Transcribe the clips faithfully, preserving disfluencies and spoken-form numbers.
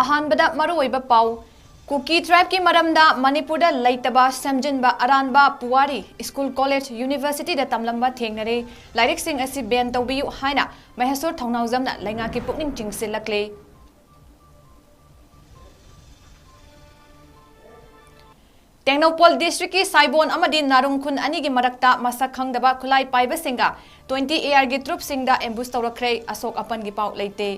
ꯑꯍꯥꯟꯕꯗ ꯃꯔꯨꯑꯣꯏꯕ ꯄꯥꯎ꯫ ꯀꯨꯀꯤ tribeꯀꯤ ꯃꯔꯝꯗ ꯃꯅꯤꯄꯨꯔꯗ ꯂꯩꯇꯕ ꯁꯦꯝꯖꯤꯟꯕ ꯑꯔꯥꯟꯕ ꯄꯨꯋꯥꯔꯤ, ꯁ꯭ꯀꯨꯜ, ꯀꯣꯂꯦꯖ, ꯌꯨꯅꯤꯚꯔꯁꯤꯇꯤꯗ ꯇꯝꯂꯝꯕ ꯊꯦꯡꯅꯔꯦ꯫ ꯂꯥꯏꯔꯤꯛꯁꯤꯡ ꯑꯁꯤ ban ꯇꯧꯕꯤꯌꯨ ꯍꯥꯏꯅ ꯃꯍꯦꯁꯣꯔ ꯊꯧꯅꯥꯎꯖꯝꯅ ꯂꯩꯉꯥꯛꯀꯤ ꯄꯨꯛꯅꯤꯡ ꯆꯤꯡꯁꯤꯜꯂꯛꯂꯦ꯫ ꯇꯦꯡꯅꯧꯄꯜ districtꯀꯤ ꯁꯥꯏꯕꯣꯟ ꯑꯃꯗꯤ ꯅꯥꯔꯨꯡ ꯈꯨꯟ ꯑꯅꯤꯒꯤ ꯃꯔꯛꯇ ꯃꯁꯛ ꯈꯪꯗꯕ ꯈꯨꯠꯂꯥꯏ ꯄꯥꯏꯕꯁꯤꯡꯒ twenty ARꯒꯤ troopꯁꯤꯡꯗ ambush ꯇꯧꯔꯛꯈ꯭ꯔꯦ꯫ ꯑꯁꯣꯛ ꯑꯄꯟꯒꯤ ꯄꯥꯎ ꯂꯩꯇꯦ꯫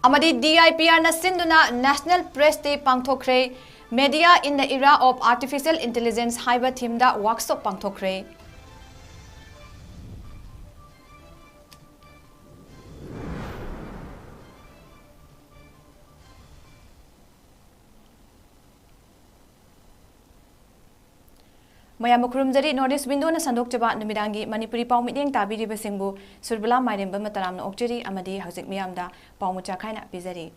ꯑꯃꯗꯤ DIPRꯅ ꯁꯤꯟꯗꯨꯅ National Press Day ꯄꯥꯡꯊꯣꯛꯈ꯭ꯔꯦ꯫ Media in the Era of Artificial Intelligence ꯍꯥꯏꯕ themeꯗ workshop ꯄꯥꯡꯊꯣꯛꯈ꯭ꯔꯦ꯫ ꯃꯌꯥꯝꯕꯨ ꯈꯨꯔꯨꯝꯖꯔꯤ꯫ North East Windowꯅ ꯁꯟꯗꯣꯛꯆꯕ ꯅꯨꯃꯤꯗꯥꯡꯒꯤ ꯃꯅꯤꯄꯨꯔꯤ ꯄꯥꯎ ꯃꯤꯠꯌꯦꯡ ꯇꯥꯕꯤꯔꯤꯕꯁꯤꯡꯕꯨ ꯁꯨꯔꯕꯂꯥ ꯃꯥꯏꯔꯦꯝꯕ ꯃꯇꯔꯥꯝꯅ ꯑꯣꯛꯆꯔꯤ ꯑꯃꯗꯤ ꯍꯧꯖꯤꯛ ꯃꯤꯌꯥꯝꯗ ꯄꯥꯎ ꯃꯆꯥ ꯈꯥꯏꯅ ꯄꯤꯖꯔꯤ꯫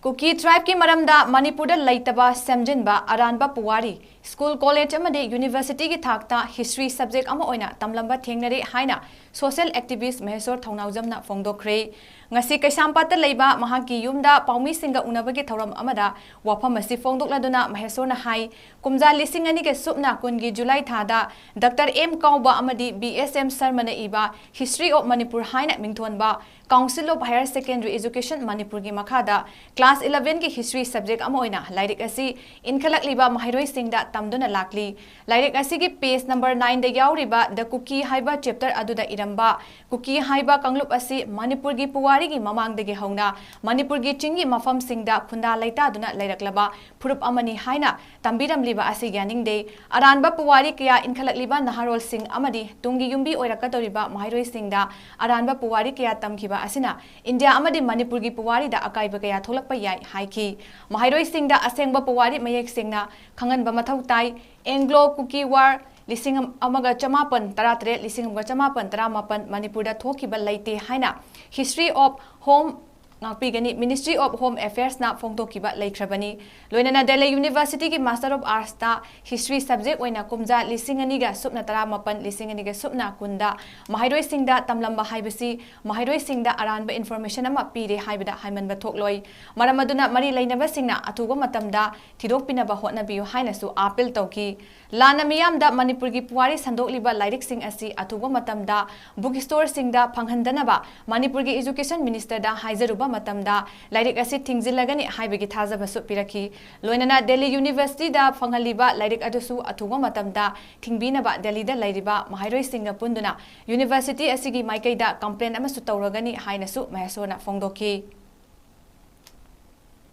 ꯀꯨꯀꯤ tribeꯀꯤ ꯃꯔꯝꯗ ꯃꯅꯤꯄꯨꯔꯗ ꯂꯩꯇꯕ ꯁꯦꯝꯖꯤꯟꯕ ꯑꯔꯥꯟꯕ ꯄꯨꯋꯥꯔꯤ, ꯁ꯭ꯀꯨꯜ, ꯀꯣꯂꯦꯖ ꯑꯃꯗꯤ ꯌꯨꯅꯤꯚꯔꯁꯤꯇꯤꯒꯤ ꯊꯥꯛꯇ history subject ꯑꯃ ꯑꯣꯏꯅ ꯇꯝꯂꯝꯕ ꯊꯦꯡꯅꯔꯦ ꯍꯥꯏꯅ social activist ꯃꯍꯦꯁꯣꯔ ꯊꯧꯅꯥꯎꯖꯝꯅ ꯐꯣꯡꯗꯣꯛꯈ꯭ꯔꯦ꯫ ꯉꯁꯤ ꯀꯩꯁꯥꯝꯄꯥꯠꯇ ꯂꯩꯕ ꯃꯍꯥꯛꯀꯤ ꯌꯨꯝꯗ ꯄꯥꯎꯃꯤꯁꯤꯡꯒ ꯎꯅꯕꯒꯤ ꯊꯧꯔꯝ ꯑꯃꯗ ꯋꯥꯐꯝ ꯑꯁꯤ ꯐꯣꯡꯗꯣꯛꯂꯗꯨꯅ ꯃꯍꯦꯁꯣꯔꯅ ꯍꯥꯏ, ꯀꯨꯝꯖꯥ ꯂꯤꯁꯤꯡ ꯑꯅꯤꯒ ꯁꯨꯞꯅ ꯀꯨꯟꯒꯤ ꯖꯨꯂꯥꯏ ꯊꯥꯗ Doctor M ꯀꯥꯎꯕ ꯑꯃꯗꯤ B S M ꯁꯔꯃꯅ ꯏꯕ History of Manipur ꯍꯥꯏꯅ ꯃꯤꯡꯊꯣꯟꯕ Council of Higher Secondary Education ꯃꯅꯤꯄꯨꯔꯒꯤ ꯃꯈꯥꯗ class elevenꯒꯤ history subject ꯑꯃ ꯑꯣꯏꯅ ꯂꯥꯏꯔꯤꯛ ꯑꯁꯤ ꯏꯟꯈꯠꯂꯛꯂꯤꯕ ꯃꯍꯩꯔꯣꯏꯁꯤꯡꯗ ꯇꯝꯗꯨꯅ ꯂꯥꯛꯂꯤ꯫ ꯂꯥꯏꯔꯤꯛ ꯑꯁꯤꯒꯤ page number nineꯗ ꯌꯥꯎꯔꯤꯕ The Kuki ꯍꯥꯏꯕ chapter ꯑꯗꯨꯗ ꯏꯔꯝꯕ, ꯀꯨꯀꯤ ꯍꯥꯏꯕ ꯀꯥꯡꯂꯨꯞ ꯑꯁꯤ ꯃꯅꯤꯄꯨꯔꯒꯤ ꯄꯨꯋꯥꯔꯤꯒꯤ ꯃꯃꯥꯡꯗꯒꯤ ꯍꯧꯅ ꯃꯅꯤꯄꯨꯔꯒꯤ ꯆꯤꯡꯒꯤ ꯃꯐꯝꯁꯤꯡꯗ ꯈꯨꯟꯗꯥ ꯂꯩꯇꯥꯗꯨꯅ ꯂꯩꯔꯛꯂꯕ ꯐꯨꯔꯨꯞ ꯑꯃꯅꯤ ꯍꯥꯏꯅ ꯇꯝꯕꯤꯔꯝꯂꯤꯕ ꯑꯁꯤ ꯌꯥꯅꯤꯡꯗꯦ꯫ ꯑꯔꯥꯟꯕ ꯄꯨꯋꯥꯔꯤ ꯀꯌꯥ ꯏꯟꯈꯠꯂꯛꯂꯤꯕ ꯅꯍꯥꯔꯣꯜꯁꯤꯡ ꯑꯃꯗꯤ ꯇꯨꯡꯒꯤ ꯌꯨꯝꯕꯤ ꯑꯣꯏꯔꯛꯀꯗꯧꯔꯤꯕ ꯃꯍꯩꯔꯣꯏꯁꯤꯡꯗ ꯑꯔꯥꯟꯕ ꯄꯨꯋꯥꯔꯤ ꯀꯌꯥ ꯇꯝꯈꯤꯕ ꯑꯁꯤꯅ ꯏꯟꯗꯤꯌꯥ ꯑꯃꯗꯤ ꯃꯅꯤꯄꯨꯔꯒꯤ ꯄꯨꯋꯥꯔꯤꯗ ꯑꯀꯥꯏꯕ ꯀꯌꯥ ꯊꯣꯛꯂꯛꯄ ꯌꯥꯏ ꯍꯥꯏꯈꯤ꯫ ꯃꯍꯩꯔꯣꯏꯁꯤꯡꯗ ꯑꯁꯦꯡꯕ ꯄꯨꯋꯥꯔꯤ ꯃꯌꯦꯛ ꯁꯦꯡꯅ ꯈꯪꯍꯟꯕ ꯃꯊꯧ ꯇꯥꯏ꯫ Anglo Kuki War, ꯂꯤꯁꯤꯡ ꯑꯃꯒ ꯆꯃꯥꯄꯟ ꯇꯔꯥꯇꯔꯦꯠ, ꯂꯤꯁꯤꯡ ꯑꯃꯒ ꯆꯃꯥꯄꯟ ꯇꯔꯥꯃꯥꯄꯟ ꯃꯅꯤꯄꯨꯔꯗ ꯊꯣꯛꯈꯤꯕ ꯂꯩꯇꯦ ꯍꯥꯏꯅ History of Home ꯉꯥꯛꯄꯤꯒꯅꯤ꯫ Ministry of Home Affairsꯅ ꯐꯣꯡꯗꯣꯛꯈꯤꯕ ꯂꯩꯈ꯭ꯔꯕꯅꯤ꯫ ꯂꯣꯏꯅꯅ Delhi Universityꯒꯤ Master of Artsꯇ History subject ꯑꯣꯏꯅ ꯀꯨꯝꯖꯥ ꯂꯤꯁꯤꯡ ꯑꯅꯤꯒ ꯁꯨꯞꯅ ꯇꯔꯥꯃꯥꯄꯟ, ꯂꯤꯁꯤꯡ ꯑꯅꯤꯒ ꯁꯨꯞꯅ ꯀꯨꯟꯗ ꯃꯍꯩꯔꯣꯏꯁꯤꯡꯗ ꯇꯝꯂꯝꯕ ꯍꯥꯏꯕꯁꯤ ꯃꯍꯩꯔꯣꯏꯁꯤꯡꯗ ꯑꯔꯥꯟꯕ information ꯑꯃ ꯄꯤꯔꯦ ꯍꯥꯏꯕꯗ ꯍꯥꯏꯃꯟꯕ ꯊꯣꯛꯂꯣꯏ꯫ ꯃꯔꯝ ꯑꯗꯨꯅ ꯃꯔꯤ ꯂꯩꯅꯕꯁꯤꯡꯅ ꯑꯊꯨꯕ ꯃꯇꯝꯗ ꯊꯤꯗꯣꯛꯄꯤꯅꯕ ꯍꯣꯠꯅꯕꯤꯌꯨ ꯍꯥꯏꯅꯁꯨ appeal ꯇꯧꯈꯤ꯫ ꯂꯥꯟꯅ ꯃꯤꯌꯥꯝꯗ ꯃꯅꯤꯄꯨꯔꯒꯤ ꯄꯨꯋꯥꯔꯤ ꯁꯟꯗꯣꯛꯂꯤꯕ ꯂꯥꯏꯔꯤꯛꯁꯤꯡ ꯑꯁꯤ ꯑꯊꯨꯕ ꯃꯇꯝꯗ book storeꯁꯤꯡꯗ ꯐꯪꯍꯟꯗꯅꯕ ꯃꯅꯤꯄꯨꯔꯒꯤ Education Ministerꯗ ꯍꯥꯏꯖꯔꯨꯕ ꯃꯇꯝꯗ ꯂꯥꯏꯔꯤꯛ ꯑꯁꯤ ꯊꯤꯡꯖꯤꯜꯂꯒꯅꯤ ꯍꯥꯏꯕꯒꯤ ꯊꯥꯖꯕꯁꯨ ꯄꯤꯔꯛꯈꯤ꯫ ꯂꯣꯏꯅꯅ Delhi Universityꯗ ꯐꯪꯍꯜꯂꯤꯕ ꯂꯥꯏꯔꯤꯛ ꯑꯗꯨꯁꯨ ꯑꯊꯨꯕ ꯃꯇꯝꯗ ꯊꯤꯡꯕꯤꯅꯕ Delhiꯗ ꯂꯩꯔꯤꯕ ꯃꯍꯩꯔꯣꯏꯁꯤꯡꯒ ꯄꯨꯟꯗꯨꯅ university ꯑꯁꯤꯒꯤ ꯃꯥꯏꯀꯩꯗ complain ꯑꯃꯁꯨ ꯇꯧꯔꯒꯅꯤ ꯍꯥꯏꯅꯁꯨ ꯃꯍꯦꯁꯣꯔꯅ ꯐꯣꯡꯗꯣꯛꯈꯤ꯫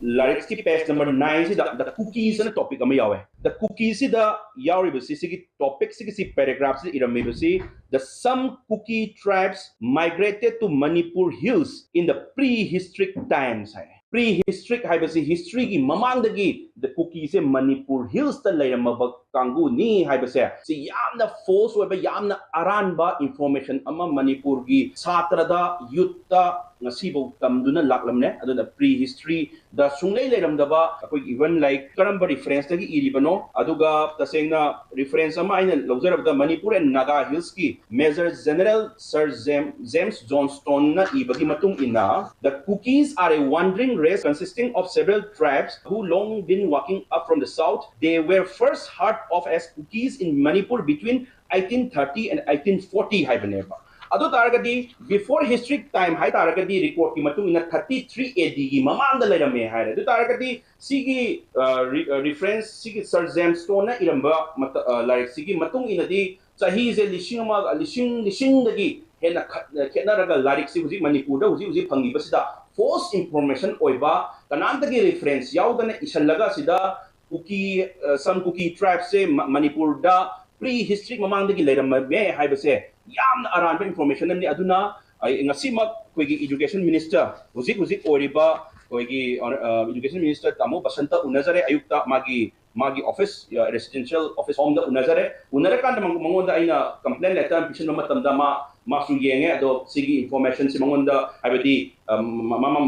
ꯂꯥꯏꯔꯤꯛꯀꯤ page number nine ꯁꯤꯗ The Cookies ꯑꯅ topic ꯑꯃ ꯌꯥꯎꯋꯦ꯫ The Cookies ꯁꯤꯗ ꯌꯥꯎꯔꯤꯕꯁꯤ, ꯁꯤꯒꯤ topic ꯁꯤꯒꯤ ꯁꯤ paragraph ꯁꯤꯗ ꯏꯔꯝꯃꯤꯕꯁꯤ, the some Kuki tribes migrated to Manipur hills in the prehistoric times high. Prehistoric ꯍꯥꯏꯕꯁꯤ historyꯒꯤ ꯃꯃꯥꯡꯗꯒꯤ the Kukiꯁꯦ ꯃꯅꯤꯄꯨꯔ hillsꯇ ꯂꯩꯔꯝꯃꯕ ꯀꯥꯡꯕꯨꯅꯤ ꯍꯥꯏꯕꯁꯦ, ꯁꯤ ꯌꯥꯝꯅ false ꯑꯣꯏꯕ, ꯌꯥꯝꯅ ꯑꯔꯥꯟꯕ information ꯑꯃ ꯃꯅꯤꯄꯨꯔꯒꯤ ꯁꯥꯇ꯭ꯔꯗ, youthꯇ ꯉꯁꯤꯐꯥꯎ ꯇꯝꯗꯨꯅ ꯂꯥꯛꯂꯝꯂꯦ꯫ ꯑꯗꯨꯅ prehistoryꯗ ꯁꯨꯡꯂꯩ ꯂꯩꯔꯝꯗꯕ, ꯑꯩꯈꯣꯏꯒꯤ even like ꯀꯔꯝꯕ referenceꯇꯒꯤ ꯏꯔꯤꯕꯅꯣ? ꯑꯗꯨꯒ ꯇꯁꯦꯡꯅ reference ꯑꯃ ꯑꯩꯅ ꯂꯧꯖꯔꯕꯗ, Manipur and Naga Hillsꯀꯤ Major General Sir Jam-, James Johnstoneꯅ ꯏꯕꯒꯤ ꯃꯇꯨꯡ ꯏꯟꯅ, the Kukis are a wandering race consisting of several tribes who long been walking up from the south. They were first heard of as Kukis in Manipur between eighteen thirty and eighteen forty ꯍꯥꯏꯕꯅꯦꯕ꯫ ꯑꯗꯨ ꯇꯥꯔꯒꯗꯤ before historic time ꯍꯥꯏ ꯇꯥꯔꯒꯗꯤ recordꯀꯤ ꯃꯇꯨꯡ ꯏꯟꯅ thirty three A Dꯒꯤ ꯃꯃꯥꯡꯗ ꯂꯩꯔꯝꯃꯦ ꯍꯥꯏꯔꯦ꯫ ꯑꯗꯨ ꯇꯥꯔꯒꯗꯤ ꯁꯤꯒꯤ, ꯑ, re-, ꯑ, reference, ꯁꯤꯒꯤ Sir James Stoneꯅ ꯏꯔꯝꯕ ꯃꯇ-, ꯑ, ꯂꯥꯏꯔꯤꯛꯁꯤꯒꯤ ꯃꯇꯨꯡ ꯏꯟꯅꯗꯤ ꯆꯍꯤꯁꯦ ꯂꯤꯁꯤꯡ ꯑꯃ, ꯂꯤꯁꯤꯡ, ꯂꯤꯁꯤꯡꯗꯒꯤ ꯍꯦꯟꯅ ꯈꯠ-, ꯈꯦꯠꯅꯔꯒ ꯂꯥꯏꯔꯤꯛꯁꯤ ꯍꯧꯖꯤꯛ ꯃꯅꯤꯄꯨꯔꯗ ꯍꯧꯖꯤꯛ ꯍꯧꯖꯤꯛ ꯐꯪꯉꯤꯕꯁꯤꯗ false information ꯑꯣꯏꯕ, ꯀꯅꯥꯝꯇꯒꯤ reference ꯌꯥꯎꯗꯅ ꯏꯁꯜꯂꯒ ꯁꯤꯗ ꯀꯨꯀꯤ, ꯑ, some Kuki tribesꯁꯦ ꯃ-, ꯃꯅꯤꯄꯨꯔꯗ prehistoric ꯃꯃꯥꯡꯗꯒꯤ ꯂꯩꯔꯝꯃꯦ ꯍꯥꯏꯕꯁꯦ ꯌꯥꯝꯅ ꯑꯔꯥꯟꯕ information ꯑꯃꯅꯤ꯫ ꯑꯗꯨꯅ ꯑꯩ ꯉꯁꯤꯃꯛ ꯑꯩꯈꯣꯏꯒꯤ Education Minister, ꯍꯧꯖꯤꯛ ꯍꯧꯖꯤꯛ ꯑꯣꯏꯔꯤꯕ ꯑꯩꯈꯣꯏꯒꯤ, ꯑ, Education Minister ꯇꯥꯃꯣ ꯕꯁꯟꯇ ꯎꯅꯖꯔꯦ꯫ ꯑꯌꯨꯛꯇ ꯃꯥꯒꯤ ꯃꯥꯒꯤ office, residential office homeꯗ ꯎꯅꯖꯔꯦ꯫ ꯎꯅꯔꯀꯥꯟꯗ ꯃꯉꯣꯟꯗ ꯑꯩꯅ complaint letter ꯑꯃ ꯄꯤꯁꯤꯟꯕ ꯃꯇꯝꯗ ꯃꯥ, ꯃꯥꯁꯨ ꯌꯦꯡꯉꯦ꯫ ꯑꯗꯣ ꯁꯤꯒꯤ informationꯁꯤ ꯃꯉꯣꯟꯗ, ꯍꯥꯏꯕꯗꯤ,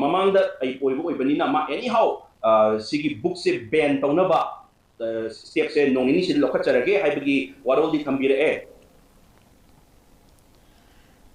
ꯃꯃꯥꯡꯗ ꯑꯩ ꯑꯣꯏꯕ ꯑꯣꯏꯕꯅꯤꯅ ꯃꯥ anyhow ꯁꯤꯒꯤ bookꯁꯦ ban ꯇꯧꯅꯕ stepꯁꯦ ꯅꯣꯡ ꯅꯤꯅꯤꯁꯤꯗ ꯂꯧꯈꯠꯆꯔꯒꯦ ꯍꯥꯏꯕꯒꯤ ꯋꯥꯔꯣꯜꯗꯤ ꯊꯝꯕꯤꯔꯛꯑꯦ꯫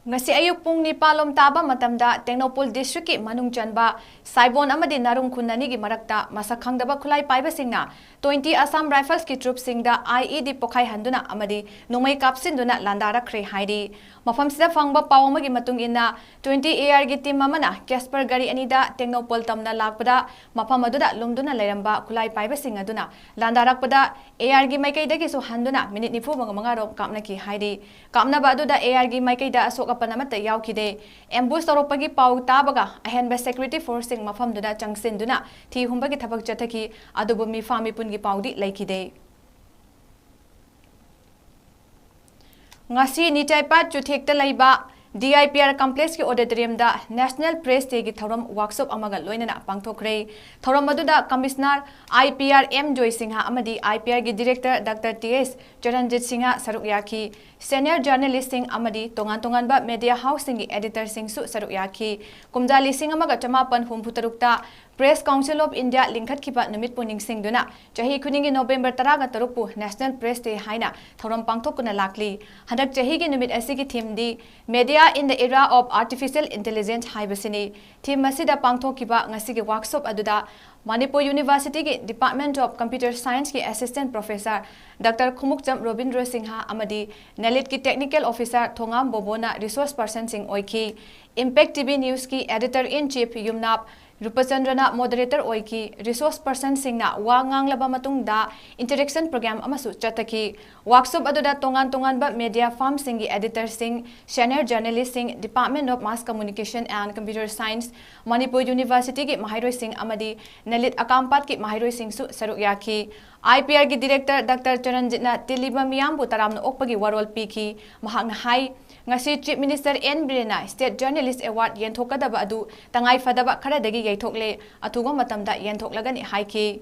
ꯉꯁꯤ ꯑꯌꯨꯛ ꯄꯨꯡ ꯅꯤꯄꯥꯜ ꯂꯣꯝ ꯇꯥꯕ ꯃꯇꯝꯗ ꯇꯦꯡꯅꯧꯄꯜ districtꯀꯤ ꯃꯅꯨꯡ ꯆꯟꯕ ꯁꯥꯏꯕꯣꯟ ꯑꯃꯗꯤ ꯅꯥꯔꯨꯡ ꯈꯨꯟ ꯑꯅꯤꯒꯤ ꯃꯔꯛꯇ ꯃꯁꯛ ꯈꯪꯗꯕ ꯈꯨꯠꯂꯥꯏ ꯄꯥꯏꯕꯁꯤꯡꯅ twenty Assam Riflesꯀꯤ troopꯁꯤꯡꯗ IED ꯄꯣꯈꯥꯏꯍꯟꯗꯨꯅ ꯑꯃꯗꯤ ꯅꯣꯡꯃꯩ ꯀꯥꯞꯁꯤꯟꯗꯨꯅ ꯂꯥꯟꯗꯥꯔꯛꯈ꯭ꯔꯦ ꯍꯥꯏꯔꯤ꯫ ꯃꯐꯝꯁꯤꯗ ꯐꯪꯕ ꯄꯥꯎ ꯑꯃꯒꯤ ꯃꯇꯨꯡ ꯏꯟꯅ, twenty ARꯒꯤ team ꯑꯃꯅ Casper ꯒꯥꯔꯤ ꯑꯅꯤꯗ ꯇꯦꯡꯅꯧꯄꯜ ꯇꯝꯅ ꯂꯥꯛꯄꯗ ꯃꯐꯝ ꯑꯗꯨꯗ ꯂꯨꯝꯗꯨꯅ ꯂꯩꯔꯝꯕ ꯈꯨꯠꯂꯥꯏ ꯄꯥꯏꯕꯁꯤꯡ ꯑꯗꯨꯅ ꯂꯥꯟꯗꯥꯔꯛꯄꯗ ARꯒꯤ ꯃꯥꯏꯀꯩꯗꯒꯤꯁꯨ ꯍꯟꯗꯨꯅ minute ꯅꯤꯐꯨ ꯃꯉꯥꯔꯣꯝ ꯀꯥꯞꯅꯈꯤ ꯍꯥꯏꯔꯤ꯫ ꯀꯥꯞꯅꯕ ꯑꯗꯨꯗ ARꯒꯤ ꯃꯥꯏꯀꯩꯗ ꯑꯁꯣꯛ ꯑꯄꯟ ꯑꯃꯠꯇ ꯌꯥꯎꯈꯤꯗꯦ꯫ Ambush ꯇꯧꯔꯛꯄꯒꯤ ꯄꯥꯎ ꯇꯥꯕꯒ ꯑꯍꯦꯟꯕ security forceꯁꯤꯡ ꯃꯐꯝꯗꯨꯗ ꯆꯪꯁꯤꯟꯗꯨꯅ ꯊꯤ ꯍꯨꯝꯕꯒꯤ ꯊꯕꯛ ꯆꯠꯊꯈꯤ, ꯑꯗꯨꯕꯨ ꯃꯤꯐꯥ ꯃꯤꯄꯨꯟꯒꯤ ꯄꯥꯎꯗꯤ ꯂꯩꯈꯤꯗꯦ꯫ ꯉꯁꯤ ꯅꯤꯆꯥꯏꯄꯥꯠ ꯆꯨꯊꯦꯛꯇ ꯂꯩꯕ DIPR complexꯀꯤ auditoriumꯗ National Press Dayꯒꯤ ꯊꯧꯔꯝ workshop ꯑꯃꯒ ꯂꯣꯏꯅꯅ ꯄꯥꯡꯊꯣꯛꯈ꯭ꯔꯦ꯫ ꯊꯧꯔꯝ ꯑꯗꯨꯗ Commissioner IPR M ꯖꯣꯏ ꯁꯤꯡꯍ ꯑꯃꯗꯤ IPRꯒꯤ Director Doctor T S ꯆꯔꯟꯖꯤꯠ Singh ꯁꯔꯨꯛ ꯌꯥꯈꯤ꯫ Senior journalistꯁꯤꯡ ꯑꯃꯗꯤ ꯇꯣꯉꯥꯟ ꯇꯣꯉꯥꯟꯕ media houseꯁꯤꯡꯒꯤ editorꯁꯤꯡꯁꯨ ꯁꯔꯨꯛ ꯌꯥꯈꯤ꯫ ꯀꯨꯝꯖꯥ ꯂꯤꯁꯤꯡ ꯑꯃꯒ ꯆꯃꯥꯄꯟ ꯍꯨꯝꯐꯨ ꯇꯔꯨꯛꯇ Press Council of India ꯂꯤꯡꯈꯠꯈꯤꯕ ꯅꯨꯃꯤꯠꯄꯨ ꯅꯤꯡꯁꯤꯡꯗꯨꯅ ꯆꯍꯤ ꯈꯨꯗꯤꯡꯒꯤ November ꯇꯔꯥꯒ ꯇꯔꯨꯛꯄꯨ National Press Day ꯍꯥꯏꯅ ꯊꯧꯔꯝ ꯄꯥꯡꯊꯣꯛꯇꯨꯅ ꯂꯥꯛꯂꯤ꯫ ꯍꯟꯗꯛ ꯆꯍꯤꯒꯤ ꯅꯨꯃꯤꯠ ꯑꯁꯤꯒꯤ themeꯗꯤ Media in the Era of Artificial Intelligence ꯍꯥꯏꯕꯁꯤꯅꯤ꯫ Theme ꯑꯁꯤꯗ ꯄꯥꯡꯊꯣꯛꯈꯤꯕ ꯉꯁꯤꯒꯤ workshop ꯑꯗꯨꯗ Manipur Universityꯒꯤ Department of Computer Scienceꯀꯤ Assistant Professor Doctor Khumukcham Robindro Singh ꯑꯃꯗꯤ NALEDꯀꯤ Technical Officer ꯊꯣꯉꯥꯝ ꯕꯣꯕꯣꯅ resource personꯁꯤꯡ ꯑꯣꯏꯈꯤ꯫ Impact TV Newsꯀꯤ Editor in Chief ꯌꯨꯝꯅꯥꯞ ꯔꯨꯄꯆꯟꯗ꯭ꯔꯅ moderator ꯑꯣꯏꯈꯤ꯫ Resource personꯁꯤꯡꯅ ꯋꯥ ꯉꯥꯡꯂꯕ ꯃꯇꯨꯡꯗ interaction program ꯑꯃꯁꯨ ꯆꯠꯊꯈꯤ꯫ Workshop ꯑꯗꯨꯗ ꯇꯣꯉꯥꯟ ꯇꯣꯉꯥꯟꯕ media firmꯁꯤꯡꯒꯤ editorꯁꯤꯡ, senior journalistꯁꯤꯡ, Department of Mass Communication and Computer Science, Manipur Universityꯒꯤ ꯃꯍꯩꯔꯣꯏꯁꯤꯡ ꯑꯃꯗꯤ NALED ꯑꯀꯥꯝꯄꯥꯠꯀꯤ ꯃꯍꯩꯔꯣꯏꯁꯤꯡꯁꯨ ꯁꯔꯨꯛ ꯌꯥꯈꯤ꯫ IPRꯒꯤ Director Doctor ꯆꯔꯟꯖꯤꯠꯅ ꯇꯤꯜꯂꯤꯕ ꯃꯤꯌꯥꯝꯕꯨ ꯇꯔꯥꯝꯅ ꯑꯣꯛꯄꯒꯤ ꯋꯥꯔꯣꯜ ꯄꯤꯈꯤ꯫ ꯃꯍꯥꯛꯅ ꯍꯥꯏ, ꯉꯁꯤ Chief Minister N ꯕꯤꯔꯦꯟꯅ State Journalist Award ꯌꯦꯟꯊꯣꯛꯀꯗꯕ ꯑꯗꯨ ꯇꯉꯥꯏ ꯐꯗꯕ ꯈꯔꯗꯒꯤ ꯌꯩꯊꯣꯛꯂꯦ, ꯑꯊꯨꯕ ꯃꯇꯝꯗ ꯌꯦꯟꯊꯣꯛꯂꯒꯅꯤ ꯍꯥꯏꯈꯤ꯫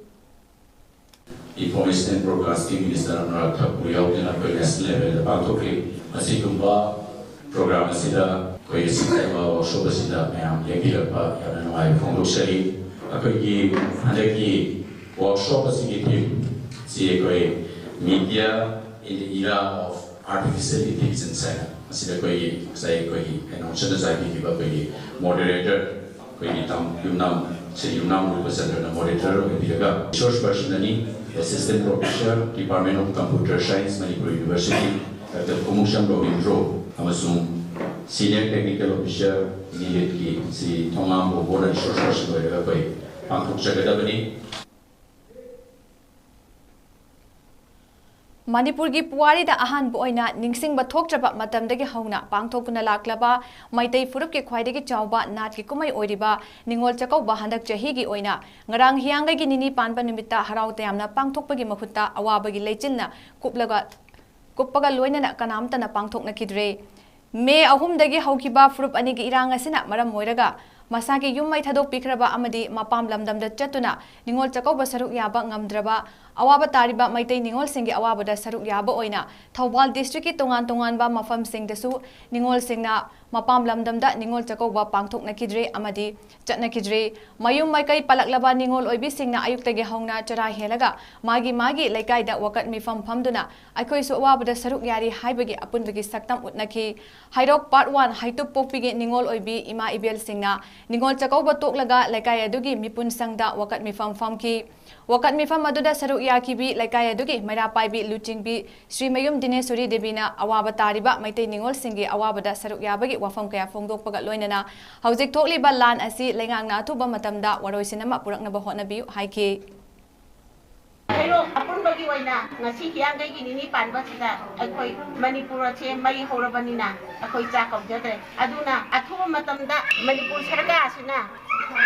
Information and Broadcasting Minister Anurag Thakur ꯌꯥꯎꯗꯨꯅ ꯑꯩꯈꯣꯏ national level ꯗ ꯄꯥꯡꯊꯣꯛꯂꯤ꯫ ꯑꯁꯤꯒꯨꯝꯕ program ꯑꯁꯤꯗ ꯑꯩꯈꯣꯏ ꯁꯤꯟꯖꯕ workshop ꯑꯁꯤꯗ ꯃꯌꯥꯝ ꯂꯦꯡꯕꯤꯔꯛꯄ ꯌꯥꯝꯅ ꯅꯨꯡꯉꯥꯏꯕ ꯐꯣꯡꯗꯣꯛꯆꯔꯤ꯫ ꯑꯩꯈꯣꯏꯒꯤ ꯍꯟꯗꯛꯀꯤ workshop ꯑꯁꯤꯒꯤ theme ꯁꯤ ꯑꯩꯈꯣꯏ Media in the Era of Artificial Intelligence ꯍꯥꯏꯅ ꯃꯁꯤꯗ ꯑꯩꯈꯣꯏꯒꯤ ꯉꯁꯥꯏ ꯑꯩꯈꯣꯏꯒꯤ ꯀꯩꯅꯣ ꯁꯅ ꯆꯥꯏꯕꯤꯈꯤꯕ ꯑꯩꯈꯣꯏꯒꯤ moderator ꯑꯩꯈꯣꯏꯒꯤ ꯇꯥꯝ-, ꯌꯨꯝꯅꯥꯝ, ꯁ꯭ꯔꯤ ꯌꯨꯝꯅꯥꯝ ꯔꯨꯄꯆꯟꯗ꯭ꯔꯅ moderator ꯑꯣꯏꯕꯤꯔꯒ resource person ꯑꯅꯤ, Assistant Professor, Department of Computer Science, Manipur University, Doctor ꯀꯨꯃꯨꯛꯁꯝ Robindro ꯑꯃꯁꯨꯡ Senior Technical Officer, ꯅꯤꯂꯤꯠꯀꯤ ꯁ꯭ꯔꯤ ꯊꯣꯉꯥꯝ ꯕꯣꯕꯣꯅ resource person ꯑꯣꯏꯔꯒ ꯑꯩꯈꯣꯏ ꯄꯥꯡꯊꯣꯛꯆꯒꯗꯕꯅꯤ꯫ ꯃꯅꯤꯄꯨꯔꯒꯤ ꯄꯨꯋꯥꯔꯤꯗ ꯑꯍꯥꯟꯕ ꯑꯣꯏꯅ ꯅꯤꯡꯁꯤꯡꯕ ꯊꯣꯛꯇ꯭ꯔꯕ ꯃꯇꯝꯗꯒꯤ ꯍꯧꯅ ꯄꯥꯡꯊꯣꯛꯇꯨꯅ ꯂꯥꯛꯂꯕ ꯃꯩꯇꯩ ꯐꯨꯔꯨꯞꯀꯤ ꯈ꯭ꯋꯥꯏꯗꯒꯤ ꯆꯥꯎꯕ ꯅꯥꯠꯀꯤ ꯀꯨꯝꯍꯩ ꯑꯣꯏꯔꯤꯕ ꯅꯤꯉꯣꯜ ꯆꯥꯛꯀꯧꯕ ꯍꯟꯗꯛ ꯆꯍꯤꯒꯤ ꯑꯣꯏꯅ ꯉꯔꯥꯡ ꯍꯤꯌꯥꯡꯒꯩꯒꯤ ꯅꯤꯅꯤ ꯄꯥꯟꯕ ꯅꯨꯃꯤꯠꯇ ꯍꯔꯥꯎ ꯇꯌꯥꯝꯅ ꯄꯥꯡꯊꯣꯛꯄꯒꯤ ꯃꯍꯨꯠꯇ ꯑꯋꯥꯕꯒꯤ ꯂꯩꯆꯤꯟꯅ ꯀꯨꯞꯂꯒ, ꯀꯨꯞꯄꯒ ꯂꯣꯏꯅꯅ ꯀꯅꯥꯝꯇꯅ ꯄꯥꯡꯊꯣꯛꯅꯈꯤꯗ꯭ꯔꯦ꯫ ꯃꯦ ꯑꯍꯨꯝꯗꯒꯤ ꯍꯧꯈꯤꯕ ꯐꯨꯔꯨꯞ ꯑꯅꯤꯒꯤ ꯏꯔꯥꯡ ꯑꯁꯤꯅ ꯃꯔꯝ ꯑꯣꯏꯔꯒ ꯃꯁꯥꯒꯤ ꯌꯨꯝ ꯃꯩ ꯊꯥꯗꯣꯛꯄꯤꯈ꯭ꯔꯕ ꯑꯃꯗꯤ ꯃꯄꯥꯝ ꯂꯝꯗꯝꯗ ꯆꯠꯇꯨꯅ ꯅꯤꯉꯣꯜ ꯆꯥꯛꯀꯧꯕ ꯁꯔꯨꯛ ꯌꯥꯕ ꯉꯝꯗ꯭ꯔꯕ ꯑꯋꯥꯕ ꯇꯥꯔꯤꯕ ꯃꯩꯇꯩ ꯅꯤꯉꯣꯜꯁꯤꯡꯒꯤ ꯑꯋꯥꯕꯗ ꯁꯔꯨꯛ ꯌꯥꯕ ꯑꯣꯏꯅ ꯊꯧꯕꯥꯜ district ꯀꯤ ꯇꯣꯉꯥꯟ ꯇꯣꯉꯥꯟꯕ ꯃꯐꯝꯁꯤꯡꯗꯁꯨ ꯅꯤꯉꯣꯜꯁꯤꯡꯅ ꯃꯄꯥꯝ ꯂꯝꯗꯝꯗ ꯅꯤꯉꯣꯜ ꯆꯥꯛꯀꯧꯕ ꯄꯥꯡꯊꯣꯛꯅꯈꯤꯗ꯭ꯔꯦ ꯑꯃꯗꯤ ꯆꯠꯅꯈꯤꯗ꯭ꯔꯦ꯫ ꯃꯌꯨꯝ ꯃꯀꯩ ꯄꯜꯂꯛꯂꯕ ꯅꯤꯉꯣꯜ ꯑꯣꯏꯕꯤꯁꯤꯡꯅ ꯑꯌꯨꯛꯇꯒꯤ ꯍꯧꯅ ꯆꯔꯥ ꯍꯦꯜꯂꯒ ꯃꯥꯒꯤ ꯃꯥꯒꯤ ꯂꯩꯀꯥꯏꯗ ꯋꯥꯀꯠ ꯃꯤꯐꯝ ꯐꯝꯗꯨꯅ ꯑꯩꯈꯣꯏꯁꯨ ꯑꯋꯥꯕꯗ ꯁꯔꯨꯛ ꯌꯥꯔꯤ ꯍꯥꯏꯕꯒꯤ ꯑꯄꯨꯟꯕꯒꯤ ꯁꯛꯇꯝ ꯎꯠꯅꯈꯤ꯫ ꯍꯩꯔꯣꯛ Part One ꯍꯩꯇꯨꯞ ꯄꯣꯛꯄꯤꯒꯤ ꯅꯤꯉꯣꯜ ꯑꯣꯏꯕꯤ ꯏꯃꯥ ꯏꯕꯦꯜꯁꯤꯡꯅ ꯅꯤꯉꯣꯜ ꯆꯥꯛꯀꯧꯕ ꯇꯣꯛꯂꯒ ꯂꯩꯀꯥꯏ ꯑꯗꯨꯒꯤ ꯃꯤꯄꯨꯟ ꯁꯪꯗ ꯋꯥꯀꯠ ꯃꯤꯐꯝ ꯐꯝꯈꯤ꯫ ꯋꯥꯀꯠ ꯃꯤꯐꯝ ꯑꯗꯨꯗ ꯁꯔꯨꯛ ꯌꯥꯈꯤꯕꯤ ꯂꯩꯀꯥꯏ ꯑꯗꯨꯒꯤ ꯃꯩꯔꯥ ꯄꯥꯏꯕꯤ ꯂꯨꯆꯤꯡꯕꯤ ꯁ꯭ꯔꯤꯃꯌꯨꯝ ꯗꯤꯅꯦꯁꯣꯔꯤ ꯗꯦꯕꯤꯅ ꯑꯋꯥꯕ ꯇꯥꯔꯤꯕ ꯃꯩꯇꯩ ꯅꯤꯉꯣꯜꯁꯤꯡꯒꯤ ꯑꯋꯥꯕꯗ ꯁꯔꯨꯛ ꯌꯥꯕꯒꯤ ꯋꯥꯐꯝ ꯀꯌꯥ ꯐꯣꯡꯗꯣꯛꯄꯒ ꯂꯣꯏꯅꯅ ꯍꯧꯖꯤꯛ ꯊꯣꯛꯂꯤꯕ ꯂꯥꯟ ꯑꯁꯤ ꯂꯩꯉꯥꯛꯅ ꯑꯊꯨꯕ ꯃꯇꯝꯗ ꯋꯥꯔꯣꯏꯁꯤꯟ ꯑꯃ ꯄꯨꯔꯛꯅꯕ ꯍꯣꯠꯅꯕꯤꯌꯨ ꯍꯥꯏꯈꯤ꯫ ꯍꯩꯔꯣꯛ ꯑꯄꯨꯟꯕꯒꯤ ꯑꯣꯏꯅ ꯉꯁꯤ ꯍꯤꯌꯥꯡꯒꯩꯒꯤ ꯅꯤꯅꯤ ꯄꯥꯟꯕꯁꯤꯗ ꯑꯩꯈꯣꯏ ꯃꯅꯤꯄꯨꯔ ꯑꯁꯦ ꯃꯩ ꯍꯧꯔꯕꯅꯤꯅ ꯑꯩꯈꯣꯏ ꯆꯥꯛ ꯀꯧꯖꯗ꯭ꯔꯦ꯫ ꯑꯗꯨꯅ ꯑꯊꯨꯕ ꯃꯇꯝꯗ ꯃꯅꯤꯄꯨꯔ ꯁꯔꯀꯥꯔ ꯑꯁꯤꯅ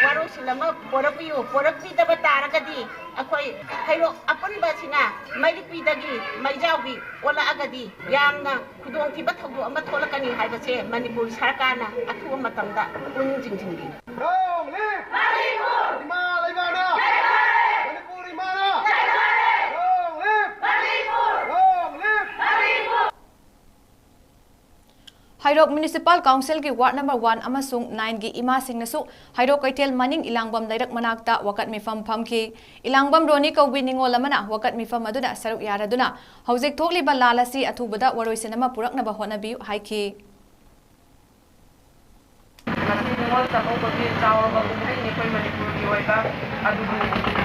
ꯋꯥꯔꯣꯏꯁꯤꯟ ꯑꯃ ꯄꯣꯔꯛꯄꯤꯌꯨ꯫ ꯄꯣꯔꯛꯄꯤꯗꯕ ꯇꯥꯔꯒꯗꯤ ꯑꯩꯈꯣꯏ ꯍꯩꯔꯣꯛ ꯑꯄꯨꯟꯕꯁꯤꯅ ꯃꯩꯔꯤꯛꯄꯤꯗꯒꯤ ꯃꯩꯖꯥꯎꯕꯤ ꯑꯣꯜꯂꯛꯑꯒꯗꯤ ꯌꯥꯝꯅ ꯈꯨꯗꯣꯡꯊꯤꯕ ꯊꯧꯗꯣꯛ ꯑꯃ ꯊꯣꯛꯂꯛꯀꯅꯤ ꯍꯥꯏꯕꯁꯦ ꯃꯅꯤꯄꯨꯔ ꯁꯔꯀꯥꯔꯅ ꯑꯊꯨꯕ ꯃꯇꯝꯗ ꯄꯨꯛꯅꯤꯡ ꯆꯤꯡꯁꯤꯟꯕꯤꯌꯨ꯫ ꯏꯃꯥ ꯂꯩꯕꯥꯛꯅ! ꯃꯅꯤꯄꯨꯔ ꯏꯃꯥꯅ! ꯍꯩꯔꯣꯛ Municipal Council ꯒꯤ Ward number one ꯑꯃꯁꯨꯡ nine ꯒꯤ ꯏꯃꯥꯁꯤꯡꯅꯁꯨ ꯍꯩꯔꯣꯛ ꯀꯩꯊꯦꯜ ꯃꯅꯤꯡ ꯏꯂꯥꯡꯕꯝ ꯂꯩꯔꯛ ꯃꯅꯥꯛꯇ ꯋꯥꯀꯠ ꯃꯤꯐꯝ ꯐꯝꯈꯤ꯫ ꯏꯂꯥꯡꯕꯝ ꯔꯣꯅꯤ ꯀꯧꯕꯤ ꯅꯤꯉꯣꯜ ꯑꯃꯅ ꯋꯥꯀꯠ ꯃꯤꯐꯝ ꯑꯗꯨꯗ ꯁꯔꯨꯛ ꯌꯥꯔꯗꯨꯅ ꯍꯧꯖꯤꯛ ꯊꯣꯛꯂꯤꯕ ꯂꯥꯜ ꯑꯁꯤ ꯑꯊꯨꯕꯗ ꯋꯥꯔꯣꯏꯁꯤꯟ ꯑꯃ ꯄꯨꯔꯛꯅꯕ ꯍꯣꯠꯅꯕꯤꯌꯨ ꯍꯥꯏꯈꯤ꯫ ꯃꯁꯤ ꯅꯤꯉꯣꯜ ꯆꯥꯛꯀꯧꯕꯒꯤ ꯆꯥꯎꯔꯕ ꯀꯨꯝꯍꯩꯅꯤ ꯑꯩꯈꯣꯏ ꯃꯅꯤꯄꯨꯔꯒꯤ ꯑꯣꯏꯕ꯫ ꯑꯗꯨꯕꯨ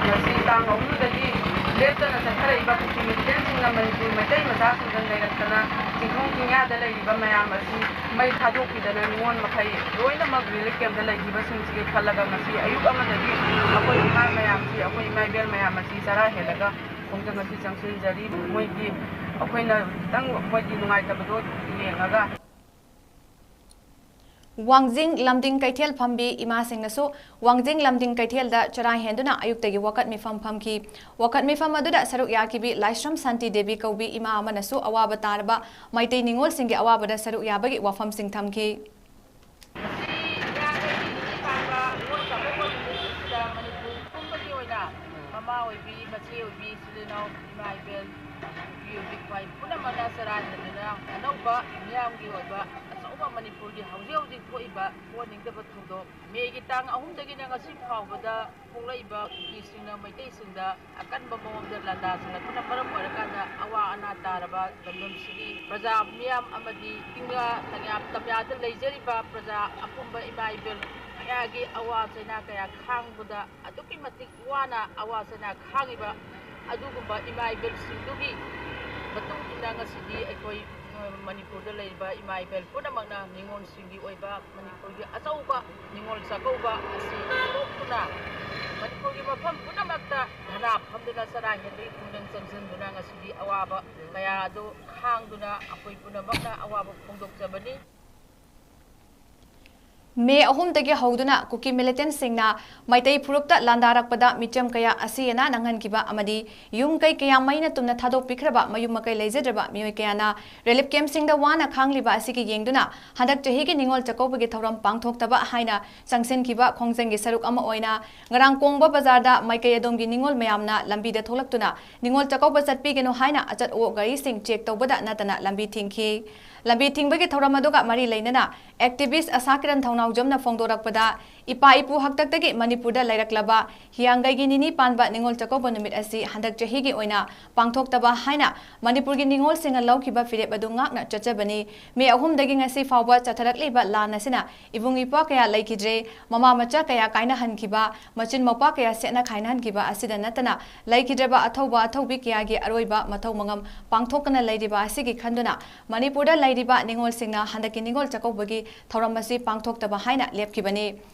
ꯉꯁꯤ ꯇꯥꯡ ꯑꯍꯨꯝꯗꯒꯤ ꯂꯦꯞꯇꯅ ꯆꯠꯊꯔꯛꯏꯕ ꯀꯨꯀꯤ ꯃꯤꯂꯤꯇꯦꯟꯁꯤꯡꯅ ꯃꯅꯤꯄꯨꯔ ꯃꯩꯇꯩ ꯃꯆꯥꯁꯤꯡꯗ ꯅꯩꯔꯛꯇꯅ ꯆꯤꯡꯈꯣꯡ ꯆꯤꯡꯌꯥꯗ ꯂꯩꯔꯤꯕ ꯃꯌꯥꯝ ꯑꯁꯤ ꯃꯩ ꯊꯥꯗꯣꯛꯄꯤꯗꯅ ꯅꯤꯉꯣꯜ ꯃꯈꯩ ꯂꯣꯏꯅꯃꯛ relief camp ꯇ ꯂꯩꯈꯤꯕꯁꯤꯡꯁꯤꯒꯤ ꯈꯜꯂꯒ ꯉꯁꯤ ꯑꯌꯨꯛ ꯑꯃꯗꯒꯤ ꯑꯩꯈꯣꯏ ꯏꯃꯥ ꯃꯌꯥꯝꯁꯤ, ꯑꯩꯈꯣꯏ ꯏꯃꯥ ꯏꯕꯦꯜ ꯃꯌꯥꯝ ꯑꯁꯤ ꯆꯔꯥ ꯍꯦꯜꯂꯒ ꯈꯣꯡꯖꯪ ꯑꯁꯤ ꯆꯪꯁꯤꯟꯖꯔꯤ꯫ ꯃꯣꯏꯒꯤ, ꯑꯩꯈꯣꯏꯅ ꯈꯤꯇꯪ ꯃꯣꯏꯒꯤ ꯅꯨꯡꯉꯥꯏꯇꯕꯗꯣ ꯌꯦꯡꯉꯒ꯫ ꯋꯥꯡꯖꯤꯡ ꯂꯝꯗꯤꯡ ꯀꯩꯊꯦꯜ ꯐꯝꯕꯤ ꯏꯃꯥꯁꯤꯡꯅꯁꯨ ꯋꯥꯡꯖꯤꯡ ꯂꯝꯗꯤꯡ ꯀꯩꯊꯦꯜꯗ ꯆꯔꯥ ꯍꯦꯟꯗꯨꯅ ꯑꯌꯨꯛꯇꯒꯤ ꯋꯥꯀꯠ ꯃꯤꯐꯝ ꯐꯝꯈꯤ꯫ ꯋꯥꯀꯠ ꯃꯤꯐꯝ ꯑꯗꯨꯗ ꯁꯔꯨꯛ ꯌꯥꯈꯤꯕꯤ ꯂꯥꯏꯁ꯭ꯔꯝ ꯁꯥꯟꯇꯤ ꯗꯦꯕꯤ ꯀꯧꯕꯤ ꯏꯃꯥ ꯑꯃꯅꯁꯨ ꯑꯋꯥꯕ ꯇꯥꯔꯕ ꯃꯩꯇꯩ ꯅꯤꯉꯣꯜꯁꯤꯡꯒꯤ ꯑꯋꯥꯕꯗ ꯁꯔꯨꯛ ꯌꯥꯕꯒꯤ ꯋꯥꯐꯝꯁꯤꯡ ꯊꯝꯈꯤ꯫ ꯉꯁꯤ ꯏꯔꯥꯏ ꯅꯤꯅꯤ ꯄꯥꯟꯕ ꯅꯤꯉꯣꯜ ꯆꯥꯛꯀꯧꯕ ꯅꯨꯃꯤꯠ ꯑꯁꯤꯗ ꯃꯅꯤꯄꯨꯔ ꯄꯨꯝꯕꯒꯤ ꯑꯣꯏꯅ ꯃꯃꯥ ꯑꯣꯏꯕꯤ, ꯃꯆꯦ ꯑꯣꯏꯕꯤ, ꯏꯆꯤꯜ ꯏꯅꯥꯎ, ꯏꯃꯥ ꯏꯕꯦꯜ, ꯅꯨꯄꯤ ꯑꯣꯏꯕꯤ ꯈ꯭ꯋꯥꯏ ꯄꯨꯝꯅꯃꯛꯅ ꯆꯔꯥ ꯍꯦꯟꯗꯨꯅ ꯑꯅꯧꯕ ꯃꯤꯌꯥꯝꯒꯤ ꯑꯣꯏꯕ ꯑꯆꯧꯕ ꯃꯅꯤꯄꯨꯔꯒꯤ ꯍꯧꯖꯤꯛ ꯍꯧꯖꯤꯛ ꯊꯣꯛꯏꯕ ꯄꯣꯠ ꯅꯤꯡꯗꯕ ꯊꯧꯗꯣꯛ ꯃꯦꯒꯤ ꯇꯥꯡ ꯑꯍꯨꯝꯗꯒꯤꯅ ꯉꯁꯤ ꯐꯥꯎꯕꯗ ꯐꯣꯡꯂꯛꯏꯕ ꯀꯨꯀꯤꯁꯤꯡꯅ ꯃꯩꯇꯩꯁꯤꯡꯗ ꯑꯀꯟꯕ ꯃꯑꯣꯡꯗ ꯂꯥꯟꯗꯥꯁꯤꯜꯂꯛꯄꯅ ꯃꯔꯝ ꯑꯣꯏꯔꯀꯥꯟꯗ ꯑꯋꯥ ꯑꯅꯥ ꯇꯥꯔꯕ ꯂꯝꯗꯝꯁꯤꯒꯤ ꯄ꯭ꯔꯖꯥ ꯃꯤꯌꯥꯝ ꯑꯃꯗꯤ ꯆꯤꯡꯌꯥ ꯇꯝꯌꯥ-, ꯇꯝꯌꯥꯗ ꯂꯩꯖꯔꯤꯕ ꯄ꯭ꯔꯖꯥ ꯑꯄꯨꯝꯕ ꯏꯃꯥ ꯏꯕꯦꯜ ꯀꯌꯥꯒꯤ ꯑꯋꯥ ꯆꯩꯅꯥ ꯀꯌꯥ ꯈꯥꯡꯕꯗ ꯑꯗꯨꯛꯀꯤ ꯃꯇꯤꯛ ꯋꯥꯅ ꯑꯋꯥ ꯆꯩꯅꯥ ꯈꯥꯡꯉꯤꯕ ꯑꯗꯨꯒꯨꯝꯕ ꯏꯃꯥ ꯏꯕꯦꯜꯁꯤꯡꯗꯨꯒꯤ ꯃꯇꯨꯡ ꯏꯟꯅ ꯉꯁꯤꯗꯤ ꯑꯩꯈꯣꯏ, ꯑ, ꯃꯅꯤꯄꯨꯔꯗ ꯂꯩꯔꯤꯕ ꯏꯃꯥ ꯏꯕꯦꯜ ꯄꯨꯝꯅꯃꯛꯅ ꯅꯤꯉꯣꯜꯁꯤꯡꯒꯤ ꯑꯣꯏꯕ ꯃꯅꯤꯄꯨꯔꯒꯤ ꯑꯆꯧꯕ ꯅꯤꯉꯣꯜ ꯆꯥꯛꯀꯧꯕ ꯑꯁꯤ ꯊꯣꯛꯇꯨꯅ ꯃꯅꯤꯄꯨꯔꯒꯤ ꯃꯐꯝ ꯄꯨꯝꯅꯃꯛꯇ ꯙꯔꯅꯥ ꯐꯝꯗꯨꯅ ꯆꯔꯥ ꯍꯦꯟꯕꯒꯤ ꯈꯣꯡꯖꯪ ꯆꯪꯁꯤꯟꯗꯨꯅ ꯉꯁꯤꯗꯤ ꯑꯋꯥꯕ ꯀꯌꯥ ꯑꯗꯨ ꯈꯥꯡꯗꯨꯅ ꯑꯩꯈꯣꯏ ꯄꯨꯝꯅꯃꯛꯅ ꯑꯋꯥꯕ ꯐꯣꯡꯗꯣꯛꯆꯕꯅꯤ꯫ ꯃꯦ ꯑꯍꯨꯝꯗꯒꯤ ꯍꯧꯗꯨꯅ ꯀꯨꯀꯤ ꯃꯤꯂꯤꯇꯦꯟꯁꯤꯡꯅ ꯃꯩꯇꯩ ꯐꯨꯔꯨꯞꯇ ꯂꯥꯟꯗꯥꯔꯛꯄꯗ ꯃꯤꯆꯝ ꯀꯌꯥ ꯑꯁꯤ ꯑꯅꯥ ꯅꯪꯍꯟꯈꯤꯕ ꯑꯃꯗꯤ ꯌꯨꯝ ꯀꯩ ꯀꯌꯥ ꯃꯩꯅ ꯇꯨꯝꯅ ꯊꯥꯗꯣꯛꯄꯤꯈ꯭ꯔꯕ ꯃꯌꯨꯝ ꯃꯀꯩ ꯂꯩꯖꯗ꯭ꯔꯕ ꯃꯤꯑꯣꯏ ꯀꯌꯥꯅ ꯔꯤꯂꯤꯐ ꯀꯦꯝꯞꯁꯤꯡꯗ ꯋꯥꯅ ꯈꯥꯡꯂꯤꯕ ꯑꯁꯤꯒꯤ ꯌꯦꯡꯗꯨꯅ ꯍꯟꯗꯛ ꯆꯍꯤꯒꯤ ꯅꯤꯉꯣꯜ ꯆꯥꯛꯀꯧꯕꯒꯤ ꯊꯧꯔꯝ ꯄꯥꯡꯊꯣꯛꯇꯕ ꯍꯥꯏꯅ ꯆꯪꯁꯤꯟꯈꯤꯕ ꯈꯣꯡꯖꯪꯒꯤ ꯁꯔꯨꯛ ꯑꯃ ꯑꯣꯏꯅ ꯉꯔꯥꯡ ꯀꯣꯡꯕ ꯕꯖꯥꯔꯗ ꯃꯥꯏꯀꯩ ꯑꯗꯣꯝꯒꯤ ꯅꯤꯉꯣꯜ ꯃꯌꯥꯝꯅ ꯂꯝꯕꯤꯗ ꯊꯣꯛꯂꯛꯇꯨꯅ ꯅꯤꯉꯣꯜ ꯆꯥꯛꯀꯧꯕ ꯆꯠꯄꯤꯒꯅꯨ ꯍꯥꯏꯅ ꯑꯆꯠ ꯑꯋꯣꯛ ꯒꯥꯔꯤꯁꯤꯡ ꯆꯦꯛ ꯇꯧꯕꯗ ꯅꯠꯇꯅ ꯂꯝꯕꯤ ꯊꯤꯡꯈꯤ꯫ ꯂꯝꯕꯤ ꯊꯤꯡꯕꯒꯤ ꯊꯧꯔꯝ ꯑꯗꯨꯒ ꯃꯔꯤ ꯂꯩꯅꯅ activist ꯑꯁꯥ ꯀꯤꯔꯟ ꯊꯧꯅꯥꯎꯖꯝꯅ ꯐꯣꯡꯗꯣꯔꯛꯄꯗ, ꯏꯄꯥ ꯏꯄꯨ ꯍꯥꯛꯇꯛꯇꯒꯤ ꯃꯅꯤꯄꯨꯔꯗ ꯂꯩꯔꯛꯂꯕ ꯍꯤꯌꯥꯡꯒꯩꯒꯤ ꯅꯤꯅꯤ ꯄꯥꯟꯕ ꯅꯤꯉꯣꯜ ꯆꯥꯛꯀꯧꯕ ꯅꯨꯃꯤꯠ ꯑꯁꯤ ꯍꯟꯗꯛ ꯆꯍꯤꯒꯤ ꯑꯣꯏꯅ ꯄꯥꯡꯊꯣꯛꯇꯕ ꯍꯥꯏꯅ ꯃꯅꯤꯄꯨꯔꯒꯤ ꯅꯤꯉꯣꯜꯁꯤꯡꯅ ꯂꯧꯈꯤꯕ ꯐꯤꯔꯦꯞ ꯑꯗꯨ ꯉꯥꯛꯅ ꯆꯠꯆꯕꯅꯤ꯫ ꯃꯦ ꯑꯍꯨꯝꯗꯒꯤ ꯉꯁꯤ ꯐꯥꯎꯕ ꯆꯠꯊꯔꯛꯂꯤꯕ ꯂꯥꯟ ꯑꯁꯤꯅ ꯏꯕꯨꯡ ꯏꯄ꯭ꯋꯥ ꯀꯌꯥ ꯂꯩꯈꯤꯗ꯭ꯔꯦ꯫ ꯃꯃꯥ ꯃꯆꯥ ꯀꯌꯥ ꯀꯥꯏꯅꯍꯟꯈꯤꯕ, ꯃꯆꯤꯟ ꯃꯧꯄ꯭ꯋꯥ ꯀꯌꯥ ꯁꯦꯠꯅ ꯈꯥꯏꯅꯍꯟꯈꯤꯕ ꯑꯁꯤꯗ ꯅꯠꯇꯅ, ꯂꯩꯈꯤꯗ꯭ꯔꯕ ꯑꯊꯧꯕ ꯑꯊꯧꯕꯤ ꯀꯌꯥꯒꯤ ꯑꯔꯣꯏꯕ ꯃꯊꯧ ꯃꯉꯝ ꯄꯥꯡꯊꯣꯛꯇꯅ ꯂꯩꯔꯤꯕ ꯑꯁꯤꯒꯤ ꯈꯟꯗꯨꯅ, ꯃꯅꯤꯄꯨꯔꯗ ꯂꯩꯔꯤꯕ ꯅꯤꯉꯣꯜꯁꯤꯡꯅ ꯍꯟꯗꯛꯀꯤ ꯅꯤꯉꯣꯜ ꯆꯥꯛꯀꯧꯕꯒꯤ ꯊꯧꯔꯝ ꯑꯁꯤ ꯄꯥꯡꯊꯣꯛꯇꯕ ꯍꯥꯏꯅ ꯂꯦꯞꯈꯤꯕꯅꯤ꯫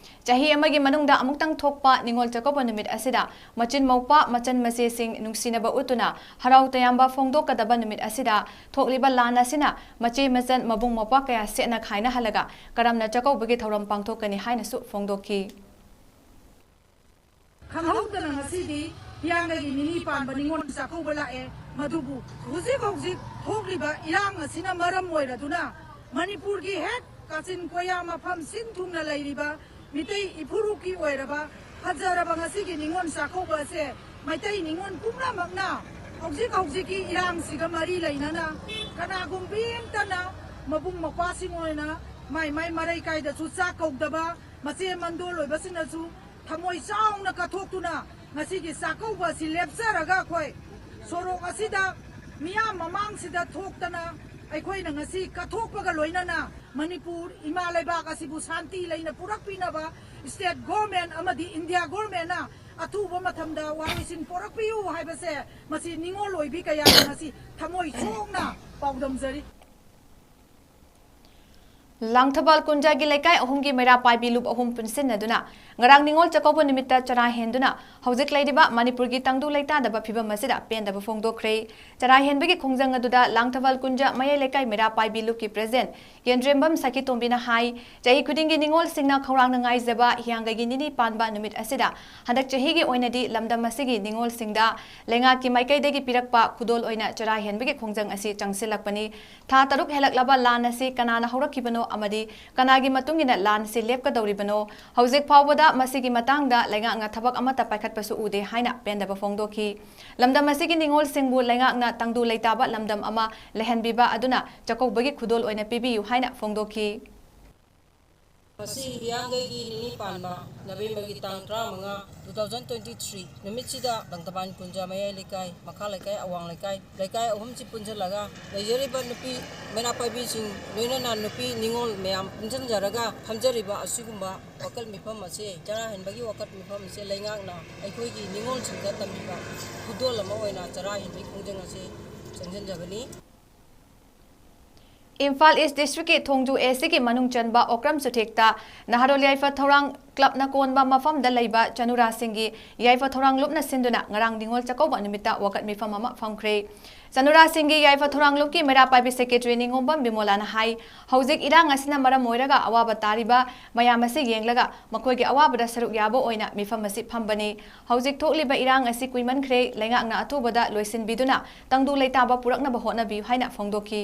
ꯆꯍꯤ ꯑꯃꯒꯤ ꯃꯅꯨꯡꯗ ꯑꯃꯨꯛꯇꯪ ꯊꯣꯛꯄ ꯅꯤꯉꯣꯜ ꯆꯥꯛꯀꯧꯕ ꯅꯨꯃꯤꯠ ꯑꯁꯤꯗ ꯃꯆꯤꯟ ꯃꯧꯄ꯭ꯋꯥ, ꯃꯆꯟ ꯃꯆꯦꯁꯤꯡ ꯅꯨꯡꯁꯤꯅꯕ ꯎꯠꯇꯨꯅ ꯍꯔꯥꯎ ꯇꯌꯥꯝꯕ ꯐꯣꯡꯗꯣꯛꯀꯗꯕ ꯅꯨꯃꯤꯠ ꯑꯁꯤꯗ ꯊꯣꯛꯂꯤꯕ ꯂꯥꯟ ꯑꯁꯤꯅ ꯃꯆꯦ ꯃꯆꯟ, ꯃꯕꯨꯡ ꯃꯧꯄ꯭ꯋꯥ ꯀꯌꯥ ꯁꯦꯠꯅ ꯈꯥꯏꯅꯍꯜꯂꯒ ꯀꯔꯝꯅ ꯆꯥꯛꯀꯧꯕꯒꯤ ꯊꯧꯔꯝ ꯄꯥꯡꯊꯣꯛꯀꯅꯤ ꯍꯥꯏꯅꯁꯨ ꯐꯣꯡꯗꯣꯛꯈꯤ꯫ ꯈꯪꯍꯧꯗꯅ ꯉꯁꯤꯗꯤ ꯍꯤꯌꯥꯡꯒꯩꯒꯤ ꯅꯤꯅꯤ ꯄꯥꯟꯕ ꯅꯤꯉꯣꯜ ꯆꯥꯛꯀꯧꯕ ꯂꯥꯛꯑꯦ꯫ ꯃꯗꯨꯕꯨ ꯍꯧꯖꯤꯛ ꯍꯧꯖꯤꯛ ꯊꯣꯛꯂꯤꯕ ꯏꯔꯥꯡ ꯑꯁꯤꯅ ꯃꯔꯝ ꯑꯣꯏꯔꯗꯨꯅ ꯃꯅꯤꯄꯨꯔꯒꯤ ꯍꯦꯛ ꯀꯥꯆꯤꯟ ꯀꯣꯌꯥ ꯃꯐꯝ ꯁꯤꯟ ꯊꯨꯡꯅ ꯂꯩꯔꯤꯕ ꯃꯤꯇꯩ ꯏꯐꯨꯔꯨꯞꯀꯤ ꯑꯣꯏꯔꯕ ꯐꯖꯔꯕ ꯉꯁꯤꯒꯤ ꯅꯤꯉꯣꯜ ꯆꯥꯛꯀꯧꯕ ꯑꯁꯦ ꯃꯩꯇꯩ ꯅꯤꯉꯣꯜ ꯄꯨꯝꯅꯃꯛꯅ ꯍꯧꯖꯤꯛ ꯍꯧꯖꯤꯛꯀꯤ ꯏꯔꯥꯡꯁꯤꯒ ꯃꯔꯤ ꯂꯩꯅꯅ ꯀꯅꯥꯒꯨꯝꯕꯤ ꯑꯃꯇꯅ ꯃꯕꯨꯡ ꯃꯧꯄ꯭ꯋꯥꯁꯤꯡ ꯑꯣꯏꯅ ꯃꯥꯏ ꯃꯥꯏ ꯃꯔꯩ ꯀꯥꯏꯗꯁꯨ ꯆꯥꯛ ꯀꯧꯗꯕ, ꯃꯆꯦ ꯃꯟꯗꯣꯜ ꯑꯣꯏꯕꯁꯤꯡꯅꯁꯨ ꯊꯃꯣꯏ ꯆꯥꯎꯅ ꯀꯠꯊꯣꯛꯇꯨꯅ ꯉꯁꯤꯒꯤ ꯆꯥꯛꯀꯧꯕ ꯑꯁꯤ ꯂꯦꯞꯆꯔꯒ ꯑꯩꯈꯣꯏ ꯁꯣꯔꯣꯛ ꯑꯁꯤꯗ ꯃꯤꯌꯥꯝ ꯃꯃꯥꯡꯁꯤꯗ ꯊꯣꯛꯇꯅ ꯑꯩꯈꯣꯏꯅ ꯉꯁꯤ ꯀꯠꯊꯣꯛꯄꯒ ꯂꯣꯏꯅꯅ ꯃꯅꯤꯄꯨꯔ ꯏꯃꯥ ꯂꯩꯕꯥꯛ ꯑꯁꯤꯕꯨ ꯁꯥꯟꯇꯤ ꯂꯩꯅ ꯄꯨꯔꯛꯄꯤꯅꯕ state government ꯑꯃꯗꯤ India governmentꯅ ꯑꯊꯨꯕ ꯃꯇꯝꯗ ꯋꯥꯔꯣꯏꯁꯤꯟ ꯄꯨꯔꯛꯄꯤꯌꯨ ꯍꯥꯏꯕꯁꯦ ꯃꯁꯤ ꯅꯤꯉꯣꯜ ꯑꯣꯏꯕꯤ ꯀꯌꯥꯅ ꯉꯁꯤ ꯊꯃꯣꯏ ꯁꯣꯛꯅ ꯄꯥꯎꯗꯝꯖꯔꯤ꯫ ꯂꯥꯡꯊꯕꯥꯜ ꯀꯨꯟꯖꯒꯤ ꯂꯩꯀꯥꯏ ꯑꯍꯨꯝꯒꯤ ꯃꯩꯔꯥ ꯄꯥꯏꯕꯤ ꯂꯨꯞ ꯑꯍꯨꯝ ꯄꯨꯟꯁꯤꯟꯅꯗꯨꯅ ꯉꯔꯥꯡ ꯅꯤꯉꯣꯜ ꯆꯥꯛꯀꯧꯕ ꯅꯨꯃꯤꯠꯇ ꯆꯔꯥ ꯍꯦꯟꯗꯨꯅ ꯍꯧꯖꯤꯛ ꯂꯩꯔꯤꯕ ꯃꯅꯤꯄꯨꯔꯒꯤ ꯇꯪꯗꯨ ꯂꯩꯇꯥꯗꯕ ꯐꯤꯕꯝ ꯑꯁꯤꯗ ꯄꯦꯟꯗꯕ ꯐꯣꯡꯗꯣꯛꯈ꯭ꯔꯦ꯫ ꯆꯔꯥ ꯍꯦꯟꯕꯒꯤ ꯈꯣꯡꯖꯪ ꯑꯗꯨꯗ ꯂꯥꯡꯊꯕꯥꯜ ꯀꯨꯟꯖ ꯃꯌꯥꯏ ꯂꯩꯀꯥꯏ ꯃꯩꯔꯥ ꯄꯥꯏꯕꯤ ꯂꯨꯞꯀꯤ president ꯌꯦꯟꯗ꯭ꯔꯦꯝꯕꯝ ꯁꯈꯤꯇꯣꯝꯕꯤꯅ ꯍꯥꯏ, ꯆꯍꯤ ꯈꯨꯗꯤꯡꯒꯤ ꯅꯤꯉꯣꯜꯁꯤꯡꯅ ꯈꯧꯔꯥꯡꯅ ꯉꯥꯏꯖꯕ ꯍꯤꯌꯥꯡꯒꯩꯒꯤ ꯅꯤꯅꯤ ꯄꯥꯟꯕ ꯅꯨꯃꯤꯠ ꯑꯁꯤꯗ ꯍꯟꯗꯛ ꯆꯍꯤꯒꯤ ꯑꯣꯏꯅꯗꯤ ꯂꯝꯗꯝ ꯑꯁꯤꯒꯤ ꯅꯤꯉꯣꯜꯁꯤꯡꯗ ꯂꯩꯉꯥꯛꯀꯤ ꯃꯥꯏꯀꯩꯗꯒꯤ ꯄꯤꯔꯛꯄ ꯈꯨꯗꯣꯜ ꯑꯣꯏꯅ ꯆꯔꯥ ꯍꯦꯟꯕꯒꯤ ꯈꯣꯡꯖꯪ ꯑꯁꯤ ꯆꯪꯁꯤꯜꯂꯛꯄꯅꯤ꯫ ꯊꯥ ꯇꯔꯨꯛ ꯍꯦꯜꯂꯛꯂꯕ ꯂꯥꯟ ꯑꯁꯤ ꯀꯅꯥꯅ ꯍꯧꯔꯛꯈꯤꯕꯅꯣ ꯑꯃꯗꯤ ꯀꯅꯥꯒꯤ ꯃꯇꯨꯡ ꯏꯟꯅ ꯂꯥꯟꯁꯤ ꯂꯦꯞꯀꯗꯧꯔꯤꯕꯅꯣ? ꯍꯧꯖꯤꯛ ꯐꯥꯎꯕꯗ ꯃꯁꯤꯒꯤ ꯃꯇꯥꯡꯗ ꯂꯩꯉꯥꯛꯅ ꯊꯕꯛ ꯑꯃꯠꯇ ꯄꯥꯏꯈꯠꯄꯁꯨ ꯎꯗꯦ ꯍꯥꯏꯅ ꯄꯦꯟꯗꯕ ꯐꯣꯡꯗꯣꯛꯈꯤ꯫ ꯂꯝꯗꯝ ꯑꯁꯤꯒꯤ ꯅꯤꯉꯣꯜꯁꯤꯡꯕꯨ ꯂꯩꯉꯥꯛꯅ ꯇꯪꯗꯨ ꯂꯩꯇꯥꯕ ꯂꯝꯗꯝ ꯑꯃ ꯂꯩꯍꯟꯕꯤꯕ ꯑꯗꯨꯅ ꯆꯥꯛꯀꯧꯕꯒꯤ ꯈꯨꯗꯣꯜ ꯑꯣꯏꯅ ꯄꯤꯕꯤꯌꯨ ꯍꯥꯏꯅ ꯐꯣꯡꯗꯣꯛꯈꯤ꯫ ꯃꯁꯤ ꯍꯤꯌꯥꯡꯒꯩꯒꯤ ꯅꯤꯅꯤ ꯄꯥꯟꯕ ꯅꯕꯦꯝꯕꯔꯒꯤ ꯇꯥꯡ ꯇꯔꯥꯃꯉꯥ, two thousand twenty three ꯅꯨꯃꯤꯠꯁꯤꯗ ꯂꯪꯊꯕꯥꯜ ꯀꯨꯟꯖ ꯃꯌꯥꯏ ꯂꯩꯀꯥꯏ, ꯃꯈꯥ ꯂꯩꯀꯥꯏ, ꯑꯋꯥꯡ ꯂꯩꯀꯥꯏ, ꯂꯩꯀꯥꯏ ꯑꯍꯨꯝꯁꯤ ꯄꯨꯟꯁꯤꯜꯂꯒ ꯂꯩꯖꯔꯤꯕ ꯅꯨꯄꯤ ꯃꯩꯔꯥ ꯄꯥꯏꯕꯤꯁꯤꯡ, ꯂꯣꯏꯅꯅ ꯅꯨꯄꯤ ꯅꯤꯉꯣꯜ ꯃꯌꯥꯝ ꯄꯨꯟꯁꯤꯟꯖꯔꯒ ꯐꯝꯖꯔꯤꯕ ꯑꯁꯤꯒꯨꯝꯕ ꯋꯥꯀꯠ ꯃꯤꯐꯝ ꯑꯁꯦ, ꯆꯔꯥ ꯍꯦꯟꯕꯒꯤ ꯋꯥꯀꯠ ꯃꯤꯐꯝ ꯑꯁꯦ ꯂꯩꯉꯥꯛꯅ ꯑꯩꯈꯣꯏꯒꯤ ꯅꯤꯉꯣꯜꯁꯤꯡꯗ ꯇꯝꯕꯤꯕ ꯈꯨꯗꯣꯜ ꯑꯃ ꯑꯣꯏꯅ ꯆꯔꯥ ꯍꯦꯟꯕꯒꯤ ꯈꯣꯡꯖꯪ ꯑꯁꯦ ꯆꯪꯁꯤꯟꯖꯕꯅꯤ꯫ ꯏꯝꯐꯥꯜ ꯏꯁ ꯗꯤꯁꯇ꯭ꯔꯤꯛꯀꯤ ꯊꯣꯡꯖꯨ ꯑꯦ ꯁꯤꯒꯤ ꯃꯅꯨꯡ ꯆꯟꯕ ꯑꯣꯀ꯭ꯔꯝ ꯆꯨꯊꯦꯛꯇ ꯅꯍꯥꯔꯣꯜ ꯌꯥꯏꯐ ꯊꯧꯔꯥꯡ ꯀ꯭ꯂꯕꯅ ꯀꯣꯟꯕ ꯃꯐꯝꯗ ꯂꯩꯕ ꯆꯅꯨꯔꯥꯁꯤꯡꯒꯤ ꯌꯥꯏꯐ ꯊꯧꯔꯥꯡ ꯂꯨꯞꯅ ꯁꯤꯟꯗꯨꯅ ꯉꯔꯥꯡ ꯅꯤꯉꯣꯜ ꯆꯥꯛꯀꯧꯕ ꯅꯨꯃꯤꯠꯇ ꯋꯥꯀꯠ ꯃꯤꯐꯝ ꯑꯃ ꯐꯝꯈ꯭ꯔꯦ꯫ ꯆꯅꯨꯔꯥꯁꯤꯡꯒꯤ ꯌꯥꯏꯐ ꯊꯧꯔꯥꯡ ꯂꯨꯞꯀꯤ ꯃꯩꯔꯥ ꯄꯥꯏꯕꯤ ꯁꯦꯀ꯭ꯔꯦꯇꯔꯤ ꯅꯤꯉꯣꯝꯕꯝ ꯕꯤꯃꯣꯂꯥꯅ ꯍꯥꯏ, ꯍꯧꯖꯤꯛ ꯏꯔꯥꯡ ꯑꯁꯤꯅ ꯃꯔꯝ ꯑꯣꯏꯔꯒ ꯑꯋꯥꯕ ꯇꯥꯔꯤꯕ ꯃꯌꯥꯝ ꯑꯁꯤ ꯌꯦꯡꯂꯒ ꯃꯈꯣꯏꯒꯤ ꯑꯋꯥꯕꯗ ꯁꯔꯨꯛ ꯌꯥꯕ ꯑꯣꯏꯅ ꯃꯤꯐꯝ ꯑꯁꯤ ꯐꯝꯕꯅꯤ꯫ ꯍꯧꯖꯤꯛ ꯊꯣꯛꯂꯤꯕ ꯏꯔꯥꯡ ꯑꯁꯤ ꯀꯨꯏꯃꯟꯈ꯭ꯔꯦ, ꯂꯩꯉꯥꯛꯅ ꯑꯊꯨꯕꯗ ꯂꯣꯏꯁꯤꯟꯕꯤꯗꯨꯅ ꯇꯪꯗꯨ ꯂꯩꯇꯥꯕ ꯄꯨꯔꯛꯅꯕ ꯍꯣꯠꯅꯕꯤꯌꯨ ꯍꯥꯏꯅ ꯐꯣꯡꯗꯣꯛꯈꯤ꯫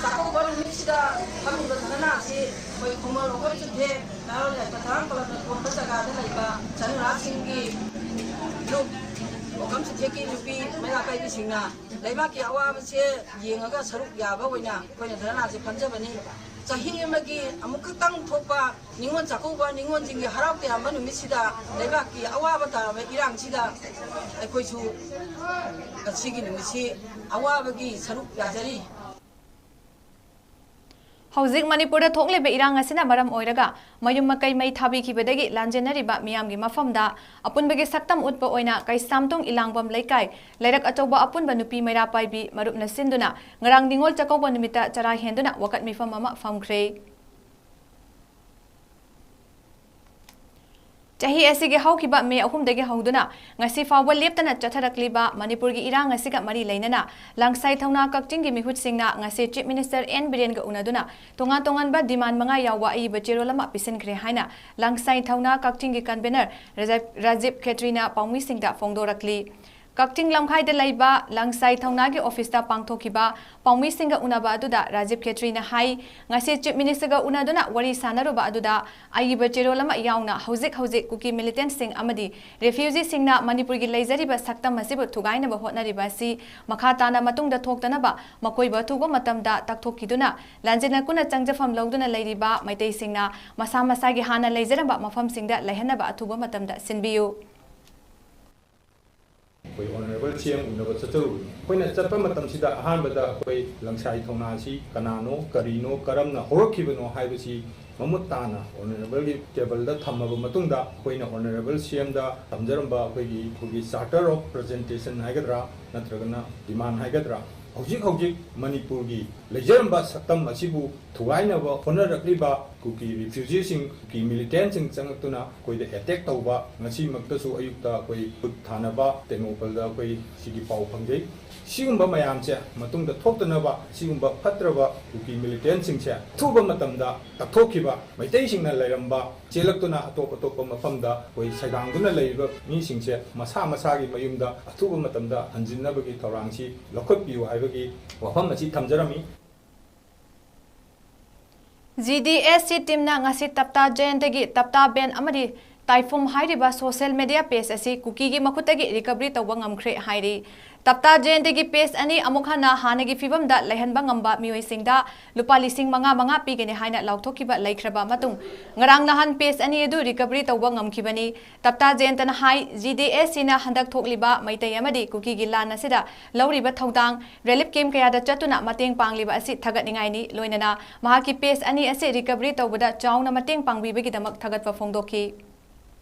ꯆꯥꯛꯀꯧꯕ ꯅꯨꯃꯤꯠꯁꯤꯗ ꯐꯝꯃꯤꯕ ꯙꯔꯅꯥ ꯑꯁꯤ ꯑꯩꯈꯣꯏ ꯈꯨꯃꯟ ꯑꯣꯀ꯭ꯔꯝ ꯆꯨꯊꯦꯛ ꯅꯍꯥꯔꯣꯜ ꯌꯥꯏꯐ ꯊꯧꯔꯥꯡ ꯀ꯭ꯂꯕꯅ ꯀꯣꯟꯕ ꯖꯒꯥꯗ ꯂꯩꯕ ꯆꯅꯨꯔꯥꯁꯤꯡꯒꯤ ꯂꯨꯞ, ꯑꯣꯀ꯭ꯔꯝ ꯆꯨꯊꯦꯛꯀꯤ ꯅꯨꯄꯤ ꯃꯩꯔꯥ ꯄꯥꯏꯕꯤꯁꯤꯡꯅ ꯂꯩꯕꯥꯛꯀꯤ ꯑꯋꯥꯕꯁꯦ ꯌꯦꯡꯉꯒ ꯁꯔꯨꯛ ꯌꯥꯕ ꯑꯣꯏꯅ ꯑꯩꯈꯣꯏꯅ ꯙꯔꯅꯥꯁꯦ ꯐꯝꯖꯕꯅꯤ꯫ ꯆꯍꯤ ꯑꯃꯒꯤ ꯑꯃꯨꯛ ꯈꯛꯇꯪ ꯊꯣꯛꯄ ꯅꯤꯉꯣꯜ ꯆꯥꯛꯀꯧꯕ, ꯅꯤꯉꯣꯜꯁꯤꯡꯒꯤ ꯍꯔꯥꯎ ꯇꯌꯥꯝꯕ ꯅꯨꯃꯤꯠꯁꯤꯗ ꯂꯩꯕꯥꯛꯀꯤ ꯑꯋꯥꯕ ꯇꯥꯔꯕ ꯏꯔꯥꯡꯁꯤꯗ ꯑꯩꯈꯣꯏꯁꯨ ꯉꯁꯤꯒꯤ ꯅꯨꯃꯤꯠꯁꯤ ꯑꯋꯥꯕꯒꯤ ꯁꯔꯨꯛ ꯌꯥꯖꯔꯤ꯫ ꯍꯧꯖꯤꯛ ꯃꯅꯤꯄꯨꯔꯗ ꯊꯣꯛꯂꯤꯕ ꯏꯔꯥꯡ ꯑꯁꯤꯅ ꯃꯔꯝ ꯑꯣꯏꯔꯒ ꯃꯌꯨꯝ ꯃꯀꯩ ꯃꯩ ꯊꯥꯕꯤꯈꯤꯕꯗꯒꯤ ꯂꯥꯟꯖꯦꯟꯅꯔꯤꯕ ꯃꯤꯌꯥꯝꯒꯤ ꯃꯐꯝꯗ ꯑꯄꯨꯟꯕꯒꯤ ꯁꯛꯇꯝ ꯎꯠꯄ ꯑꯣꯏꯅ ꯀꯩꯁꯥꯝꯊꯣꯡ ꯏꯂꯥꯡꯕꯝ ꯂꯩꯀꯥꯏ ꯂꯩꯔꯛ ꯑꯆꯧꯕ ꯑꯄꯨꯟꯕ ꯅꯨꯄꯤ ꯃꯩꯔꯥ ꯄꯥꯏꯕꯤ ꯃꯔꯨꯞꯅ ꯁꯤꯟꯗꯨꯅ ꯉꯔꯥꯡ ꯅꯤꯉꯣꯜ ꯆꯥꯛꯀꯧꯕ ꯅꯨꯃꯤꯠꯇ ꯆꯔꯥ ꯍꯦꯟꯗꯨꯅ ꯋꯥꯀꯠ ꯃꯤꯐꯝ ꯑꯃ ꯐꯝꯈ꯭ꯔꯦ꯫ ꯆꯍꯤ ꯑꯁꯤꯒꯤ ꯍꯧꯈꯤꯕ ꯃꯦ ꯑꯍꯨꯝꯗꯒꯤ ꯍꯧꯗꯨꯅ ꯉꯁꯤ ꯐꯥꯎꯕ ꯂꯦꯞꯇꯅ ꯆꯠꯊꯔꯛꯂꯤꯕ ꯃꯅꯤꯄꯨꯔꯒꯤ ꯏꯔꯥꯡ ꯑꯁꯤꯒ ꯃꯔꯤ ꯂꯩꯅꯅ ꯂꯥꯡꯁꯥꯏ ꯊꯧꯅꯥ ꯀꯛꯆꯤꯡꯒꯤ ꯃꯤꯍꯨꯠꯁꯤꯡꯅ ꯉꯁꯤ ꯆꯤꯐ ꯃꯤꯅꯤꯁꯇꯔ ꯑꯦꯟ ꯕꯤꯔꯦꯟꯒ ꯎꯅꯗꯨꯅ ꯇꯣꯉꯥꯟ ꯇꯣꯉꯥꯟꯕ ꯗꯤꯃꯥꯟ ꯃꯉꯥ ꯌꯥꯎꯕ ꯑꯏꯕ ꯆꯦꯔꯣꯜ ꯑꯃ ꯄꯤꯁꯤꯟꯈ꯭ꯔꯦ ꯍꯥꯏꯅ ꯂꯥꯡꯁꯥꯏ ꯊꯧꯅꯥ ꯀꯛꯆꯤꯡꯒꯤ ꯀꯟꯚꯦꯅꯔ ꯔꯥꯖꯤꯕ, ꯔꯥꯖꯤꯕ ꯈꯦꯇ꯭ꯔꯤꯅ ꯄꯥꯎꯃꯤꯁꯤꯡꯗ ꯐꯣꯡꯗꯣꯔꯛꯂꯤ꯫ ꯀꯛꯆꯤꯡ ꯂꯝꯈꯥꯏꯗ ꯂꯩꯕ ꯂꯪꯁꯥꯏ ꯊꯧꯅꯥꯒꯤ ꯑꯣꯐꯤꯁꯇ ꯄꯥꯡꯊꯣꯛꯈꯤꯕ ꯄꯥꯎꯃꯤꯁꯤꯡꯒ ꯎꯅꯕ ꯑꯗꯨꯗ ꯔꯥꯖꯤꯕ ꯈꯦꯇ꯭ꯔꯤꯅ ꯍꯥꯏ, ꯉꯁꯤ ꯆꯤꯐ ꯃꯤꯅꯤꯁꯇꯔꯒ ꯎꯅꯗꯨꯅ ꯋꯥꯔꯤ ꯁꯥꯟꯅꯔꯨꯕ ꯑꯗꯨꯗ ꯑꯏꯕ ꯆꯦꯔꯣꯜ ꯑꯃ ꯌꯥꯎꯅ ꯍꯧꯖꯤꯛ ꯍꯧꯖꯤꯛ ꯀꯨꯀꯤ ꯃꯤꯂꯤꯇꯦꯟꯠꯁꯤꯡ ꯑꯃꯗꯤ ꯔꯦꯐ꯭ꯌꯨꯖꯤꯁꯤꯡꯅ ꯃꯅꯤꯄꯨꯔꯒꯤ ꯂꯩꯖꯔꯤꯕ ꯁꯛꯇꯝ ꯑꯁꯤꯕꯨ ꯊꯨꯒꯥꯏꯅꯕ ꯍꯣꯠꯅꯔꯤꯕ ꯑꯁꯤ ꯃꯈꯥ ꯇꯥꯅ ꯃꯇꯨꯡꯗ ꯊꯣꯛꯇꯅꯕ ꯃꯈꯣꯏꯕꯨ ꯑꯊꯨꯕ ꯃꯇꯝꯗ ꯇꯛꯊꯣꯛꯈꯤꯗꯨꯅ ꯂꯥꯟꯖꯦꯟꯅ ꯀꯨꯅ ꯆꯪꯖꯐꯝ ꯂꯧꯗꯨꯅ ꯂꯩꯔꯤꯕ ꯃꯩꯇꯩꯁꯤꯡꯅ ꯃꯁꯥ ꯃꯁꯥꯒꯤ ꯍꯥꯟꯅ ꯂꯩꯖꯔꯝꯕ ꯃꯐꯝꯁꯤꯡꯗ ꯂꯩꯍꯟꯅꯕ ꯑꯊꯨꯕ ꯃꯇꯝꯗ ꯁꯤꯟꯕꯤꯌꯨ꯫ ꯑꯩꯈꯣꯏ ꯑꯣꯅꯔꯦꯕꯜ ꯁꯤ ꯑꯦꯝ ꯎꯅꯕ ꯆꯠꯆꯔꯨꯕꯅꯤ꯫ ꯑꯩꯈꯣꯏꯅ ꯆꯠꯄ ꯃꯇꯝꯁꯤꯗ ꯑꯍꯥꯟꯕꯗ ꯑꯩꯈꯣꯏ ꯂꯪꯁꯥꯏ ꯊꯧꯅꯥ ꯑꯁꯤ ꯀꯅꯥꯅꯣ, ꯀꯔꯤꯅꯣ, ꯀꯔꯝꯅ ꯍꯧꯔꯛꯈꯤꯕꯅꯣ ꯍꯥꯏꯕꯁꯤ ꯃꯃꯨꯠ ꯇꯥꯅ ꯑꯣꯅꯔꯦꯕꯜꯒꯤ ꯇꯦꯕꯜꯗ ꯊꯝꯃꯕ ꯃꯇꯨꯡꯗ, ꯑꯩꯈꯣꯏꯅ ꯑꯣꯅꯔꯦꯕꯜ ꯁꯤ ꯑꯦꯝꯗ ꯊꯝꯖꯔꯝꯕ ꯑꯩꯈꯣꯏꯒꯤ, ꯑꯩꯈꯣꯏꯒꯤ ꯆꯥꯔꯇꯔ ꯑꯣꯐ ꯄ꯭ꯔꯖꯦꯟꯇꯦꯁꯟ ꯍꯥꯏꯒꯗ꯭ꯔꯥ, ꯅꯠꯇ꯭ꯔꯒꯅ ꯗꯤꯃꯥꯟ ꯍꯥꯏꯒꯗ꯭ꯔꯥ, ꯍꯧꯖꯤꯛ ꯍꯧꯖꯤꯛ ꯃꯅꯤꯄꯨꯔꯒꯤ ꯂꯩꯖꯔꯝꯕ ꯁꯛꯇꯝ ꯑꯁꯤꯕꯨ ꯊꯨꯒꯥꯏꯅꯕ ꯍꯣꯠꯅꯔꯛꯂꯤꯕ ꯀꯨꯀꯤ ꯔꯤꯐ꯭ꯌꯨꯖꯤꯁꯤꯡ, ꯀꯨꯀꯤ ꯃꯤꯂꯤꯇꯦꯟꯠꯁꯤꯡ ꯆꯪꯂꯛꯇꯨꯅ ꯑꯩꯈꯣꯏꯗ ꯑꯦꯇꯦꯛ ꯇꯧꯕ, ꯉꯁꯤꯃꯛꯇꯁꯨ ꯑꯌꯨꯛꯇ ꯑꯩꯈꯣꯏ ꯈꯨꯠ ꯊꯥꯅꯕ ꯇꯦꯡꯅꯧꯄꯜꯗ ꯑꯩꯈꯣꯏ ꯁꯤꯒꯤ ꯄꯥꯎ ꯐꯪꯖꯩ꯫ ꯁꯤꯒꯨꯝꯕ ꯃꯌꯥꯝꯁꯦ ꯃꯇꯨꯡꯗ ꯊꯣꯛꯇꯅꯕ, ꯁꯤꯒꯨꯝꯕ ꯐꯠꯇ꯭ꯔꯕ ꯀꯨꯀꯤ ꯃꯤꯂꯤꯇꯦꯟꯠꯁꯤꯡꯁꯦ ꯑꯊꯨꯕ ꯃꯇꯝꯗ ꯇꯛꯊꯣꯛꯈꯤꯕ, ꯃꯩꯇꯩꯁꯤꯡꯅ ꯂꯩꯔꯝꯕ ꯆꯦꯜꯂꯛꯇꯨꯅ ꯑꯇꯣꯞ ꯑꯇꯣꯞꯄ ꯃꯐꯝꯗ ꯑꯩꯈꯣꯏ ꯁꯩꯗꯥꯡꯗꯨꯅ ꯂꯩꯔꯤꯕ ꯃꯤꯁꯤꯡꯁꯦ ꯃꯁꯥ ꯃꯁꯥꯒꯤ ꯃꯌꯨꯝꯗ ꯑꯊꯨꯕ ꯃꯇꯝꯗ ꯍꯟꯖꯤꯟꯅꯕꯒꯤ ꯊꯧꯔꯥꯡꯁꯤ ꯂꯧꯈꯠꯄꯤꯌꯨ ꯍꯥꯏꯕꯒꯤ ꯋꯥꯐꯝ ꯑꯁꯤ ꯊꯝꯖꯔꯝꯃꯤ꯫ ꯖꯤ ꯗꯤ ꯑꯦꯁ ꯁꯤ ꯇꯤꯝꯅ ꯉꯁꯤ ꯇꯞꯇꯥ ꯖꯌꯟꯇꯒꯤ ꯇꯞꯇꯥ ꯕꯦꯟ ꯑꯃꯗꯤ ꯇꯥꯏꯐꯨꯝ ꯍꯥꯏꯔꯤꯕ ꯁꯣꯁꯤꯌꯦꯜ ꯃꯤꯗꯤꯌꯥ ꯄꯦꯖ ꯑꯁꯤ ꯀꯨꯀꯤꯒꯤ ꯃꯈꯨꯠꯇꯒꯤ ꯔꯤꯀꯚꯔꯤ ꯇꯧꯕ ꯉꯝꯈ꯭ꯔꯦ ꯍꯥꯏꯔꯤ꯫ ꯇꯞꯇꯥ ꯖꯌꯟꯇꯒꯤ ꯄꯦꯖ ꯑꯅꯤ ꯑꯃꯨꯛ ꯍꯟꯅ ꯍꯥꯟꯅꯒꯤ ꯐꯤꯕꯝꯗ ꯂꯩꯍꯟꯕ ꯉꯝꯕ ꯃꯤꯑꯣꯏꯁꯤꯡꯗ ꯂꯨꯄꯥ ꯂꯤꯁꯤꯡ ꯃꯉꯥ ꯃꯉꯥ ꯄꯤꯒꯅꯤ ꯍꯥꯏꯅ ꯂꯥꯎꯊꯣꯛꯈꯤꯕ ꯂꯩꯈ꯭ꯔꯕ ꯃꯇꯨꯡ, ꯉꯔꯥꯡ ꯅꯍꯥꯟ ꯄꯦꯖ ꯑꯅꯤ ꯑꯗꯨ ꯔꯤꯀꯚꯔꯤ ꯇꯧꯕ ꯉꯝꯈꯤꯕꯅꯤ꯫ ꯇꯞꯇꯥ ꯖꯌꯟꯇꯅ ꯍꯥꯏ, ꯖꯤ ꯗꯤ ꯑꯦꯁ ꯁꯤꯅ ꯍꯟꯗꯛ ꯊꯣꯛꯂꯤꯕ ꯃꯩꯇꯩ ꯑꯃꯗꯤ ꯀꯨꯀꯤꯒꯤ ꯂꯥꯟ ꯑꯁꯤꯗ ꯂꯧꯔꯤꯕ ꯊꯧꯗꯥꯡ, ꯔꯤꯂꯤꯐ ꯀꯦꯝꯞ ꯀꯌꯥꯗ ꯆꯠꯇꯨꯅ ꯃꯇꯦꯡ ꯄꯥꯡꯂꯤꯕ ꯑꯁꯤ ꯊꯥꯒꯠꯅꯤꯡꯉꯥꯏꯅꯤ꯫ ꯂꯣꯏꯅꯅ ꯃꯍꯥꯛꯀꯤ ꯄꯦꯖ ꯑꯅꯤ ꯑꯁꯤ ꯔꯤꯀꯚꯔꯤ ꯇꯧꯕꯗ ꯆꯥꯎꯅ ꯃꯇꯦꯡ ꯄꯥꯡꯕꯤꯕꯒꯤꯗꯃꯛ ꯊꯥꯒꯠꯄ ꯐꯣꯡꯗꯣꯛꯈꯤ꯫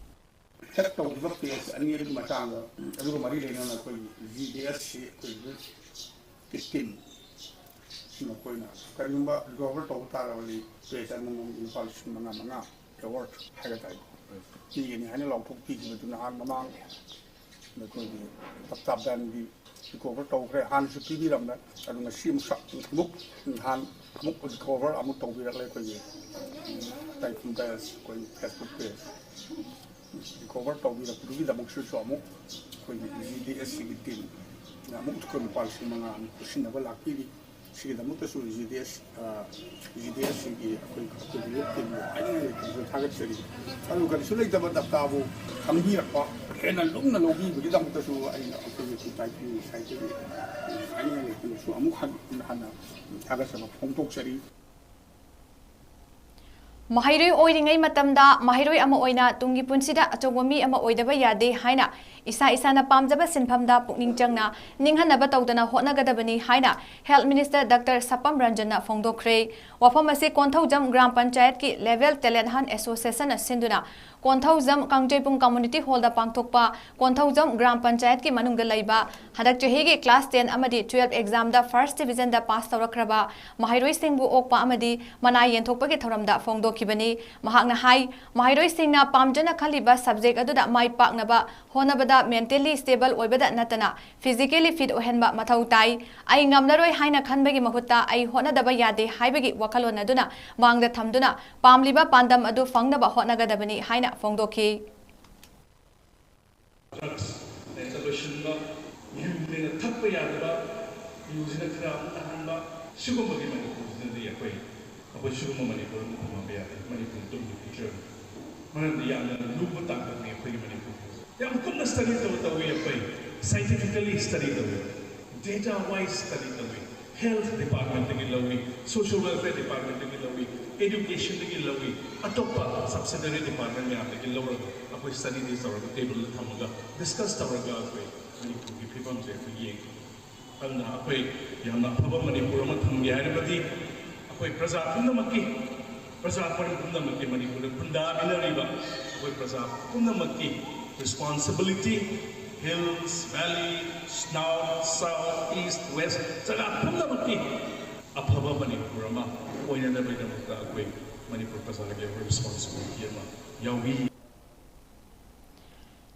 ꯍꯦꯛ ꯇꯧꯈꯤꯕ ꯄꯦꯖ ꯑꯅꯤ ꯑꯗꯨꯒꯤ ꯃꯇꯥꯡꯗ, ꯑꯗꯨꯒ ꯃꯔꯤ ꯂꯩꯅꯅ ꯑꯩꯈꯣꯏ ꯖꯤ ꯗꯤ ꯑꯦꯁ ꯁꯤ ꯑꯩꯈꯣꯏꯒꯤ ꯇꯤꯝ, ꯃꯈꯣꯏꯅ ꯀꯔꯤꯒꯨꯝꯕ ꯔꯤꯀꯣꯚꯔ ꯇꯧꯕ ꯇꯥꯔꯕꯗꯤ ꯄꯦꯖ ꯑꯃꯃꯝꯒꯤ ꯂꯨꯄꯥ ꯂꯤꯁꯤꯡ ꯃꯉꯥ ꯃꯉꯥ ꯑꯦꯋꯥꯔꯗ ꯍꯥꯏꯒ ꯇꯥꯏ, ꯄꯤꯒꯅꯤ ꯍꯥꯏꯅ ꯂꯥꯎꯊꯣꯛꯄꯤꯈꯤꯕꯗꯨ ꯅꯍꯥꯟ ꯃꯃꯥꯡ ꯑꯩꯈꯣꯏꯒꯤ ꯇꯞꯇꯥ ꯕꯦꯟꯒꯤ ꯔꯤꯀꯣꯚꯔ ꯇꯧꯈ꯭ꯔꯦ꯫ ꯍꯥꯟꯅꯁꯨ ꯄꯤꯕꯤꯔꯝꯃꯦ, ꯑꯗꯨ ꯉꯁꯤ ꯑꯃꯨꯛ ꯑꯃꯨꯛ ꯅꯍꯥꯟ ꯑꯃꯨꯛ ꯔꯤꯀꯣꯚꯔ ꯑꯃꯨꯛ ꯇꯧꯕꯤꯔꯛꯂꯦ ꯑꯩꯈꯣꯏꯒꯤ ꯇꯥꯏꯐꯨꯟ ꯄꯦꯖ, ꯑꯩꯈꯣꯏꯒꯤ ꯐꯦꯁꯕꯨꯛ ꯄꯦꯖ꯫ ꯔꯤꯀꯣꯚꯔ ꯇꯧꯕꯤꯔꯛꯄꯗꯨꯒꯤꯗꯃꯛꯁꯨ ꯑꯃꯨꯛ ꯑꯩꯈꯣꯏꯒꯤ ꯖꯤ ꯗꯤ ꯑꯦꯁ ꯁꯤꯒꯤ ꯇꯤꯝꯅ ꯑꯃꯨꯛ ꯑꯩꯈꯣꯏ ꯂꯨꯄꯥ ꯂꯤꯁꯤꯡ ꯃꯉꯥ ꯑꯃꯨꯛ ꯄꯨꯁꯤꯟꯅꯕ ꯂꯥꯛꯄꯤꯔꯤ꯫ ꯁꯤꯒꯤꯗꯃꯛꯇꯁꯨ G D S, G D S ꯁꯤꯒꯤ ꯑꯩꯈꯣꯏ ꯑꯩꯈꯣꯏꯒꯤ ꯇꯤꯝꯕꯨ ꯍꯥꯏꯅꯤꯡꯉꯥꯏ ꯂꯩꯇꯕꯁꯨ ꯊꯥꯒꯠꯆꯔꯤ꯫ ꯑꯗꯨ ꯀꯔꯤꯁꯨ ꯂꯩꯇꯕ ꯗꯇꯥꯕꯨ ꯈꯪꯕꯤꯔꯛꯄ, ꯍꯦꯟꯅ ꯂꯨꯝꯅ ꯂꯧꯕꯤꯕꯒꯤꯗꯃꯛꯇꯁꯨ ꯑꯩꯅ ꯑꯩꯈꯣꯏꯒꯤ ꯁꯣꯁꯥꯏꯇꯤ ꯁꯥꯏꯠꯇꯒꯤ ꯍꯥꯏꯅꯤꯡꯉꯥꯏ ꯂꯩꯇꯕꯁꯨ ꯑꯃꯨꯛ ꯍꯟꯅ ꯍꯟꯅ ꯊꯥꯒꯠꯆꯕ ꯐꯣꯡꯗꯣꯛꯆꯔꯤ꯫ ꯃꯍꯩꯔꯣꯏ ꯑꯣꯏꯔꯤꯉꯩ ꯃꯇꯝꯗ ꯃꯍꯩꯔꯣꯏ ꯑꯃ ꯑꯣꯏꯅ ꯇꯨꯡꯒꯤ ꯄꯨꯟꯁꯤꯗ ꯑꯆꯧꯕ ꯃꯤ ꯑꯃ ꯑꯣꯏꯗꯕ ꯌꯥꯗꯦ ꯍꯥꯏꯅ ꯏꯁꯥ ꯏꯁꯥꯅ ꯄꯥꯝꯖꯕ ꯁꯤꯟꯐꯝꯗ ꯄꯨꯛꯅꯤꯡ ꯆꯪꯅ ꯅꯤꯡꯍꯟꯅꯕ ꯇꯧꯗꯅ ꯍꯣꯠꯅꯒꯗꯕꯅꯤ ꯍꯥꯏꯅ Health Minister Doctor ꯁꯄꯝ ꯔꯟꯖꯟꯅ ꯐꯣꯡꯗꯣꯛꯈ꯭ꯔꯦ꯫ ꯋꯥꯐꯝ ꯑꯁꯤ ꯀꯣꯟꯊꯧꯖꯝ ꯒ꯭ꯔꯥꯝ ꯄꯟꯆꯥꯌꯠꯀꯤ Level Talent Hunt Associationꯅ ꯁꯤꯟꯗꯨꯅ ꯀꯣꯟꯊꯧꯖꯝ ꯀꯥꯡꯖꯩꯕꯨꯡ Community Hallꯗ ꯄꯥꯡꯊꯣꯛꯄ ꯀꯣꯟꯊꯧꯖꯝ ꯒ꯭ꯔꯥꯝ ꯄꯟꯆꯥꯌꯠꯀꯤ ꯃꯅꯨꯡꯗ ꯂꯩꯕ ꯍꯟꯗꯛ ꯆꯍꯤꯒꯤ class ten ꯑꯃꯗꯤ twelve examꯗ first divisionꯗ pass ꯇꯧꯔꯛꯈ꯭ꯔꯕ ꯃꯍꯩꯔꯣꯏꯁꯤꯡꯕꯨ ꯑꯣꯛꯄ ꯑꯃꯗꯤ ꯃꯅꯥ ꯌꯦꯟꯊꯣꯛꯄꯒꯤ ꯊꯧꯔꯝꯗ ꯐꯣꯡꯗꯣꯛꯈꯤꯕꯅꯤ꯫ ꯃꯍꯥꯛꯅ ꯍꯥꯏ, ꯃꯍꯩꯔꯣꯏꯁꯤꯡꯅ ꯄꯥꯝꯖꯅ ꯈꯜꯂꯤꯕ subject ꯑꯗꯨꯗ ꯃꯥꯏ ꯄꯥꯛꯅꯕ ꯍꯣꯠꯅꯕꯗ mentally stable ꯑꯣꯏꯕꯗ ꯅꯠꯇꯅ physically fit ꯑꯣꯏꯍꯟꯕ ꯃꯊꯧ ꯇꯥꯏ꯫ ꯑꯩ ꯉꯝꯂꯔꯣꯏ ꯍꯥꯏꯅ ꯈꯟꯕꯒꯤ ꯃꯍꯨꯠꯇ ꯑꯩ ꯍꯣꯠꯅꯗꯕ ꯌꯥꯗꯦ ꯍꯥꯏꯕꯒꯤ ꯋꯥꯈꯜꯂꯣꯟ ꯑꯗꯨꯅ ꯃꯥꯡꯗ ꯊꯝꯗꯨꯅ ꯄꯥꯝꯂꯤꯕ ꯄꯥꯟꯗꯝ ꯑꯗꯨ ꯐꯪꯅꯕ ꯍꯣꯠꯅꯒꯗꯕꯅꯤ ꯍꯥꯏꯅ ꯐꯣꯡꯗꯣꯛꯈꯤ꯫ ꯗ꯭ꯔꯒꯁ ꯂꯣꯏꯁꯤꯟꯕ, ꯌꯨꯅ ꯊꯛꯄ ꯌꯥꯗꯕ, ꯌꯨꯁꯤꯅ ꯈꯔ ꯑꯃꯨꯛ ꯇꯥꯍꯟꯕ, ꯁꯤꯒꯨꯝꯕꯒꯤ ꯃꯅꯤꯄꯨꯔꯁꯤꯗꯗꯤ ꯑꯩꯈꯣꯏ ꯑꯩꯈꯣꯏ ꯁꯤꯒꯨꯝꯕ ꯃꯅꯤꯄꯨꯔ ꯑꯃ ꯐꯪꯍꯟꯕ ꯌꯥꯗꯦ꯫ ꯃꯅꯤꯄꯨꯔ ꯇꯨꯡꯒꯤ ꯐ꯭ꯌꯨꯆꯔꯅꯤ꯫ ꯃꯔꯝꯗꯤ ꯌꯥꯝꯅ ꯂꯨꯕ ꯇꯥꯡꯀꯛꯅꯤ ꯑꯩꯈꯣꯏꯒꯤ ꯃꯅꯤꯄꯨꯔ꯫ ꯌꯥꯝ ꯀꯨꯞꯅ ꯁ꯭ꯇꯗꯤ ꯇꯧ ꯇꯧꯏ ꯑꯩꯈꯣꯏ, ꯁꯥꯏꯟꯇꯤꯐꯤꯀꯦꯜꯂꯤ ꯁ꯭ꯇꯗꯤ ꯇꯧꯏ, ꯗꯦꯇꯥ ꯋꯥꯏꯁ ꯁ꯭ꯇꯗꯤ ꯇꯧꯏ꯫ ꯍꯦꯜꯊ ꯗꯤꯄꯥꯔꯠꯃꯦꯟꯠꯇꯒꯤ ꯂꯧꯏ, ꯁꯣꯁꯤꯌꯦꯜ ꯋꯦꯜꯐꯤꯌꯔ ꯗꯤꯄꯥꯔꯠꯃꯦꯟꯠꯇꯒꯤ ꯂꯧꯏ, ꯑꯦꯗꯨꯀꯦꯁꯟꯗꯒꯤ ꯂꯧꯏ, ꯑꯇꯣꯞꯄ ꯁꯕꯁꯤꯗꯔꯤ ꯗꯤꯄꯥꯔꯠꯃꯦꯟꯠ ꯃꯌꯥꯝꯗꯒꯤ ꯂꯧꯔꯒ ꯑꯩꯈꯣꯏ ꯁ꯭ꯇꯗꯤꯗꯤ ꯇꯧꯔꯒ ꯇꯦꯕꯜꯗ ꯊꯝꯃꯒ ꯗꯤꯁꯀꯁ ꯇꯧꯔꯒ ꯑꯩꯈꯣꯏ ꯃꯅꯤꯄꯨꯔꯒꯤ ꯐꯤꯕꯝꯁꯦ ꯑꯩꯈꯣꯏ ꯌꯦꯡꯉꯤ꯫ ꯑꯗꯨꯅ ꯑꯩꯈꯣꯏ ꯌꯥꯝꯅ ꯑꯐꯕ ꯃꯅꯤꯄꯨꯔ ꯑꯃ ꯊꯝꯒꯦ ꯍꯥꯏꯔꯕꯗꯤ ꯑꯩꯈꯣꯏ ꯄ꯭ꯔꯖꯥ ꯄꯨꯝꯅꯃꯛꯀꯤ, ꯄ꯭ꯔꯖꯥ ꯄꯨꯝꯅꯃꯛꯀꯤ ꯃꯅꯤꯄꯨꯔꯗ ꯈꯨꯟꯗꯥꯃꯤꯟꯅꯔꯤꯕ ꯑꯩꯈꯣꯏ ꯄ꯭ꯔꯖꯥ ꯄꯨꯝꯅꯃꯛꯀꯤ responsibility, hills, valley, north, south, east, West, ꯖꯒꯥ ꯄꯨꯝꯅꯃꯛꯀꯤ ꯑꯐꯕ ꯃꯅꯤꯄꯨꯔ ꯑꯃ ꯑꯣꯏꯅꯅꯕꯒꯤꯗꯃꯛꯇ ꯑꯩꯈꯣꯏ ꯃꯅꯤꯄꯨꯔ ꯄ꯭ꯔꯖꯥꯒꯤ ꯑꯩꯈꯣꯏ ꯔꯦꯁꯄꯣꯟꯁꯤꯕꯤꯂꯤꯇꯤ ꯑꯃ ꯌꯥꯎꯏ꯫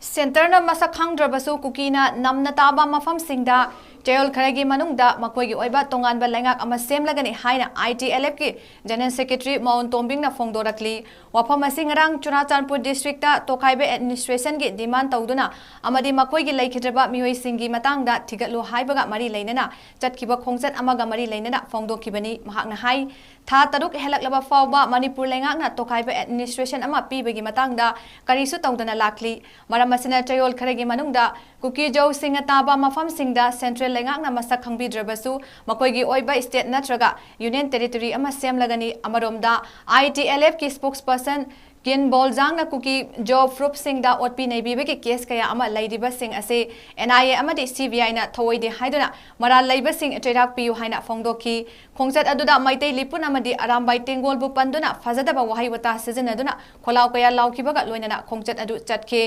ꯁꯦꯟꯇꯔꯅ ꯃꯁꯛ ꯈꯪꯗ꯭ꯔꯕꯁꯨ ꯀꯨꯀꯤꯅ ꯅꯝꯅ ꯇꯥꯕ ꯃꯐꯝꯁꯤꯡꯗ ꯆꯌꯣꯜ ꯈꯔꯒꯤ ꯃꯅꯨꯡꯗ ꯃꯈꯣꯏꯒꯤ ꯑꯣꯏꯕ ꯇꯣꯉꯥꯟꯕ ꯂꯩꯉꯥꯛ ꯑꯃ ꯁꯦꯝꯂꯒꯅꯤ ꯍꯥꯏꯅ ITLFꯀꯤ General Secretary ꯃꯣꯍꯟ ꯇꯣꯝꯕꯤꯡꯅ ꯐꯣꯡꯗꯣꯔꯛꯂꯤ꯫ ꯋꯥꯐꯝ ꯑꯁꯤ ꯉꯔꯥꯡ ꯆꯨꯔꯥꯆꯥꯟꯄꯨꯔ districtꯇ ꯇꯣꯈꯥꯏꯕ administrationꯒꯤ demand ꯇꯧꯗꯨꯅ ꯑꯃꯗꯤ ꯃꯈꯣꯏꯒꯤ ꯂꯩꯈꯤꯗ꯭ꯔꯕ ꯃꯤꯑꯣꯏꯁꯤꯡꯒꯤ ꯃꯇꯥꯡꯗ ꯊꯤꯒꯠꯂꯨ ꯍꯥꯏꯕꯒ ꯃꯔꯤ ꯂꯩꯅꯅ ꯆꯠꯈꯤꯕ ꯈꯣꯡꯆꯠ ꯑꯃꯒ ꯃꯔꯤ ꯂꯩꯅꯅ ꯐꯣꯡꯗꯣꯛꯈꯤꯕꯅꯤ꯫ ꯃꯍꯥꯛꯅ ꯍꯥꯏ, ꯊꯥ ꯇꯔꯨꯛ ꯍꯦꯜꯂꯛꯂꯕ ꯐꯥꯎꯕ ꯃꯅꯤꯄꯨꯔ ꯂꯩꯉꯥꯛꯅ ꯇꯣꯈꯥꯏꯕ administration ꯑꯃ ꯄꯤꯕꯒꯤ ꯃꯇꯥꯡꯗ ꯀꯔꯤꯁꯨ ꯇꯧꯗꯅ ꯂꯥꯛꯂꯤ꯫ ꯃꯔꯝ ꯑꯁꯤꯅ ꯆꯌꯣꯜ ꯈꯔꯒꯤ ꯃꯅꯨꯡꯗ ꯀꯨꯀꯤ ꯖꯧꯁꯤꯡꯅ ꯇꯥꯕ ꯃꯐꯝꯁꯤꯡꯗ central ꯂꯩꯉꯥꯛꯅ ꯃꯁꯛ ꯈꯪꯕꯤꯗ꯭ꯔꯕꯁꯨ ꯃꯈꯣꯏꯒꯤ ꯑꯣꯏꯕ state ꯅꯠꯇ꯭ꯔꯒ union territory ꯑꯃ ꯁꯦꯝꯂꯒꯅꯤ꯫ ꯑꯃꯔꯣꯝꯗ, ITLFꯀꯤ spokesperson ꯀꯤꯟ ꯕꯣꯜꯖꯥꯡꯅ ꯀꯨꯀꯤ ꯖꯣ ꯐꯨꯔꯨꯞꯁꯤꯡꯗ ꯑꯣꯠꯄꯤ ꯅꯩꯕꯤꯕꯒꯤ case ꯀꯌꯥ ꯑꯃ ꯂꯩꯔꯤꯕꯁꯤꯡ ꯑꯁꯤ NIA ꯑꯃꯗꯤ CBIꯅ ꯊꯧꯑꯣꯏꯗꯦ ꯍꯥꯏꯗꯨꯅ ꯃꯔꯥꯜ ꯂꯩꯕꯁꯤꯡ ꯆꯩꯔꯥꯛ ꯄꯤꯌꯨ ꯍꯥꯏꯅ ꯐꯣꯡꯗꯣꯛꯈꯤ꯫ ꯈꯣꯡꯆꯠ ꯑꯗꯨꯗ ꯃꯩꯇꯩ ꯂꯤꯄꯨꯟ ꯑꯃꯗꯤ ꯑꯔꯥꯝꯕꯥꯏ ꯇꯦꯡꯒꯣꯜꯕꯨ ꯄꯟꯗꯨꯅ ꯐꯖꯗꯕ ꯋꯥꯍꯩ ꯋꯥꯇꯥ ꯁꯤꯖꯤꯟꯅꯗꯨꯅ ꯈꯣꯜꯂꯥꯎ ꯀꯌꯥ ꯂꯥꯎꯈꯤꯕꯒ ꯂꯣꯏꯅꯅ ꯈꯣꯡꯆꯠ ꯑꯗꯨ ꯆꯠꯈꯤ꯫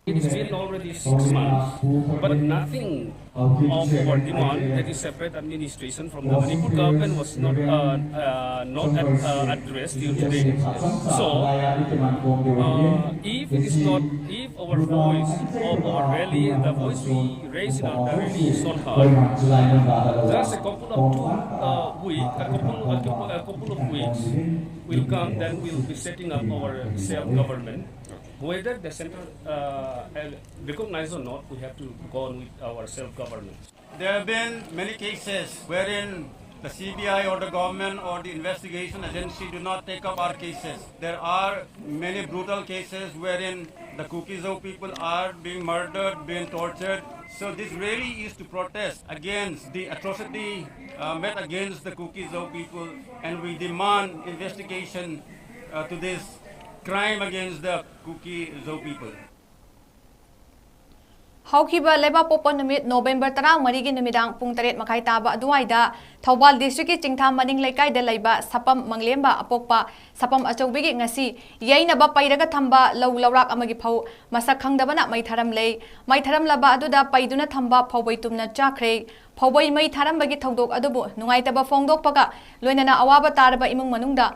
It has been already six months, but nothing of our demand, that is separate administration from the Manipur government, was not, uh, uh, not ad-, uh, addressed till today. So, uh, if it is not, if our voice of our rally, the voice we raise in our rally is not heard, just a couple of two, uh, week, a couple, a couple, a couple of weeks will come, then we'll be setting up our self-government. Whether the center, uh, recognize or not, we have to go on with our self-governance. There have been many cases wherein the CBI or the government or the investigation agency do not take up our cases. There are many brutal cases wherein the Kuki Zo people are being murdered, being tortured. So this rally is to protest against the atrocity, uh, made against the Kuki Zo people, and we demand investigation, uh, to this crime against the Kuki Zo people. ꯍꯧꯈꯤꯕ ꯂꯩꯕꯥꯛꯄꯣꯛꯄ ꯅꯨꯃꯤꯠ November ꯇꯔꯥꯃꯔꯤꯒꯤ ꯅꯨꯃꯤꯗꯥꯡ ꯄꯨꯡ ꯇꯔꯦꯠ ꯃꯈꯥꯏ ꯇꯥꯕ ꯑꯗꯨꯋꯥꯏꯗ ꯊꯧꯕꯥꯜ districtꯀꯤ ꯆꯤꯡꯊꯥ ꯃꯅꯤꯡ ꯂꯩꯀꯥꯏꯗ ꯂꯩꯕ ꯁꯄꯝ ꯃꯪꯂꯦꯝꯕ ꯑꯄꯣꯛꯄ ꯁꯄꯝ ꯑꯆꯧꯕꯤꯒꯤ ꯉꯁꯤ ꯌꯩꯅꯕ ꯄꯩꯔꯒ ꯊꯝꯕ ꯂꯧ ꯂꯧꯔꯥꯛ ꯑꯃꯒꯤ ꯐꯧ ꯃꯁꯛ ꯈꯪꯗꯕꯅ ꯃꯩ ꯊꯥꯔꯝꯂꯦ꯫ ꯃꯩ ꯊꯥꯔꯝꯂꯕ ꯑꯗꯨꯗ ꯄꯩꯗꯨꯅ ꯊꯝꯕ ꯐꯧꯕꯩ ꯇꯨꯝꯅ ꯆꯥꯈ꯭ꯔꯦ꯫ ꯐꯧꯕꯩ ꯃꯩ ꯊꯥꯔꯝꯕꯒꯤ ꯊꯧꯗꯣꯛ ꯑꯗꯨꯕꯨ ꯅꯨꯡꯉꯥꯏꯇꯕ ꯐꯣꯡꯗꯣꯛꯄꯒ ꯂꯣꯏꯅꯅ ꯑꯋꯥꯕ ꯇꯥꯔꯕ ꯏꯃꯨꯡ ꯃꯅꯨꯡꯗ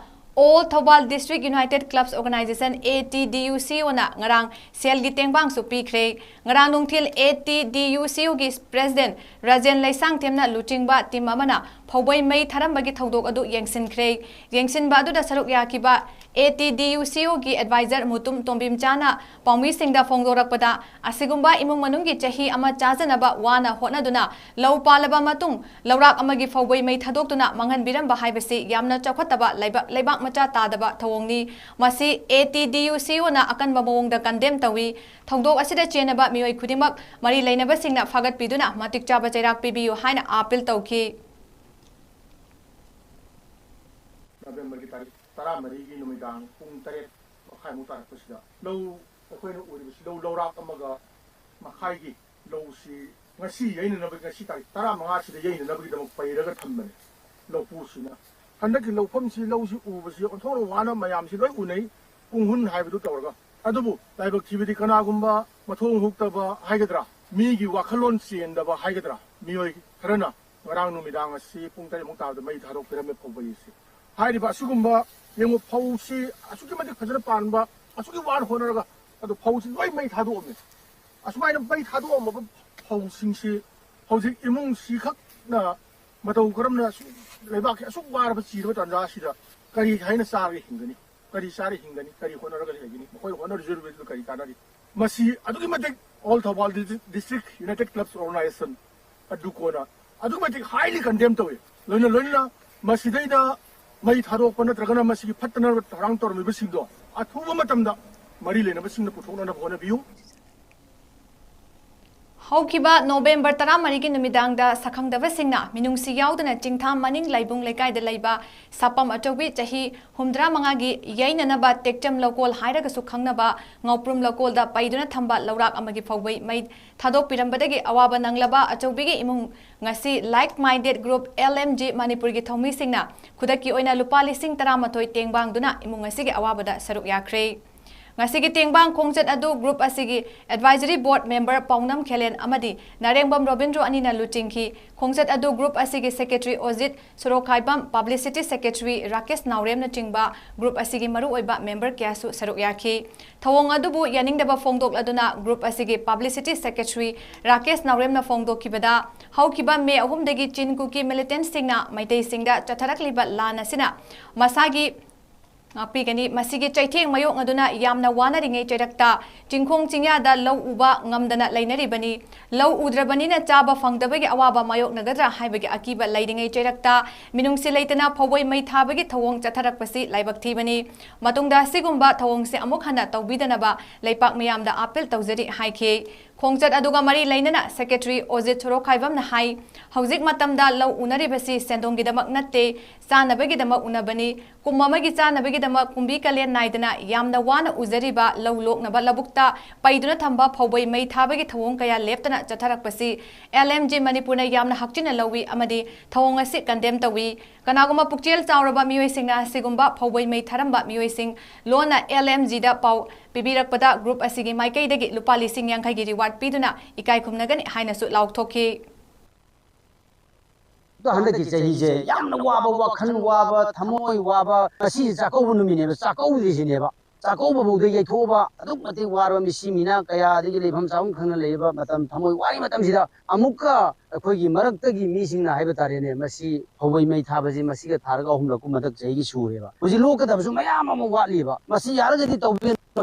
All Thoubal District United Clubs Organization, A T D U C O ꯅ ꯉꯔꯥꯡ ꯁꯦꯜꯒꯤ ꯇꯦꯡꯕꯥꯡꯁꯨ ꯄꯤꯈ꯭ꯔꯦ꯫ ꯉꯔꯥꯡ ꯅꯨꯡꯊꯤꯜ A T D U C O ꯒꯤ President ꯔꯥꯖꯦꯟ ꯂꯩꯁꯥꯡꯊꯦꯝꯅ ꯂꯨꯆꯤꯡꯕ team ꯑꯃꯅ ꯐꯧꯕꯩ ꯃꯩ ꯊꯥꯔꯝꯕꯒꯤ ꯊꯧꯗꯣꯛ ꯑꯗꯨ ꯌꯦꯡꯁꯤꯟꯈ꯭ꯔꯦ꯫ ꯌꯦꯡꯁꯤꯟꯕ ꯑꯗꯨꯗ ꯁꯔꯨꯛ ꯌꯥꯈꯤꯕ A T D U C O ꯒꯤ advisor ꯃꯨꯇꯨꯝ ꯇꯣꯝꯕꯤꯝꯆꯥꯅ ꯄꯥꯎꯃꯤꯁꯤꯡꯗ ꯐꯣꯡꯗꯣꯔꯛꯄꯗ, ꯑꯁꯤꯒꯨꯝꯕ ꯏꯃꯨꯡ ꯃꯅꯨꯡꯒꯤ ꯆꯍꯤ ꯑꯃ ꯆꯥꯖꯅꯕ ꯋꯥꯅ ꯍꯣꯠꯅꯗꯨꯅ ꯂꯧ ꯄꯥꯜꯂꯕ ꯃꯇꯨꯡ ꯂꯧꯔꯥꯛ ꯑꯃꯒꯤ ꯐꯧꯕꯩ ꯃꯩ ꯊꯥꯗꯣꯛꯇꯨꯅ ꯃꯥꯡꯍꯟꯕꯤꯔꯝꯕ ꯍꯥꯏꯕꯁꯤ ꯌꯥꯝꯅ ꯆꯥꯎꯈꯠꯇꯕ ꯂꯩꯕꯥꯛ, ꯂꯩꯕꯥꯛ ꯃꯆꯥ ꯇꯥꯗꯕ ꯊꯧꯑꯣꯡꯅꯤ꯫ ꯃꯁꯤ A T D U C O ꯅ ꯑꯀꯟꯕ ꯃꯑꯣꯡꯗ condemn ꯇꯧꯏ꯫ ꯊꯧꯗꯣꯛ ꯑꯁꯤꯗ ꯆꯦꯟꯅꯕ ꯃꯤꯑꯣꯏ ꯈꯨꯗꯤꯡꯃꯛ ꯃꯔꯤ ꯂꯩꯅꯕꯁꯤꯡꯅ ꯐꯥꯒꯠꯄꯤꯗꯨꯅ ꯃꯇꯤꯛ ꯆꯥꯕ ꯆꯩꯔꯥꯛ ꯄꯤꯕꯤꯌꯨ ꯍꯥꯏꯅ appeal ꯇꯧꯈꯤ꯫ ꯅꯕꯦꯝꯕꯔꯒꯤ ꯇꯥꯔꯤꯛ ꯇꯔꯥꯃꯔꯤꯒꯤ ꯅꯨꯃꯤꯗꯥꯡ ꯄꯨꯡ ꯇꯔꯦꯠ ꯃꯈꯥꯏꯃꯨꯛ ꯇꯥꯔꯛꯄꯁꯤꯗ ꯂꯧ, ꯑꯩꯈꯣꯏꯅ ꯎꯔꯤꯕꯁꯤ ꯂꯧ ꯂꯧꯔꯥꯛ ꯑꯃꯒ ꯃꯈꯥꯏꯒꯤ ꯂꯧꯁꯤ ꯉꯁꯤ ꯌꯩꯅꯅꯕ, ꯉꯁꯤ ꯇꯥꯔꯤꯛ ꯇꯔꯥꯃꯉꯥꯁꯤꯗ ꯌꯩꯅꯅꯕꯒꯤꯗꯃꯛ ꯄꯩꯔꯒ ꯊꯝꯕꯅꯤ ꯂꯧꯄꯨꯁꯤꯅ꯫ ꯍꯟꯗꯛꯀꯤ ꯂꯧꯐꯝꯁꯤ, ꯂꯧꯁꯤ ꯎꯕꯁꯤ ꯑꯣꯟꯊꯣꯛꯅ ꯋꯥꯅ ꯃꯌꯥꯝꯁꯤ ꯂꯣꯏ ꯎꯅꯩ, ꯄꯨꯡꯍꯨꯟ ꯍꯥꯏꯕꯗꯨ ꯇꯧꯔꯒ꯫ ꯑꯗꯨꯕꯨ ꯂꯥꯏꯕꯛ ꯊꯤꯕꯗꯤ ꯀꯅꯥꯒꯨꯝꯕ ꯃꯊꯣꯡ ꯍꯨꯛꯇꯕ ꯍꯥꯏꯒꯗ꯭ꯔꯥ, ꯃꯤꯒꯤ ꯋꯥꯈꯜꯂꯣꯟ ꯆꯦꯟꯗꯕ ꯍꯥꯏꯒꯗ꯭ꯔꯥ, ꯃꯤꯑꯣꯏ ꯈꯔꯅ ꯉꯔꯥꯡ ꯅꯨꯃꯤꯗꯥꯡ ꯑꯁꯤ ꯄꯨꯡ ꯇꯔꯦꯠꯃꯨꯛ ꯇꯥꯕꯗ ꯃꯩ ꯊꯥꯗꯣꯛꯄꯤꯔꯝꯃꯦ ꯐꯧꯕꯩꯁꯤ꯫ ꯍꯥꯏꯔꯤꯕ ꯑꯁꯤꯒꯨꯝꯕ, ꯌꯦꯡꯉꯨ, ꯐꯧꯁꯤ ꯑꯁꯨꯛꯀꯤ ꯃꯇꯤꯛ ꯐꯖꯅ ꯄꯥꯟꯕ, ꯑꯁꯨꯛꯀꯤ ꯋꯥꯅ ꯍꯣꯠꯅꯔꯒ, ꯑꯗꯨ ꯐꯧꯁꯤ ꯂꯣꯏ ꯃꯩ ꯊꯥꯗꯣꯛꯑꯝꯃꯦ꯫ ꯑꯁꯨꯃꯥꯏꯅ ꯃꯩ ꯊꯥꯗꯣꯛꯑꯝꯃꯕ ꯐꯧꯁꯤꯡꯁꯤ ꯍꯧꯖꯤꯛ ꯏꯃꯨꯡꯁꯤꯈꯛꯅ ꯃꯇꯧ ꯀꯔꯝꯅ ꯑꯁꯨꯛ ꯂꯩꯕꯥꯛꯀꯤ ꯑꯁꯨꯛ ꯋꯥꯔꯕ ꯆꯤꯔꯕ ꯇꯥꯟꯖꯥ ꯑꯁꯤꯗ ꯀꯔꯤ ꯍꯥꯏꯅ ꯆꯥꯔꯒ ꯍꯤꯡꯒꯅꯤ? ꯀꯔꯤ ꯆꯥꯔ ꯍꯤꯡꯒꯅꯤ? ꯀꯔꯤ ꯍꯣꯠꯅꯔꯒ ꯂꯩꯒꯅꯤ? ꯃꯈꯣꯏ ꯍꯣꯠꯅꯖꯔꯨꯕꯗꯨꯅ ꯀꯔꯤ ꯀꯥꯟꯅꯔꯤ? ꯃꯁꯤ ꯑꯗꯨꯛꯀꯤ ꯃꯇꯤꯛ All Thoubal District United Clubs Organization ꯑꯗꯨ ꯀꯣꯟꯅ ꯑꯗꯨꯛꯀꯤ ꯃꯇꯤꯛ highly condemn ꯇꯧꯏ꯫ ꯂꯣꯏꯅ ꯂꯣꯏꯅꯅ ꯃꯁꯤꯗꯩꯗ ꯃꯩ ꯊꯥꯗꯣꯛꯄ ꯅꯠꯇ꯭ꯔꯒꯅ ꯃꯁꯤꯒꯤ ꯐꯠꯇꯅꯕ ꯊꯧꯔꯥꯡ ꯇꯧꯔꯝꯃꯤꯕꯁꯤꯡꯗꯣ ꯑꯊꯨꯕ ꯃꯇꯝꯗ ꯃꯔꯤ ꯂꯩꯅꯕꯁꯤꯡꯅ ꯄꯨꯊꯣꯛꯅꯅꯕ ꯍꯣꯠꯅꯕꯤꯌꯨ꯫ ꯍꯧꯈꯤꯕ ꯅꯣꯕꯦꯝꯕꯔ ꯇꯔꯥꯃꯔꯤꯒꯤ ꯅꯨꯃꯤꯗꯥꯡꯗ ꯁꯛꯈꯪꯗꯕꯁꯤꯡꯅ ꯃꯤꯅꯨꯡꯁꯤ ꯌꯥꯎꯗꯅ ꯆꯤꯡꯊꯥ ꯃꯅꯤꯡ ꯂꯥꯏꯕꯨꯡ ꯂꯩꯀꯥꯏꯗ ꯂꯩꯕ ꯁꯥꯄꯝ ꯑꯆꯧꯕꯤ, ꯆꯍꯤ ꯍꯨꯝꯗ꯭ꯔꯥ ꯃꯉꯥꯒꯤ, ꯌꯩꯅꯅꯕ ꯇꯦꯛꯆꯝ ꯂꯧꯀꯣꯜ ꯍꯥꯏꯔꯒꯁꯨ ꯈꯪꯅꯕ ꯉꯥꯎꯄ꯭ꯔꯨꯝ ꯂꯧꯀꯣꯜꯗ ꯄꯩꯗꯨꯅ ꯊꯝꯕ ꯂꯧꯔꯥꯛ ꯑꯃꯒꯤ ꯐꯧꯕꯩ ꯃꯩ ꯊꯥꯗꯣꯛꯄꯤꯔꯝꯕꯗꯒꯤ ꯑꯋꯥꯕ ꯅꯪꯂꯕ ꯑꯆꯧꯕꯤꯒꯤ ꯏꯃꯨꯡ ꯉꯁꯤ Like Minded Group, L M G ꯃꯅꯤꯄꯨꯔꯒꯤ ꯊꯧꯃꯤꯁꯤꯡꯅ ꯈꯨꯗꯛꯀꯤ ꯑꯣꯏꯅ ꯂꯨꯄꯥ ꯂꯤꯁꯤꯡ ꯇꯔꯥꯃꯥꯊꯣꯏ ꯇꯦꯡꯕꯥꯡꯗꯨꯅ ꯏꯃꯨꯡ ꯑꯁꯤꯒꯤ ꯑꯋꯥꯕꯗ ꯁꯔꯨꯛ ꯌꯥꯈ꯭ꯔꯦ꯫ ꯉꯁꯤꯒꯤ ꯇꯦꯡꯕꯥꯡ ꯈꯣꯡꯆꯠ ꯑꯗꯨ ꯒ꯭ꯔꯨꯞ ꯑꯁꯤꯒꯤ ꯑꯦꯗꯚꯥꯏꯖꯔꯤ ꯕꯣꯔꯗ ꯃꯦꯝꯕꯔ ꯄꯥꯎꯅꯝ ꯈꯦꯂꯦꯟ ꯑꯃꯗꯤ ꯅꯥꯔꯦꯡꯕꯝ ꯔꯣꯕꯤꯟꯗ꯭ꯔꯣ ꯑꯅꯤꯅ ꯂꯨꯆꯤꯡꯈꯤ꯫ ꯈꯣꯡꯆꯠ ꯑꯗꯨ ꯒ꯭ꯔꯨꯞ ꯑꯁꯤꯒꯤ secretary Ojit Sorokhaibam, publicity secretary Rakesh ꯅꯥꯎꯔꯦꯝꯅꯆꯤꯡꯕ ꯒ꯭ꯔꯨꯞ ꯑꯁꯤꯒꯤ ꯃꯔꯨꯑꯣꯏꯕ ꯃꯦꯝꯕꯔ ꯀꯌꯥꯁꯨ ꯁꯔꯨꯛ ꯌꯥꯈꯤ꯫ ꯊꯧꯑꯣꯡ ꯑꯗꯨꯕꯨ ꯌꯥꯅꯤꯡꯗꯕ ꯐꯣꯡꯗꯣꯛꯂꯗꯨꯅ ꯒ꯭ꯔꯨꯞ ꯑꯁꯤꯒꯤ ꯄꯕ꯭ꯂꯤꯁꯤꯇꯤ ꯁꯦꯀ꯭ꯔꯦꯇꯔꯤ ꯔꯥꯀꯦꯁ ꯅꯥꯎꯔꯦꯝꯅ ꯐꯣꯡꯗꯣꯛꯈꯤꯕꯗ, ꯍꯧꯈꯤꯕ ꯃꯦ ꯑꯍꯨꯝꯗꯒꯤ ꯆꯤꯟ ꯀꯨꯀꯤ ꯃꯤꯂꯤꯇꯦꯟꯠꯁꯤꯡꯅ ꯃꯩꯇꯩꯁꯤꯡꯗ ꯆꯠꯊꯔꯛꯂꯤꯕ ꯂꯥꯟ ꯑꯁꯤꯅ ꯃꯁꯥꯒꯤ ꯉꯥꯛꯄꯤꯒꯅꯤ꯫ ꯃꯁꯤꯒꯤ ꯆꯩꯊꯦꯡ ꯃꯥꯌꯣꯛꯅꯗꯨꯅ ꯌꯥꯝꯅ ꯋꯥꯅꯔꯤꯉꯩ ꯆꯩꯔꯛꯇ ꯆꯤꯡꯈꯣꯡ ꯆꯤꯡꯌꯥꯗ ꯂꯧ ꯎꯕ ꯉꯝꯗꯅ ꯂꯩꯅꯔꯤꯕꯅꯤ꯫ ꯂꯧ ꯎꯗ꯭ꯔꯕꯅꯤꯅ ꯆꯥꯕ ꯐꯪꯗꯕꯒꯤ ꯑꯋꯥꯕ ꯃꯥꯌꯣꯛꯅꯒꯗ꯭ꯔꯥ ꯍꯥꯏꯕꯒꯤ ꯑꯀꯤꯕ ꯂꯩꯔꯤꯉꯩ ꯆꯩꯔꯛꯇ ꯃꯤꯅꯨꯡꯁꯤ ꯂꯩꯇꯅ ꯐꯧꯕꯩ ꯃꯩ ꯊꯥꯕꯒꯤ ꯊꯧꯑꯣꯡ ꯆꯠꯊꯔꯛꯄꯁꯤ ꯂꯥꯏꯕꯛ ꯊꯤꯕꯅꯤ꯫ ꯃꯇꯨꯡꯗ ꯑꯁꯤꯒꯨꯝꯕ ꯊꯧꯑꯣꯡꯁꯤ ꯑꯃꯨꯛ ꯍꯟꯅ ꯇꯧꯕꯤꯗꯅꯕ ꯂꯩꯄꯥꯛ ꯃꯤꯌꯥꯝꯗ ꯑꯥꯄꯤꯜ ꯇꯧꯖꯔꯤ ꯍꯥꯏꯈꯤ꯫ ꯈꯣꯡꯆꯠ ꯑꯗꯨꯒ ꯃꯔꯤ ꯂꯩꯅꯅ ꯁꯦꯀ꯭ꯔꯦꯇꯔꯤ ꯑꯣꯖꯤꯠ ꯁꯣꯔꯣꯈꯥꯏꯕꯝꯅ ꯍꯥꯏ, ꯍꯧꯖꯤꯛ ꯃꯇꯝꯗ ꯂꯧ ꯎꯅꯔꯤꯕꯁꯤ ꯁꯦꯟꯗꯣꯡꯒꯤꯗꯃꯛ ꯅꯠꯇꯦ, ꯆꯥꯅꯕꯒꯤꯗꯃꯛ ꯎꯅꯕꯅꯤ꯫ ꯀꯨꯝ ꯑꯃꯒꯤ ꯆꯥꯅꯕꯒꯤꯗꯃꯛ ꯀꯨꯝꯕꯤ ꯀꯥꯂꯦꯟ ꯅꯥꯏꯗꯅ ꯌꯥꯝꯅ ꯋꯥꯅ ꯎꯖꯔꯤꯕ ꯂꯧ ꯂꯣꯛꯅꯕ ꯂꯧꯕꯨꯛꯇ ꯄꯩꯗꯨꯅ ꯊꯝꯕ ꯐꯧꯕꯩ ꯃꯩ ꯊꯥꯕꯒꯤ ꯊꯧꯑꯣꯡ ꯀꯌꯥ ꯂꯦꯞꯇꯅ ꯆꯠꯊꯔꯛꯄꯁꯤ ꯑꯦꯜ ꯑꯦꯝ ꯖꯤ ꯃꯅꯤꯄꯨꯔꯅ ꯌꯥꯝꯅ ꯍꯛꯆꯤꯟꯅ ꯂꯧꯏ ꯑꯃꯗꯤ ꯊꯧꯑꯣꯡ ꯑꯁꯤ ꯀꯟꯗꯦꯝ ꯇꯧꯏ꯫ ꯀꯅꯥꯒꯨꯝꯕ ꯄꯨꯛꯆꯦꯜ ꯆꯥꯎꯔꯕ ꯃꯤꯑꯣꯏꯁꯤꯡꯅ ꯑꯁꯤꯒꯨꯝꯕ ꯐꯧꯕꯩ ꯃꯩ ꯊꯥꯔꯝꯕ ꯃꯤꯑꯣꯏꯁꯤꯡ ꯂꯣꯟꯅ ꯑꯦꯜ ꯑꯦꯝ ꯖꯤꯗ ꯄꯥꯎ ꯄꯤꯕꯤꯔꯛꯄꯗ ꯒ꯭ꯔꯨꯞ ꯑꯁꯤꯒꯤ ꯃꯥꯏꯀꯩꯗꯒꯤ ꯂꯨꯄꯥ ꯂꯤꯁꯤꯡ ꯌꯥꯡꯈꯩꯒꯤ ꯔꯤꯋꯥꯔꯗ ꯄꯤꯗꯨꯅ ꯏꯀꯥꯏ ꯈꯨꯝꯅꯒꯅꯤ ꯍꯥꯏꯅꯁꯨ ꯂꯥꯎꯊꯣꯛꯈꯤ꯫ ꯑꯗꯣ ꯍꯟꯗꯛꯀꯤ ꯆꯍꯤꯁꯦ ꯌꯥꯝꯅ ꯋꯥꯕ, ꯋꯥꯈꯜ ꯋꯥꯕ, ꯊꯃꯣꯏ ꯋꯥꯕ, ꯉꯁꯤ ꯆꯥꯛꯀꯧꯕ ꯅꯨꯃꯤꯠꯅꯦꯕ, ꯆꯥꯛꯀꯧꯗ꯭ꯔꯤꯁꯤꯅꯦꯕ꯫ ꯆꯥꯛꯀꯧꯕ ꯐꯥꯎꯗ ꯌꯩꯊꯣꯛꯑꯕ, ꯑꯗꯨꯛ ꯃꯇꯤꯛ ꯋꯥꯔꯕ ꯃꯤꯁꯤ ꯃꯤꯅ ꯀꯌꯥ, ꯑꯗꯒꯤ ꯂꯩꯐꯝ ꯆꯥꯐꯝ ꯈꯪꯗꯅ ꯂꯩꯔꯤꯕ ꯃꯇꯝ, ꯊꯃꯣꯏ ꯋꯥꯔꯤ ꯃꯇꯝꯁꯤꯗ ꯑꯃꯨꯛꯀ ꯑꯩꯈꯣꯏꯒꯤ ꯃꯔꯛꯇꯒꯤ ꯃꯤꯁꯤꯡꯅ ꯍꯥꯏꯕ ꯇꯥꯔꯦꯅꯦ, ꯃꯁꯤ ꯐꯧꯕꯩ ꯃꯩ ꯊꯥꯕꯁꯤ ꯃꯁꯤꯒ ꯊꯥꯔꯒ ꯑꯍꯨꯝꯂꯛ ꯀꯨꯝ ꯍꯟꯗꯛ ꯆꯍꯤꯒꯤ ꯁꯨꯔꯦꯕ꯫ ꯍꯧꯖꯤꯛ ꯂꯣꯛꯀꯗꯕꯁꯨ ꯃꯌꯥꯝ ꯑꯃ ꯋꯥꯠꯂꯤꯕ꯫ ꯃꯁꯤ ꯌꯥꯔꯒꯗꯤ ꯇꯧꯕꯤꯌꯨ꯫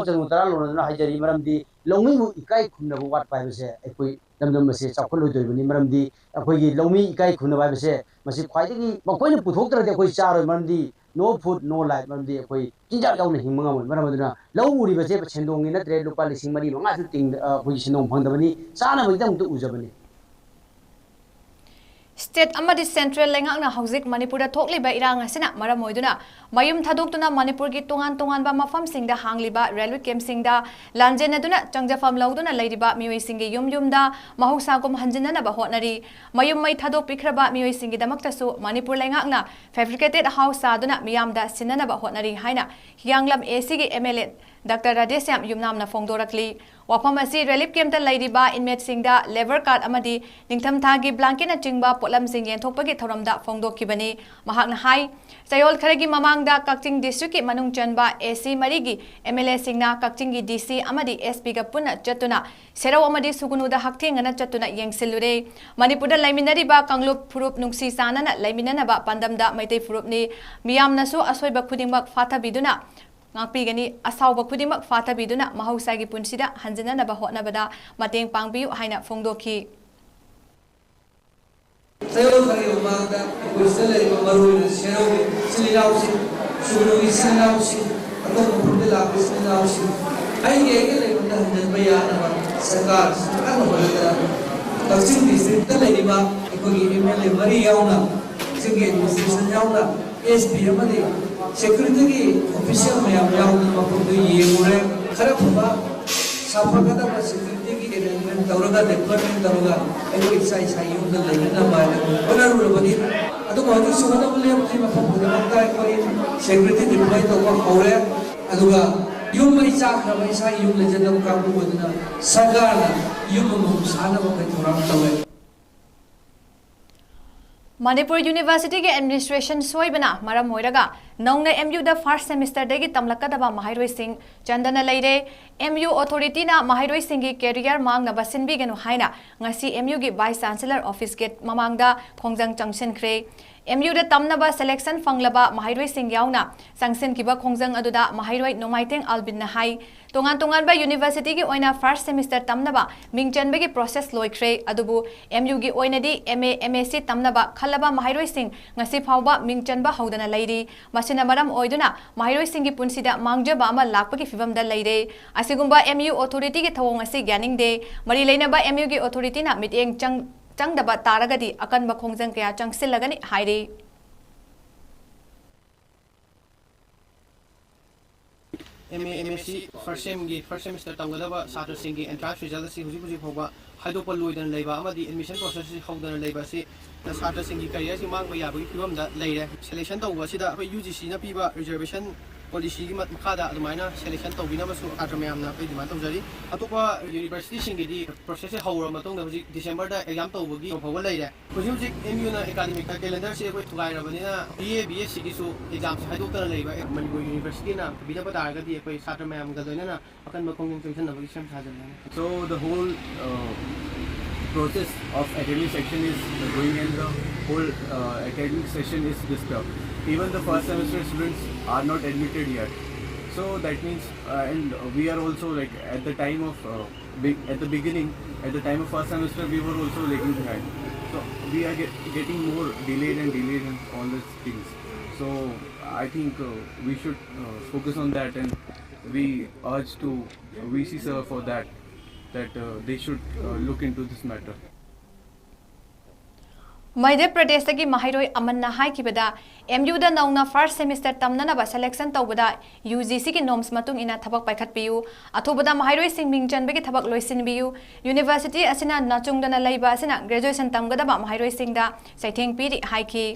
ꯇꯔꯥ ꯂꯧꯅꯗꯨꯅ ꯍꯥꯏꯖꯔꯤ, ꯃꯔꯝꯗꯤ ꯂꯧꯃꯤꯕꯨ ꯏꯀꯥꯏ ꯈꯨꯝꯅꯕ ꯋꯥꯠꯄ ꯍꯥꯏꯕꯁꯦ ꯑꯩꯈꯣꯏ ꯂꯝꯗꯝ ꯑꯁꯤ ꯆꯥꯎꯈꯠꯂꯣꯏꯗꯣꯔꯤꯕꯅꯤ꯫ ꯃꯔꯝꯗꯤ ꯑꯩꯈꯣꯏꯒꯤ ꯂꯧꯃꯤ ꯏꯀꯥꯏ ꯈꯨꯝꯅꯕ ꯍꯥꯏꯕꯁꯦ ꯃꯁꯤ ꯈ꯭ꯋꯥꯏꯗꯒꯤ, ꯃꯈꯣꯏꯅ ꯄꯨꯊꯣꯛꯇ꯭ꯔꯗꯤ ꯑꯩꯈꯣꯏ ꯆꯥꯔꯣꯏ꯫ ꯃꯔꯝꯗꯤ no food, no life, ꯃꯔꯝꯗꯤ ꯑꯩꯈꯣꯏ ꯆꯤꯟꯖꯥꯛ ꯌꯥꯎꯅ ꯍꯤꯡꯕ ꯉꯝꯃꯣꯏ꯫ ꯃꯔꯝ ꯑꯗꯨꯅ ꯂꯧ ꯎꯔꯤꯕꯁꯦ ꯁꯦꯟꯗꯣꯡꯒꯤ ꯅꯠꯇ꯭ꯔꯦ, ꯂꯨꯄꯥ ꯂꯤꯁꯤꯡ ꯃꯔꯤ ꯃꯉꯥꯁꯨ ꯇꯤꯡ-, ꯑ, ꯑꯩꯈꯣꯏꯒꯤ ꯁꯦꯟꯗꯣꯡ ꯐꯪꯗꯕꯅꯤ, ꯆꯥꯅꯕꯒꯤꯗꯃꯛꯇ ꯎꯖꯕꯅꯤ꯫ ꯁ꯭ꯇꯦꯠ ꯑꯃꯗꯤ ꯁꯦꯟꯇ꯭ꯔꯦꯜ ꯂꯩꯉꯥꯛꯅ ꯍꯧꯖꯤꯛ ꯃꯅꯤꯄꯨꯔꯗ ꯊꯣꯛꯂꯤꯕ ꯏꯔꯥꯡ ꯑꯁꯤꯅ ꯃꯔꯝ ꯑꯣꯏꯗꯨꯅ ꯃꯌꯨꯝ ꯊꯥꯗꯣꯛꯇꯨꯅ ꯃꯅꯤꯄꯨꯔꯒꯤ ꯇꯣꯉꯥꯟ ꯇꯣꯉꯥꯟꯕ ꯃꯐꯝꯁꯤꯡꯗ ꯍꯥꯡꯂꯤꯕ ꯔꯦꯜꯋꯦ ꯀꯦꯝꯞꯁꯤꯡꯗ ꯂꯥꯟꯖꯦꯟꯅꯗꯨꯅ ꯆꯪꯖꯐꯝ ꯂꯧꯗꯨꯅ ꯂꯩꯔꯤꯕ ꯃꯤꯑꯣꯏꯁꯤꯡꯒꯤ ꯌꯨꯝ ꯌꯨꯝꯗ ꯃꯍꯧꯁꯥꯒꯨꯝ ꯍꯟꯖꯤꯟꯅꯅꯕ ꯍꯣꯠꯅꯔꯤ꯫ ꯃꯌꯨꯝ ꯃꯩ ꯊꯥꯗꯣꯛꯄꯤꯈ꯭ꯔꯕ ꯃꯤꯑꯣꯏꯁꯤꯡꯒꯤꯗꯃꯛꯇꯁꯨ ꯃꯅꯤꯄꯨꯔ ꯂꯩꯉꯥꯛꯅ fabricated house ꯁꯥꯗꯨꯅ ꯃꯤꯌꯥꯝꯗ ꯁꯤꯟꯅꯅꯕ ꯍꯣꯠꯅꯔꯤ ꯍꯥꯏꯅ ꯍꯤꯌꯥꯡꯂꯝ ꯑꯦ ꯁꯤꯒꯤ M L A doctor Radheshyam ꯌꯨꯝꯅꯥꯝꯅ ꯐꯣꯡꯗꯣꯔꯛꯂꯤ꯫ ꯋꯥꯐꯝ ꯑꯁꯤ ꯔꯤꯂꯤꯐ ꯀꯦꯝꯞꯇ ꯂꯩꯔꯤꯕ ꯏꯟꯃꯦꯠꯁꯤꯡꯗ ꯂꯦꯕꯔ ꯀꯥꯔꯗ ꯑꯃꯗꯤ ꯅꯤꯡꯊꯝꯊꯥꯒꯤ ꯕ꯭ꯂꯥꯡꯀꯦꯠꯅꯆꯤꯡꯕ ꯄꯣꯠꯂꯝꯁꯤꯡ ꯌꯦꯟꯊꯣꯛꯄꯒꯤ ꯊꯧꯔꯝꯗ ꯐꯣꯡꯗꯣꯛꯈꯤꯕꯅꯤ꯫ ꯃꯍꯥꯛꯅ ꯍꯥꯏ, ꯆꯌꯣꯜ ꯈꯔꯒꯤ ꯃꯃꯥꯡꯗ ꯀꯛꯆꯤꯡ ꯗꯤꯁꯇ꯭ꯔꯤꯛꯀꯤ ꯃꯅꯨꯡ ꯆꯟꯕ ꯑꯦ ꯁꯤ ꯃꯔꯤꯒꯤ ꯑꯦꯝ ꯑꯦꯜ ꯑꯦꯁꯤꯡꯅ ꯀꯛꯆꯤꯡꯒꯤ ꯗꯤ ꯁꯤ ꯑꯃꯗꯤ ꯑꯦꯁ ꯄꯤꯒ ꯄꯨꯟꯅ ꯆꯠꯇꯨꯅ ꯁꯦꯔꯧ ꯑꯃꯗꯤ ꯁꯨꯒꯨꯅꯨꯗ ꯍꯛꯊꯦꯡꯅꯅ ꯆꯠꯇꯨꯅ ꯌꯦꯡꯁꯤꯜꯂꯨꯔꯦ꯫ ꯃꯅꯤꯄꯨꯔꯗ ꯂꯩꯃꯤꯟꯅꯔꯤꯕ ꯀꯥꯡꯂꯨꯞ ꯐꯨꯔꯨꯞ ꯅꯨꯡꯁꯤ ꯆꯥꯟꯅꯅ ꯂꯩꯃꯤꯟꯅꯅꯕ ꯄꯥꯟꯗꯝꯗ ꯃꯩꯇꯩ ꯐꯨꯔꯨꯞꯅꯤ꯫ ꯃꯤꯌꯥꯝꯅꯁꯨ ꯑꯁꯣꯏꯕ ꯈꯨꯗꯤꯡꯃꯛ ꯐꯥꯊꯕꯤꯗꯨꯅ ꯉꯥꯛꯄꯤꯒꯅꯤ, ꯑꯁꯥꯎꯕ ꯈꯨꯗꯤꯡꯃꯛ ꯐꯥꯊꯕꯤꯗꯨꯅ ꯃꯍꯧꯁꯥꯒꯤ ꯄꯨꯟꯁꯤꯗ ꯍꯟꯖꯤꯟꯅꯅꯕ ꯍꯣꯠꯅꯕꯗ ꯃꯇꯦꯡ ꯄꯥꯡꯕꯤꯌꯨ ꯍꯥꯏꯅ ꯐꯣꯡꯗꯣꯛꯈꯤ꯫ ꯆꯌꯣꯜ ꯈꯔꯒꯤ ꯃꯃꯥꯡꯗ ꯑꯩꯈꯣꯏ ꯁꯤꯗ ꯂꯩꯔꯤꯕ ꯃꯔꯨꯑꯣꯏꯅ ꯁꯦꯔꯧꯒꯤ ꯏꯆꯤꯜ ꯏꯅꯥꯎꯁꯤꯡ, ꯁꯨꯒꯅꯨꯒꯤ ꯏꯆꯤꯜ ꯏꯅꯥꯎꯁꯤꯡ, ꯑꯇꯣꯞꯄ ꯃꯐꯝꯗ ꯂꯥꯛꯄ ꯏꯆꯤꯜ ꯏꯅꯥꯎꯁꯤꯡ ꯑꯩꯒꯤ ꯑꯩꯒꯤ ꯂꯩꯐꯝꯗ ꯍꯟꯖꯤꯟꯕ ꯌꯥꯅꯕ ꯁꯔꯀꯥꯔꯁꯤꯅ ꯀꯟꯅ ꯍꯣꯠꯅꯗꯅ ꯀꯛꯆꯤꯡ ꯗꯤꯁꯇ꯭ꯔꯤꯛꯇ ꯂꯩꯔꯤꯕ ꯑꯩꯈꯣꯏꯒꯤ ꯑꯦꯝ ꯑꯦꯜ ꯑꯦ ꯃꯔꯤ ꯌꯥꯎꯅ, ꯀꯛꯆꯤꯡꯒꯤ ꯑꯦꯗꯃꯤꯅꯤꯁꯇ꯭ꯔꯦꯁꯟ ꯌꯥꯎꯅ, ꯑꯦꯁ ꯄꯤ ꯑꯃꯗꯤ ꯁꯦꯀ꯭ꯌꯨꯔꯤꯇꯤꯒꯤ ꯑꯣꯐꯤꯁꯤꯌꯦꯜ ꯃꯌꯥꯝ ꯌꯥꯎꯗꯅ ꯃꯐꯝꯗꯨ ꯌꯦꯡꯉꯨꯔꯦ꯫ ꯈꯔ ꯐꯕ ꯁꯥꯐꯒꯗꯕ ꯁꯦꯀ꯭ꯌꯨꯔꯤꯇꯤꯒꯤ ꯑꯦꯔꯦꯟꯖꯃꯦꯟ ꯇꯧꯔꯒ, ꯗꯤꯄ꯭ꯂꯣꯏꯃꯦꯟ ꯇꯧꯔꯒ ꯑꯩꯈꯣꯏ ꯏꯁꯥ ꯏꯁꯥ ꯌꯨꯝꯗ ꯂꯩꯅꯅꯕ ꯍꯥꯏꯅ ꯍꯣꯠꯅꯔꯨꯔꯕꯅꯤ꯫ ꯑꯗꯨꯕꯨ ꯍꯧꯖꯤꯛꯁꯨ ꯍꯣꯠꯅꯕ ꯂꯦꯞꯇ꯭ꯔꯤ꯫ ꯃꯐꯝ ꯈꯨꯗꯤꯡꯃꯛꯇ ꯑꯩꯈꯣꯏ ꯁꯦꯀ꯭ꯌꯨꯔꯤꯇꯤ ꯗꯤꯄ꯭ꯂꯣꯏ ꯇꯧꯕ ꯍꯧꯔꯦ꯫ ꯑꯗꯨꯒ ꯌꯨꯝ ꯃꯩ ꯆꯥꯛꯈ꯭ꯔꯕ ꯏꯁꯥꯒꯤ ꯌꯨꯝ ꯂꯩꯖꯗꯕ ꯀꯥꯡꯕꯨ ꯑꯣꯏꯗꯨꯅ ꯁꯔꯀꯥꯔꯅ ꯌꯨꯝ ꯑꯃꯃꯝ ꯁꯥꯅꯕ ꯑꯩꯈꯣꯏ ꯊꯧꯔꯥꯡ ꯇꯧꯔꯦ꯫ ꯃꯅꯤꯄꯨꯔ ꯌꯨꯅꯤꯚꯔꯁꯤꯇꯤꯒꯤ ꯑꯦꯗꯃꯤꯅꯤꯁꯇ꯭ꯔꯦꯁꯟ ꯁꯣꯏꯕꯅ ꯃꯔꯝ ꯑꯣꯏꯔꯒ ꯅꯧꯅ ꯑꯦꯝ ꯌꯨꯗ ꯐꯥꯔꯁꯠ ꯁꯦꯃꯤꯁꯇꯔꯗꯒꯤ ꯇꯝꯂꯛꯀꯗꯕ ꯃꯍꯩꯔꯣꯏꯁꯤꯡ ꯆꯟꯗꯅ ꯂꯩꯔꯦ꯫ ꯑꯦꯝ ꯌꯨ ꯑꯣꯊꯣꯔꯤꯇꯤꯅ ꯃꯍꯩꯔꯣꯏꯁꯤꯡꯒꯤ ꯀꯦꯔꯤꯌꯔ ꯃꯥꯡꯅꯕ ꯁꯤꯟꯕꯤꯒꯅꯨ ꯍꯥꯏꯅ ꯉꯁꯤ ꯑꯦꯝ ꯌꯨꯒꯤ ꯚꯥꯏꯁ ꯆꯥꯟꯁꯦꯂꯔ ꯑꯣꯐꯤꯁ ꯒꯦꯠ ꯃꯃꯥꯡꯗ ꯈꯣꯡꯖꯪ ꯆꯪꯁꯤꯟꯈ꯭ꯔꯦ꯫ ꯑꯦꯝ ꯌꯨꯗ ꯇꯝꯅꯕ ꯁꯦꯂꯦꯛꯁꯟ ꯐꯪꯂꯕ ꯃꯍꯩꯔꯣꯏꯁꯤꯡ ꯌꯥꯎꯅ ꯆꯪꯁꯤꯟꯈꯤꯕ ꯈꯣꯡꯖꯪ ꯑꯗꯨꯗ ꯃꯍꯩꯔꯣꯏ ꯅꯣꯡꯃꯥꯏꯊꯦꯡ ꯑꯜꯕꯤꯟꯅ ꯍꯥꯏ, ꯇꯣꯉꯥꯟ ꯇꯣꯉꯥꯟꯕ ꯌꯨꯅꯤꯚꯔꯁꯤꯇꯤꯒꯤ ꯑꯣꯏꯅ ꯐꯥꯔꯁꯠ ꯁꯦꯃꯤꯁꯇꯔ ꯇꯝꯅꯕ ꯃꯤꯡ ꯆꯟꯕꯒꯤ ꯄ꯭ꯔꯣꯁꯦꯁ ꯂꯣꯏꯈ꯭ꯔꯦ, ꯑꯗꯨꯕꯨ ꯑꯦꯝ ꯌꯨꯒꯤ ꯑꯣꯏꯅꯗꯤ ꯑꯦꯝ ꯑꯦ, ꯑꯦꯝ ꯑꯦꯁ ꯁꯤ ꯇꯝꯅꯕ ꯈꯜꯂꯕ ꯃꯍꯩꯔꯣꯏꯁꯤꯡ ꯉꯁꯤ ꯐꯥꯎꯕ ꯃꯤꯡ ꯆꯟꯕ ꯍꯧꯗꯅ ꯂꯩꯔꯤ꯫ ꯃꯁꯤꯅ ꯃꯔꯝ ꯑꯣꯏꯗꯨꯅ ꯃꯍꯩꯔꯣꯏꯁꯤꯡꯒꯤ ꯄꯨꯟꯁꯤꯗ ꯃꯥꯡꯖꯕ ꯑꯃ ꯂꯥꯛꯄꯒꯤ ꯐꯤꯚꯝꯗ ꯂꯩꯔꯦ꯫ ꯑꯁꯤꯒꯨꯝꯕ ꯑꯦꯝ ꯌꯨ ꯑꯣꯊꯣꯔꯤꯇꯤꯒꯤ ꯊꯧꯑꯣꯡ ꯑꯁꯤ ꯌꯥꯅꯤꯡꯗꯦ꯫ ꯃꯔꯤ ꯂꯩꯅꯕ ꯑꯦꯝ ꯌꯨꯒꯤ ꯑꯣꯊꯣꯔꯤꯇꯤꯅ ꯃꯤꯠꯌꯦꯡ ꯆꯪ-, ꯆꯪꯗꯕ ꯇꯥꯔꯒꯗꯤ ꯑꯀꯟꯕ ꯈꯣꯡꯖꯪ ꯀꯌꯥ ꯆꯪꯁꯤꯜꯂꯒꯅꯤ ꯍꯥꯏꯔꯤ꯫ M A, M S C first ꯁꯦꯝꯒꯤ, ꯐꯥꯔꯁꯠ ꯁꯦꯃꯤꯁꯇꯔ ꯇꯝꯒꯗꯕ ꯁꯥꯇ꯭ꯔꯁꯤꯡꯒꯤ ꯑꯦꯟꯇ꯭ꯔꯥꯟꯁ ꯔꯤꯖꯜ ꯑꯁꯤ ꯍꯧꯖꯤꯛ ꯍꯧꯖꯤꯛ ꯐꯥꯎꯕ ꯍꯥꯏꯗꯣꯛꯄ ꯂꯣꯏꯗꯅ ꯂꯩꯕ ꯑꯃꯗꯤ ꯑꯦꯗꯃꯤꯁꯟ ꯄ꯭ꯔꯣꯁꯦꯁ ꯑꯁꯤ ꯍꯧꯗꯅ ꯂꯩꯕ ꯑꯁꯤ ꯁꯥꯇ꯭ꯔꯁꯤꯡꯒꯤ ꯀꯦꯔꯤꯌꯔꯁꯤ ꯃꯥꯡꯕ ꯌꯥꯕꯒꯤ ꯐꯤꯕꯝꯗ ꯂꯩꯔꯦ꯫ ꯁꯦꯂꯦꯛꯁꯟ ꯇꯧꯕ ꯑꯁꯤꯗ ꯑꯩꯈꯣꯏ ꯌꯨ ꯖꯤ ꯁꯤꯅ ꯄꯤꯕ ꯔꯤꯖꯔꯕꯦꯁꯟ ꯄꯣꯂꯤꯁꯤꯒꯤ ꯃ-, ꯃꯈꯥꯗ ꯑꯗꯨꯃꯥꯏꯅ ꯁꯦꯂꯦꯛꯁꯟ ꯇꯧꯕꯤꯅꯕꯁꯨ ꯁꯥꯇ꯭ꯔ ꯃꯌꯥꯝꯅ ꯑꯩꯈꯣꯏ ꯗꯤꯃꯥꯟ ꯇꯧꯖꯔꯤ꯫ ꯑꯇꯣꯞꯄ ꯌꯨꯅꯤꯚꯔꯁꯤꯇꯤꯁꯤꯡꯒꯤꯗꯤ ꯄ꯭ꯔꯣꯁꯦꯁꯁꯦ ꯍꯧꯔꯕ ꯃꯇꯨꯡꯗ ꯍꯧꯖꯤꯛ ꯗꯤꯁꯦꯝꯕꯔꯗ ꯑꯦꯛꯖꯥꯝ ꯇꯧꯕꯒꯤ ꯐꯥꯎꯕ ꯂꯩꯔꯦ꯫ ꯍꯧꯖꯤꯛ ꯍꯧꯖꯤꯛ ꯑꯦꯝ ꯌꯨꯅ ꯑꯦꯀꯥꯗꯃꯤꯛ ꯀꯦꯂꯦꯟꯗꯔꯁꯤ ꯑꯩꯈꯣꯏ ꯊꯨꯒꯥꯏꯔꯕꯅꯤꯅ ꯕꯤ ꯑꯦ, ꯕꯤ ꯑꯦꯁ ꯁꯤꯒꯤꯁꯨ ꯑꯦꯛꯖꯥꯝꯁꯦ ꯍꯥꯏꯗꯣꯛꯇꯅ ꯂꯩꯕ ꯃꯅꯤꯄꯨꯔ ꯌꯨꯅꯤꯚꯔꯁꯤꯇꯤꯅ ꯄꯤꯕꯤꯔꯛꯄ ꯇꯥꯔꯒꯗꯤ ꯑꯩꯈꯣꯏ ꯁꯥꯇ꯭ꯔ ꯃꯌꯥꯝꯒ ꯂꯣꯏꯅꯅ ꯑꯀꯟꯕ ꯈꯣꯡꯖꯪ ꯆꯪꯁꯤꯟꯅꯕꯒꯤ ꯁꯦꯝ ꯁꯥꯖꯕꯅꯤ꯫ So the whole uh, process of academic section is going and the whole uh, academic session is disturbed. Even the first semester students are not admitted yet. So that means, uh, and we are also like at the time of uh, be- at the beginning, at the time of first semester, we were also lagging behind. So we are get- getting more delayed and delayed and all these things. So I think uh, we should uh, focus on that, and we urge to V C sir for that, that uh, they should uh, look into this matter. ꯃꯙ꯭ꯌ ꯄ꯭ꯔꯗꯦꯁꯇꯒꯤ ꯃꯍꯩꯔꯣꯏ ꯑꯃꯟꯅ ꯍꯥꯏꯈꯤꯕꯗ, M ꯌꯨꯗ ꯅꯧꯅ first semester ꯇꯝꯅꯅꯕ selection ꯇꯧꯕꯗ U G ꯁꯤꯒꯤ ꯅꯣꯝꯁ ꯃꯇꯨꯡ ꯏꯟꯅ ꯊꯕꯛ ꯄꯥꯏꯈꯠꯄꯤꯌꯨ꯫ ꯑꯊꯨꯕꯗ ꯃꯍꯩꯔꯣꯏꯁꯤꯡ ꯃꯤꯡ ꯆꯟꯕꯒꯤ ꯊꯕꯛ ꯂꯣꯏꯁꯤꯟꯕꯤꯌꯨ꯫ ꯌꯨꯅꯤꯚꯔꯁꯤꯇꯤ ꯑꯁꯤꯅ ꯅꯥꯆꯨꯡꯗꯅ ꯂꯩꯕ ꯑꯁꯤꯅ ꯒ꯭ꯔꯦꯖꯨꯑꯦꯁꯟ ꯇꯝꯒꯗꯕ ꯃꯍꯩꯔꯣꯏꯁꯤꯡꯗ ꯆꯩꯊꯦꯡ ꯄꯤꯔꯤ ꯍꯥꯏꯈꯤ꯫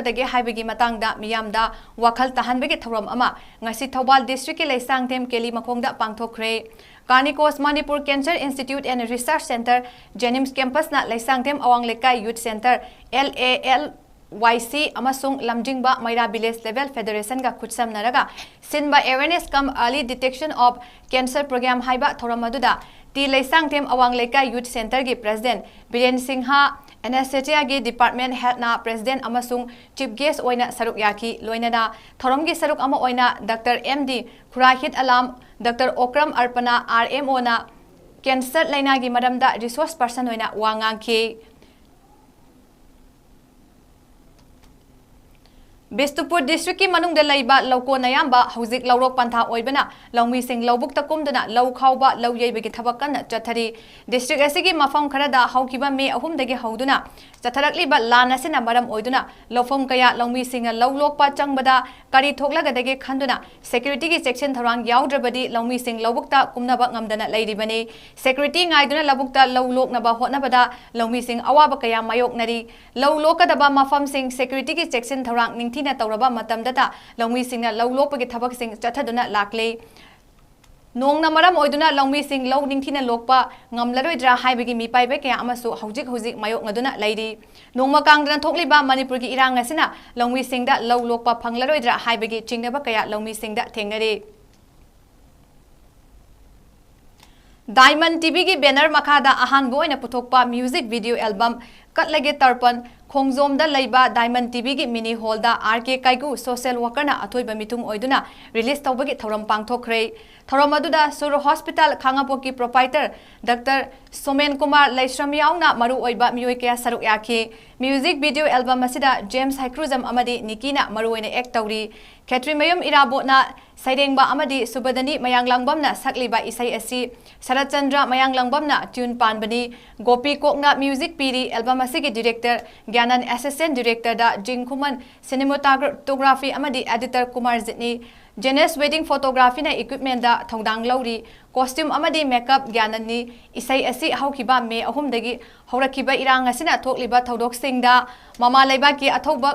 ꯗꯒꯤ ꯍꯥꯏꯕꯒꯤ ꯃꯇꯥꯡꯗ ꯃꯤꯌꯥꯝꯗ ꯋꯥꯈꯜ ꯇꯥꯍꯟꯕꯒꯤ ꯊꯧꯔꯝ ꯑꯃ ꯉꯁꯤ ꯊꯧꯕꯥꯜ ꯗꯤꯁꯇ꯭ꯔꯤꯛꯀꯤ ꯂꯩꯁꯥꯡꯊꯦꯝ ꯀꯦꯂꯤ ꯃꯈꯣꯡꯗ ꯄꯥꯡꯊꯣꯛꯈ꯭ꯔꯦ꯫ ꯀꯥꯔꯅꯤꯀꯣꯁ Manipur cancer institute and research centre, ꯖꯦꯅꯤꯝꯁ ꯀꯦꯝꯄꯁꯅ Leishangthem Awang Leikai youth centre, L A L Y C ꯑꯃꯁꯨꯡ ꯂꯝꯖꯤꯡꯕ ꯃꯩꯔꯥ ꯚꯤꯂꯦꯖ ꯂꯦꯚꯦꯜ ꯐꯦꯗꯔꯦꯁꯟꯒ ꯈꯨꯠꯁꯝꯅꯔꯒ ꯁꯤꯟꯕ Awareness cum Early Detection of Cancer Program ꯍꯥꯏꯕ ꯊꯧꯔꯝ ꯑꯗꯨꯗ ꯇꯤ ꯂꯩꯁꯥꯡꯊꯦꯝ ꯑꯋꯥꯡ ꯂꯩꯀꯥꯏ ꯌꯨꯠ ꯁꯦꯟꯇꯔꯒꯤ ꯄ꯭ꯔꯁꯤꯗꯦꯟ ꯕꯤꯔꯦꯟ ꯁꯤꯡꯍ, ꯑꯦꯅꯦꯁꯊꯦꯁꯤꯌꯥꯒꯤ ꯗꯤꯄꯥꯔꯠꯃꯦꯟ ꯍꯦꯗꯅ ꯄ꯭ꯔꯁꯤꯗꯦꯟ ꯑꯃꯁꯨꯡ ꯆꯤꯐ ꯒꯦꯁ ꯑꯣꯏꯅ ꯁꯔꯨꯛ ꯌꯥꯈꯤ꯫ ꯂꯣꯏꯅꯅ ꯊꯧꯔꯝꯒꯤ ꯁꯔꯨꯛ ꯑꯃ ꯑꯣꯏꯅ doctor M D Khurahit Alam, doctor Okram ꯑꯔꯄꯅ, ꯑꯥꯔ ꯑꯦꯝ ꯑꯣꯅ ꯀꯦꯟꯁꯔ ꯂꯩꯅꯥꯒꯤ ꯃꯔꯝꯗ ꯔꯤꯁꯣꯔꯁ ꯄꯔꯁꯟ ꯑꯣꯏꯅ ꯋꯥ ꯉꯥꯡꯈꯤ꯫ ꯕꯤꯁꯅꯨꯄꯨꯔ ꯗꯤꯁꯇ꯭ꯔꯤꯛꯀꯤ ꯃꯅꯨꯡꯗ ꯂꯩꯕ ꯂꯧꯀꯣꯟ ꯑꯌꯥꯝꯕ ꯍꯧꯖꯤꯛ ꯂꯧꯔꯣꯛ ꯄꯟꯊꯥ ꯑꯣꯏꯕꯅ ꯂꯧꯃꯤꯁꯤꯡ ꯂꯧꯕꯨꯛꯇ ꯀꯨꯝꯗꯨꯅ ꯂꯧ ꯈꯥꯎꯕ, ꯂꯧ ꯌꯩꯕꯒꯤ ꯊꯕꯛ ꯀꯟꯅ ꯆꯠꯊꯔꯤ꯫ ꯗꯤꯁꯇ꯭ꯔꯤꯛ ꯑꯁꯤꯒꯤ ꯃꯐꯝ ꯈꯔꯗ ꯍꯧꯈꯤꯕ ꯃꯦ ꯑꯍꯨꯝꯗꯒꯤ ꯍꯧꯗꯨꯅ ꯆꯠꯊꯔꯛꯂꯤꯕ ꯂꯥꯟ ꯑꯁꯤꯅ ꯃꯔꯝ ꯑꯣꯏꯗꯨꯅ ꯂꯧꯐꯝ ꯀꯌꯥ ꯂꯧꯃꯤꯁꯤꯡꯅ ꯂꯧ ꯂꯣꯛꯄ ꯆꯪꯕꯗ ꯀꯔꯤ ꯊꯣꯛꯂꯒꯗꯒꯦ ꯈꯟꯗꯨꯅ ꯁꯦꯀ꯭ꯌꯨꯔꯤꯇꯤꯒꯤ ꯆꯦꯛꯁꯤꯟ ꯊꯧꯔꯥꯡ ꯌꯥꯎꯗ꯭ꯔꯕꯗꯤ ꯂꯧꯃꯤꯁꯤꯡ ꯂꯧꯕꯨꯛꯇ ꯀꯨꯝꯅꯕ ꯉꯝꯗꯅ ꯂꯩꯔꯤꯕꯅꯤ꯫ ꯁꯦꯀ꯭ꯌꯨꯔꯤꯇꯤ ꯉꯥꯏꯗꯨꯅ ꯂꯧꯕꯨꯛꯇ ꯂꯧ ꯂꯣꯛꯅꯕ ꯍꯣꯠꯅꯕꯗ ꯂꯧꯃꯤꯁꯤꯡ ꯑꯋꯥꯕ ꯀꯌꯥ ꯃꯥꯌꯣꯛꯅꯔꯤ꯫ ꯂꯧ ꯂꯣꯛꯀꯗꯕ ꯃꯐꯝꯁꯤꯡ ꯁꯦꯀ꯭ꯌꯨꯔꯤꯇꯤꯒꯤ ꯆꯦꯛꯁꯤꯟ ꯊꯧꯔꯥꯡ ꯅꯤꯡꯊꯤꯅ ꯇꯧꯔꯕ ꯃꯇꯝꯗꯇ ꯂꯧꯃꯤꯁꯤꯡꯅ ꯂꯧ ꯂꯣꯛꯄꯒꯤ ꯊꯕꯛꯁꯤꯡ ꯆꯠꯊꯗꯨꯅ ꯂꯥꯛꯂꯤ꯫ ꯅꯣꯡꯅ ꯃꯔꯝ ꯑꯣꯏꯗꯨꯅ ꯂꯧꯃꯤꯁꯤꯡ ꯂꯧ ꯅꯤꯡꯊꯤꯅ ꯂꯣꯛꯄ ꯉꯝꯂꯔꯣꯏꯗ꯭ꯔꯥ ꯍꯥꯏꯕꯒꯤ ꯃꯤꯄꯥꯏꯕ ꯀꯌꯥ ꯑꯃꯁꯨ ꯍꯧꯖꯤꯛ ꯍꯧꯖꯤꯛ ꯃꯥꯌꯣꯛꯅꯗꯨꯅ ꯂꯩꯔꯤ꯫ ꯅꯣꯡꯃ ꯀꯥꯡꯗꯅ ꯊꯣꯛꯂꯤꯕ ꯃꯅꯤꯄꯨꯔꯒꯤ ꯏꯔꯥꯡ ꯑꯁꯤꯅ ꯂꯧꯃꯤꯁꯤꯡꯗ ꯂꯧ ꯂꯣꯛꯄ ꯐꯪꯂꯔꯣꯏꯗ꯭ꯔꯥ ꯍꯥꯏꯕꯒꯤ ꯆꯤꯡꯅꯕ ꯀꯌꯥ ꯂꯧꯃꯤꯁꯤꯡꯗ ꯊꯦꯡꯅꯔꯤ꯫ ꯗꯥꯏꯃꯟ ꯇꯤꯚꯤꯒꯤ ꯕꯦꯅꯔ ꯃꯈꯥꯗ ꯑꯍꯥꯟꯕ ꯑꯣꯏꯅ ꯄꯨꯊꯣꯛꯄ ꯃ꯭ꯌꯨꯖꯤꯛ ꯚꯤꯗꯤꯑꯣ ꯑꯦꯜꯕꯝ ꯀꯠꯂꯒꯦ ꯇꯔꯄꯟ ꯈꯣꯡꯖꯣꯝꯗ ꯂꯩꯕ ꯗꯥꯏꯃꯟ ꯇꯤꯚꯤꯒꯤ ꯃꯤꯅꯤ ꯍꯣꯜꯗ ꯑꯥꯔ ꯀꯦ ꯀꯥꯏꯒꯨ ꯁꯣꯁꯤꯌꯦꯜ ꯋꯥꯀꯔꯅ ꯑꯊꯣꯏꯕ ꯃꯤꯊꯨꯡ ꯑꯣꯏꯗꯨꯅ ꯔꯤꯂꯤꯖ ꯇꯧꯕꯒꯤ ꯊꯧꯔꯝ ꯄꯥꯡꯊꯣꯛꯈ꯭ꯔꯦ꯫ ꯊꯧꯔꯝ ꯑꯗꯨꯗ ꯁꯨꯔ hospital ꯈꯥꯉꯕꯣꯛꯀꯤ proprietor doctor showman Kumar ꯂꯩꯁ꯭ꯔꯝ ꯌꯥꯎꯅ ꯃꯔꯨꯑꯣꯏꯕ ꯃꯤꯑꯣꯏ ꯀꯌꯥ ꯁꯔꯨꯛ ꯌꯥꯈꯤ꯫ ꯃ꯭ꯌꯨꯖꯤꯛ ꯚꯤꯗꯤꯑꯣ ꯑꯦꯜꯕꯝ ꯑꯁꯤꯗ ꯖꯦꯝꯁ ꯍꯩꯀ꯭ꯔꯨꯖꯝ ꯑꯃꯗꯤ ꯅꯤꯀꯤꯅ ꯃꯔꯨꯑꯣꯏꯅ ꯑꯦꯛ ꯇꯧꯔꯤ꯫ ꯈꯦꯇ꯭ꯔꯤꯃꯌꯨꯝ ꯏꯔꯥꯕꯣꯠꯅ ꯁꯩꯔꯦꯡꯕ ꯑꯃꯗꯤ ꯁꯨꯕꯗꯅꯤ ꯃꯌꯥꯡꯂꯥꯡꯕꯝꯅ ꯁꯛꯂꯤꯕ ꯏꯁꯩ ꯑꯁꯤ ꯁꯔꯠꯆꯟꯗ꯭ꯔ ꯃꯌꯥꯡꯂꯥꯡꯕꯝꯅ ꯇ꯭ꯌꯨꯟ ꯄꯥꯟꯕꯅꯤ꯫ ꯒꯣꯄꯤ ꯀꯣꯛꯅ ꯃ꯭ꯌꯨꯖꯤꯛ ꯄꯤꯔꯤ꯫ ꯑꯦꯜꯕꯝ ꯑꯁꯤꯒꯤ ꯗꯤꯔꯦꯛꯇꯔ ꯒ꯭ꯌꯥꯅꯟ, ꯑꯦꯁꯤꯁꯇꯦꯟ ꯗꯤꯔꯦꯛꯇꯔꯗ ꯖꯤꯡ ꯈꯨꯃꯟ, ꯁꯤꯅꯦꯃꯥꯇꯣꯒ꯭ꯔꯥꯐꯤ ꯑꯃꯗꯤ ꯑꯦꯗꯤꯇꯔ ꯀꯨꯃꯥꯔꯖꯤꯠꯅꯤ꯫ ꯖꯦꯅꯦꯁ ꯋꯦꯗꯤꯡ ꯐꯣꯇꯣꯒ꯭ꯔꯥꯐꯤꯅ ꯏꯀ꯭ꯋꯤꯞꯃꯦꯟꯗ ꯊꯧꯗꯥꯡ ꯂꯧꯔꯤ꯫ ꯀꯣꯁꯇ꯭ꯌꯨꯝ ꯑꯃꯗꯤ ꯃꯦꯀꯞ ꯒ꯭ꯌꯥꯅꯟꯅꯤ꯫ ꯏꯁꯩ ꯑꯁꯤ ꯍꯧꯈꯤꯕ ꯃꯦ ꯑꯍꯨꯝꯗꯒꯤ ꯍꯧꯔꯛꯈꯤꯕ ꯏꯔꯥꯡ ꯑꯁꯤꯅ ꯊꯣꯛꯂꯤꯕ ꯊꯧꯗꯣꯛꯁꯤꯡꯗ ꯃꯃꯥ ꯂꯩꯕꯥꯛꯀꯤ ꯑꯊꯧꯕ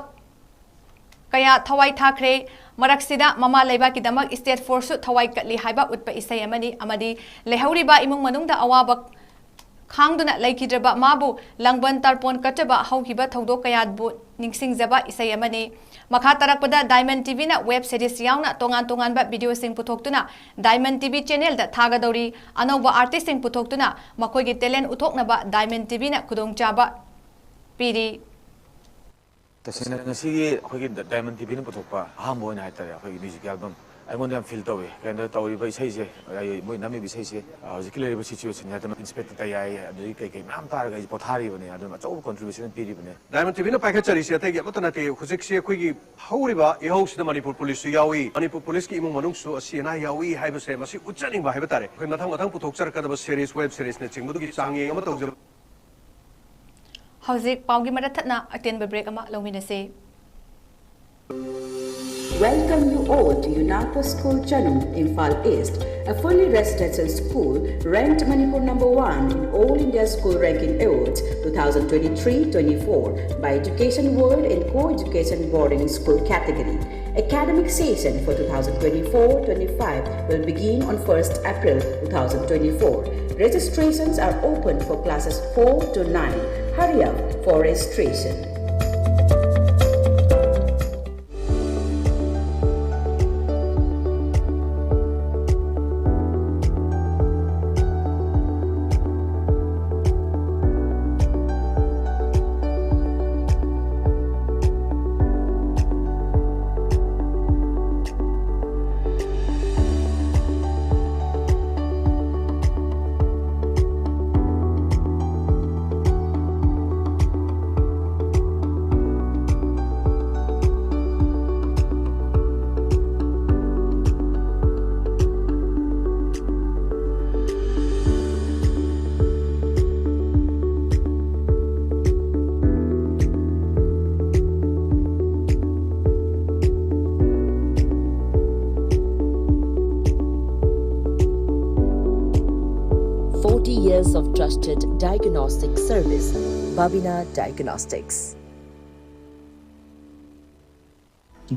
ꯀꯌꯥ ꯊꯋꯥꯏ ꯊꯥꯈ꯭ꯔꯦ꯫ ꯃꯔꯛꯁꯤꯗ ꯃꯃꯥ ꯂꯩꯕꯥꯛꯀꯤꯗꯃꯛ ꯁ꯭ꯇꯦꯠ ꯐꯣꯔꯁꯁꯨ ꯊꯋꯥꯏ ꯀꯠꯂꯤ ꯍꯥꯏꯕ ꯎꯠꯄ ꯏꯁꯩ ꯑꯃꯅꯤ ꯑꯃꯗꯤ ꯂꯩꯍꯧꯔꯤꯕ ꯏꯃꯨꯡ ꯃꯅꯨꯡꯗ ꯑꯋꯥꯕ ꯈꯥꯡꯗꯨꯅ ꯂꯩꯈꯤꯗ꯭ꯔꯕ ꯃꯥꯕꯨ ꯂꯥꯡꯕꯟ ꯇꯔꯄꯣꯟ ꯀꯠꯆꯕ ꯍꯧꯈꯤꯕ ꯊꯧꯗꯣꯛ ꯀꯌꯥꯕꯨ ꯅꯤꯡꯁꯤꯡꯖꯕ ꯏꯁꯩ ꯑꯃꯅꯤ꯫ ꯃꯈꯥ ꯇꯥꯔꯛꯄꯗ ꯗꯥꯏꯃꯟ ꯇꯤꯚꯤꯅ ꯋꯦꯕ ꯁꯤꯔꯤꯖ ꯌꯥꯎꯅ ꯇꯣꯉꯥꯟ ꯇꯣꯉꯥꯟꯕ ꯚꯤꯗꯤꯑꯣꯁꯤꯡ ꯄꯨꯊꯣꯛꯇꯨꯅ ꯗꯥꯏꯃꯟ ꯇꯤꯚꯤ ꯆꯦꯅꯦꯜꯗ ꯊꯥꯒꯗꯧꯔꯤ꯫ ꯑꯅꯧꯕ ꯑꯥꯔꯇꯤꯁꯁꯤꯡ ꯄꯨꯊꯣꯛꯇꯨꯅ ꯃꯈꯣꯏꯒꯤ ꯇꯦꯂꯦꯟ ꯎꯠꯊꯣꯛꯅꯕ ꯗꯥꯏꯃꯟ ꯇꯤꯚꯤꯅ ꯈꯨꯗꯣꯡꯆꯥꯕ ꯄꯤꯔꯤ꯫ ꯇꯁꯦꯡꯅ ꯉꯁꯤꯒꯤ ꯑꯩꯈꯣꯏꯒꯤ ꯗꯥꯏꯃꯟ ꯇꯤꯚꯤꯅ ꯄꯨꯊꯣꯛꯄ ꯑꯍꯥꯟꯕ ꯑꯣꯏꯅ ꯍꯥꯏꯇꯥꯔꯦ, ꯑꯩꯈꯣꯏꯒꯤ ꯃ꯭ꯌꯨꯖꯤꯛ ꯑꯦꯜꯕꯝ ꯑꯩꯉꯣꯟꯗ ꯌꯥꯝ ꯐꯤꯜ ꯇꯧꯋꯤ꯫ ꯀꯩꯅꯣ ꯇꯧꯔꯤꯕ ꯏꯁꯩꯁꯦ, ꯑꯩ, ꯃꯣꯏ ꯅꯝꯃꯤꯕ ꯏꯁꯩꯁꯦ, ꯑ, ꯍꯧꯖꯤꯛꯀꯤ ꯂꯩꯔꯤꯕ ꯁꯤꯆꯨꯋꯦꯁꯟ ꯍꯥꯏꯗꯅ ꯏꯟꯁꯄꯦꯛꯇꯔ ꯇꯌꯥꯏ, ꯑꯗꯨꯗꯒꯤ ꯀꯩ ꯀꯩ ꯃꯌꯥꯝ ꯇꯥꯔꯒ ꯑꯩꯁꯦ ꯄꯣꯊꯥꯔꯤꯕꯅꯦ꯫ ꯑꯗꯨꯅ ꯑꯆꯧꯕ ꯀꯟꯇ꯭ꯔꯤꯕ꯭ꯌꯨꯁꯟ ꯑꯃ ꯄꯤꯔꯤꯕꯅꯦ꯫ ꯗꯥꯏꯃꯟ ꯇꯤꯚꯤꯅ ꯄꯥꯏꯈꯠꯆꯔꯤꯁꯦ ꯑꯇꯩꯒꯤ ꯑꯃꯠꯇ ꯅꯠꯇꯦ꯫ ꯍꯧꯖꯤꯛꯁꯤ ꯑꯩꯈꯣꯏꯒꯤ ꯍꯧꯔꯤꯕ ꯏꯍꯧꯁꯤꯗ ꯃꯅꯤꯄꯨꯔ ꯄꯨꯂꯤꯁꯁꯨ ꯌꯥꯎꯏ, ꯃꯅꯤꯄꯨꯔ ꯄꯨꯂꯤꯁꯀꯤ ꯏꯃꯨꯡ ꯃꯅꯨꯡꯁꯨ ꯑꯁꯤ ꯑꯅꯥ ꯌꯥꯎꯏ ꯍꯥꯏꯕꯁꯦ ꯃꯁꯤ ꯎꯠꯆꯅꯤꯡꯕ ꯍꯥꯏꯕ ꯇꯥꯔꯦ꯫ ꯑꯩꯈꯣꯏ ꯃꯊꯪ ꯃꯊꯪ ꯄꯨꯊꯣꯛꯆꯔꯛꯀꯗꯕ ꯁꯦꯔꯤꯁ, ꯋꯦꯕ ꯁꯦꯔꯤꯁꯅꯆꯤꯡꯕꯗꯨꯒꯤ ꯆꯥꯡꯌꯦꯡ ꯑꯃ ꯇꯧꯖꯕ꯫ ꯍꯧꯖꯤꯛ ꯄꯥꯎꯒꯤ ꯃꯔꯛ ꯊꯠꯅ ꯑꯇꯦꯟꯕ ꯕ꯭ꯔꯦꯛ ꯑꯃ ꯂꯧꯃꯤꯟꯅꯁꯤ꯫ Welcome you all to UNAPO School Chanum, Imphal East, a fully residential school ranked Manipur number one in All India School Ranking Awards two thousand twenty-three twenty-four by Education World in Co-Education Boarding School category. Academic session for two thousand twenty-four twenty-five will begin on first April two thousand twenty-four. Registrations are open for classes four to nine. Hurry up for registration. Forty years of trusted diagnostic service, Babina Diagnostics.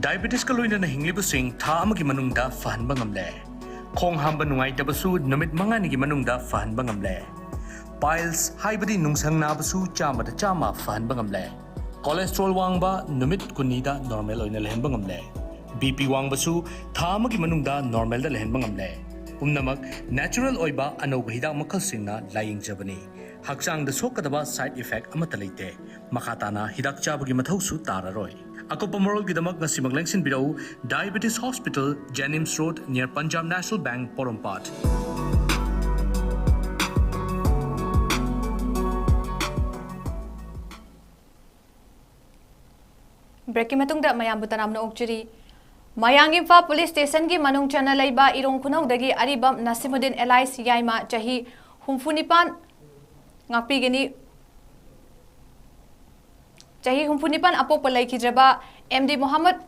ꯗꯥꯏꯕꯦꯇꯤꯁꯀ ꯂꯣꯏꯅꯅ ꯍꯤꯡꯂꯤꯕꯁꯤꯡ ꯊꯥ ꯑꯃꯒꯤ ꯃꯅꯨꯡꯗ ꯐꯍꯟꯕ ꯉꯝꯂꯦ꯫ ꯈꯣꯡ ꯍꯥꯝꯕ ꯅꯨꯡꯉꯥꯏꯇꯕꯁꯨ ꯅꯨꯃꯤꯠ ꯃꯉꯥꯅꯤꯒꯤ ꯃꯅꯨꯡꯗ ꯐꯍꯟꯕ ꯉꯝꯂꯦ꯫ ꯄꯥꯏꯜꯁ ꯍꯥꯏꯕꯗꯤ ꯅꯨꯡꯁꯪ ꯅꯥꯕꯁꯨ ꯆꯥꯝꯃꯗ ꯆꯥꯝꯃ ꯐꯍꯟꯕ ꯉꯝꯂꯦ꯫ ꯀꯣꯂꯦꯁꯇ꯭ꯔꯣꯜ ꯋꯥꯡꯕ ꯅꯨꯃꯤꯠ ꯀꯨꯟꯅꯤꯗ ꯅꯣꯔꯃꯦꯜ ꯑꯣꯏꯅ ꯂꯩꯍꯟꯕ ꯉꯝꯂꯦ꯫ ꯕꯤ ꯄꯤ ꯋꯥꯡꯕꯁꯨ ꯊꯥ ꯑꯃꯒꯤ ꯃꯅꯨꯡꯗ ꯅꯣꯔꯃꯦꯜꯗ ꯂꯩꯍꯟꯕ ꯉꯝꯂꯦ꯫ ꯄꯨꯝꯅꯃꯛ ꯅꯦꯆꯔꯦꯜ ꯑꯣꯏꯕ ꯑꯅꯧꯕ ꯍꯤꯗꯥꯛ ꯃꯈꯜꯁꯤꯡꯅ ꯂꯥꯌꯦꯡꯖꯕꯅꯤ꯫ ꯍꯛꯆꯥꯡꯗ ꯁꯣꯛꯀꯗꯕ ꯁꯥꯏꯗ ꯏꯐꯦꯛ ꯑꯃꯠꯇ ꯂꯩꯇꯦ꯫ ꯃꯈꯥ ꯇꯥꯅ ꯍꯤꯗꯥꯛ ꯆꯥꯕꯒꯤ ꯃꯊꯧꯁꯨ ꯇꯥꯔꯔꯣꯏ꯫ ꯑꯀꯨꯞꯄ ꯃꯔꯣꯜꯒꯤꯗꯃꯛ ꯉꯁꯤꯃꯛ ꯂꯦꯡꯁꯤꯟꯕꯤꯔꯛꯎ, Diabetes Hospital, Jenims Road, near Punjab National Bank, ꯄꯣꯔꯣꯝꯄꯥꯠ꯫ ꯕ꯭ꯔꯦꯛꯀꯤ ꯃꯇꯨꯡꯗ ꯃꯌꯥꯝꯕꯨ ꯇꯔꯥꯝꯅ ꯑꯣꯛꯆꯔꯤ꯫ ꯃꯌꯥꯡ ꯏꯝꯐꯥꯜ ꯄꯨꯂꯤꯁ ꯁ꯭ꯇꯦꯁꯟꯒꯤ ꯃꯅꯨꯡ ꯆꯟꯅ ꯂꯩꯕ ꯏꯔꯣꯡ ꯈꯨꯅꯧꯗꯒꯤ ꯑꯔꯤꯕꯝ ꯅꯁꯤꯃꯨꯗꯤꯟ alias ꯌꯥꯏꯃ, ꯆꯍꯤ ꯍꯨꯝꯐꯨ ꯅꯤꯄꯥꯟ, ꯉꯥꯛꯄꯤꯒꯅꯤ꯫ ꯆꯍꯤ ꯍꯨꯝꯐꯨ ꯅꯤꯄꯥꯟ ꯑꯄꯣꯛꯄ ꯂꯩꯈꯤꯗ꯭ꯔꯕ ꯑꯦꯝ ꯗꯤ ꯃꯣꯍꯝꯃꯗ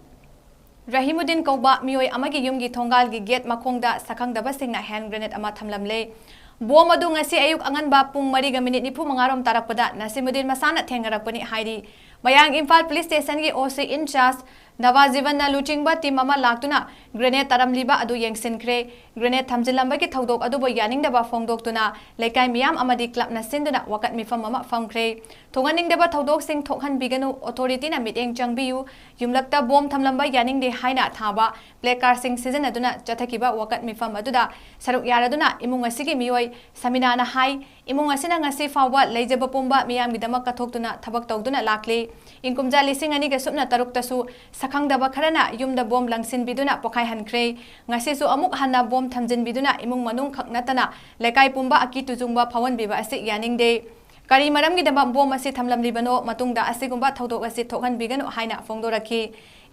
ꯔꯍꯤꯃꯨꯗꯤꯟ ꯀꯧꯕ ꯃꯤꯑꯣꯏ ꯑꯃꯒꯤ ꯌꯨꯝꯒꯤ ꯊꯣꯡꯒꯥꯜꯒꯤ ꯒꯦꯠ ꯃꯈꯣꯡꯗ ꯁꯛꯈꯪꯗꯕꯁꯤꯡꯅ ꯍꯦꯟ ꯒ꯭ꯔꯦꯅꯦꯗ ꯑꯃ ꯊꯝꯂꯝꯂꯦ꯫ ꯕꯣꯝ ꯑꯗꯨ ꯉꯁꯤ ꯑꯌꯨꯛ ꯑꯉꯟꯕ ꯄꯨꯡ ꯃꯔꯤꯒ ꯃꯤꯅꯤꯠ ꯅꯤꯐꯨ ꯃꯉꯥꯔꯣꯝ ꯇꯥꯔꯛꯄꯗ ꯅꯁꯤꯃꯨꯗꯤꯟ ꯃꯁꯥꯅ ꯊꯦꯡꯅꯔꯛꯄꯅꯤ ꯍꯥꯏꯔꯤ꯫ ꯃꯌꯥꯡ ꯏꯝꯐꯥꯜ ꯄꯨꯂꯤꯁ ꯁ꯭ꯇꯦꯁꯟꯒꯤ ꯑꯣ ꯁꯤ ꯏꯟꯆꯥꯔꯖ ꯅꯋꯥꯖꯤꯕꯟꯅ ꯂꯨꯆꯤꯡꯕ ꯇꯤꯝ ꯑꯃ ꯂꯥꯛꯇꯨꯅ ꯒ꯭ꯔꯦꯅꯦꯗ ꯇꯥꯔꯝꯂꯤꯕ ꯑꯗꯨ ꯌꯦꯡꯁꯤꯟꯈ꯭ꯔꯦ꯫ ꯒ꯭ꯔꯦꯅꯦꯗ ꯊꯝꯖꯤꯜꯂꯝꯕꯒꯤ ꯊꯧꯗꯣꯛ ꯑꯗꯨꯕꯨ ꯌꯥꯅꯤꯡꯗꯕ ꯐꯣꯡꯗꯣꯛꯇꯨꯅ ꯂꯩꯀꯥꯏ ꯃꯤꯌꯥꯝ ꯑꯃꯗꯤ ꯀ꯭ꯂꯕꯅ ꯁꯤꯟꯗꯨꯅ ꯋꯥꯀꯠ ꯃꯤꯐꯝ ꯑꯃ ꯐꯝꯈ꯭ꯔꯦ꯫ ꯊꯣꯛꯍꯟꯅꯤꯡꯗꯕ ꯊꯧꯗꯣꯛꯁꯤꯡ ꯊꯣꯛꯍꯟꯕꯤꯒꯅꯨ, ꯑꯣꯊꯣꯔꯤꯇꯤꯅ ꯃꯤꯠꯌꯦꯡ ꯆꯪꯕꯤꯌꯨ, ꯌꯨꯝꯂꯛꯇ ꯕꯣꯝ ꯊꯝꯂꯝꯕ ꯌꯥꯅꯤꯡꯗꯦ ꯍꯥꯏꯅ ꯊꯥꯕ ꯄ꯭ꯂꯦ ꯀꯥꯔꯗꯁꯤꯡ ꯁꯤꯖꯤꯟꯅꯗꯨꯅ ꯆꯠꯊꯈꯤꯕ ꯋꯥꯀꯠ ꯃꯤꯐꯝ ꯑꯗꯨꯗ ꯁꯔꯨꯛ ꯌꯥꯔꯗꯨꯅ ꯏꯃꯨꯡ ꯑꯁꯤꯒꯤ ꯃꯤꯑꯣꯏ ꯁꯃꯤꯅꯥꯅ ꯍꯥꯏ, ꯏꯃꯨꯡ ꯑꯁꯤꯅ ꯉꯁꯤ ꯐꯥꯎꯕ ꯂꯩꯖꯕ ꯄꯨꯝꯕ ꯃꯤꯌꯥꯝꯒꯤꯗꯃꯛ ꯀꯠꯊꯣꯛꯇꯨꯅ ꯊꯕꯛ ꯇꯧꯗꯨꯅ ꯂꯥꯛꯂꯤ꯫ ꯏꯪ ꯀꯨꯝꯖꯥ ꯂꯤꯁꯤꯡ ꯑꯅꯤꯒ ꯁꯨꯞꯅ ꯇꯔꯨꯛꯇꯁꯨ ꯁꯛꯈꯪꯗꯕ ꯈꯔꯅ ꯌꯨꯝꯗ ꯕꯣꯝ ꯂꯪꯁꯤꯟꯕꯤꯗꯨꯅ ꯄꯣꯈꯥꯏꯍꯟꯈ꯭ꯔꯦ꯫ ꯉꯁꯤꯁꯨ ꯑꯃꯨꯛ ꯍꯟꯅ ꯕꯣꯝ ꯊꯝꯖꯤꯟꯕꯤꯗꯨꯅ ꯏꯃꯨꯡ ꯃꯅꯨꯡ ꯈꯛ ꯅꯠꯇꯅ ꯂꯩꯀꯥꯏ ꯄꯨꯝꯕ ꯑꯀꯤ ꯇꯨꯖꯨꯡꯕ ꯐꯥꯎꯍꯟꯕꯤꯕ ꯑꯁꯤ ꯌꯥꯅꯤꯡꯗꯦ꯫ ꯀꯔꯤ ꯃꯔꯝꯒꯤꯗꯃꯛ ꯕꯣꯝ ꯑꯁꯤ ꯊꯝꯂꯝꯂꯤꯕꯅꯣ? ꯃꯇꯨꯡꯗ ꯑꯁꯤꯒꯨꯝꯕ ꯊꯧꯗꯣꯛ ꯑꯁꯤ ꯊꯣꯛꯍꯟꯕꯤꯒꯅꯨ ꯍꯥꯏꯅ ꯐꯣꯡꯗꯣꯔꯛꯈꯤ꯫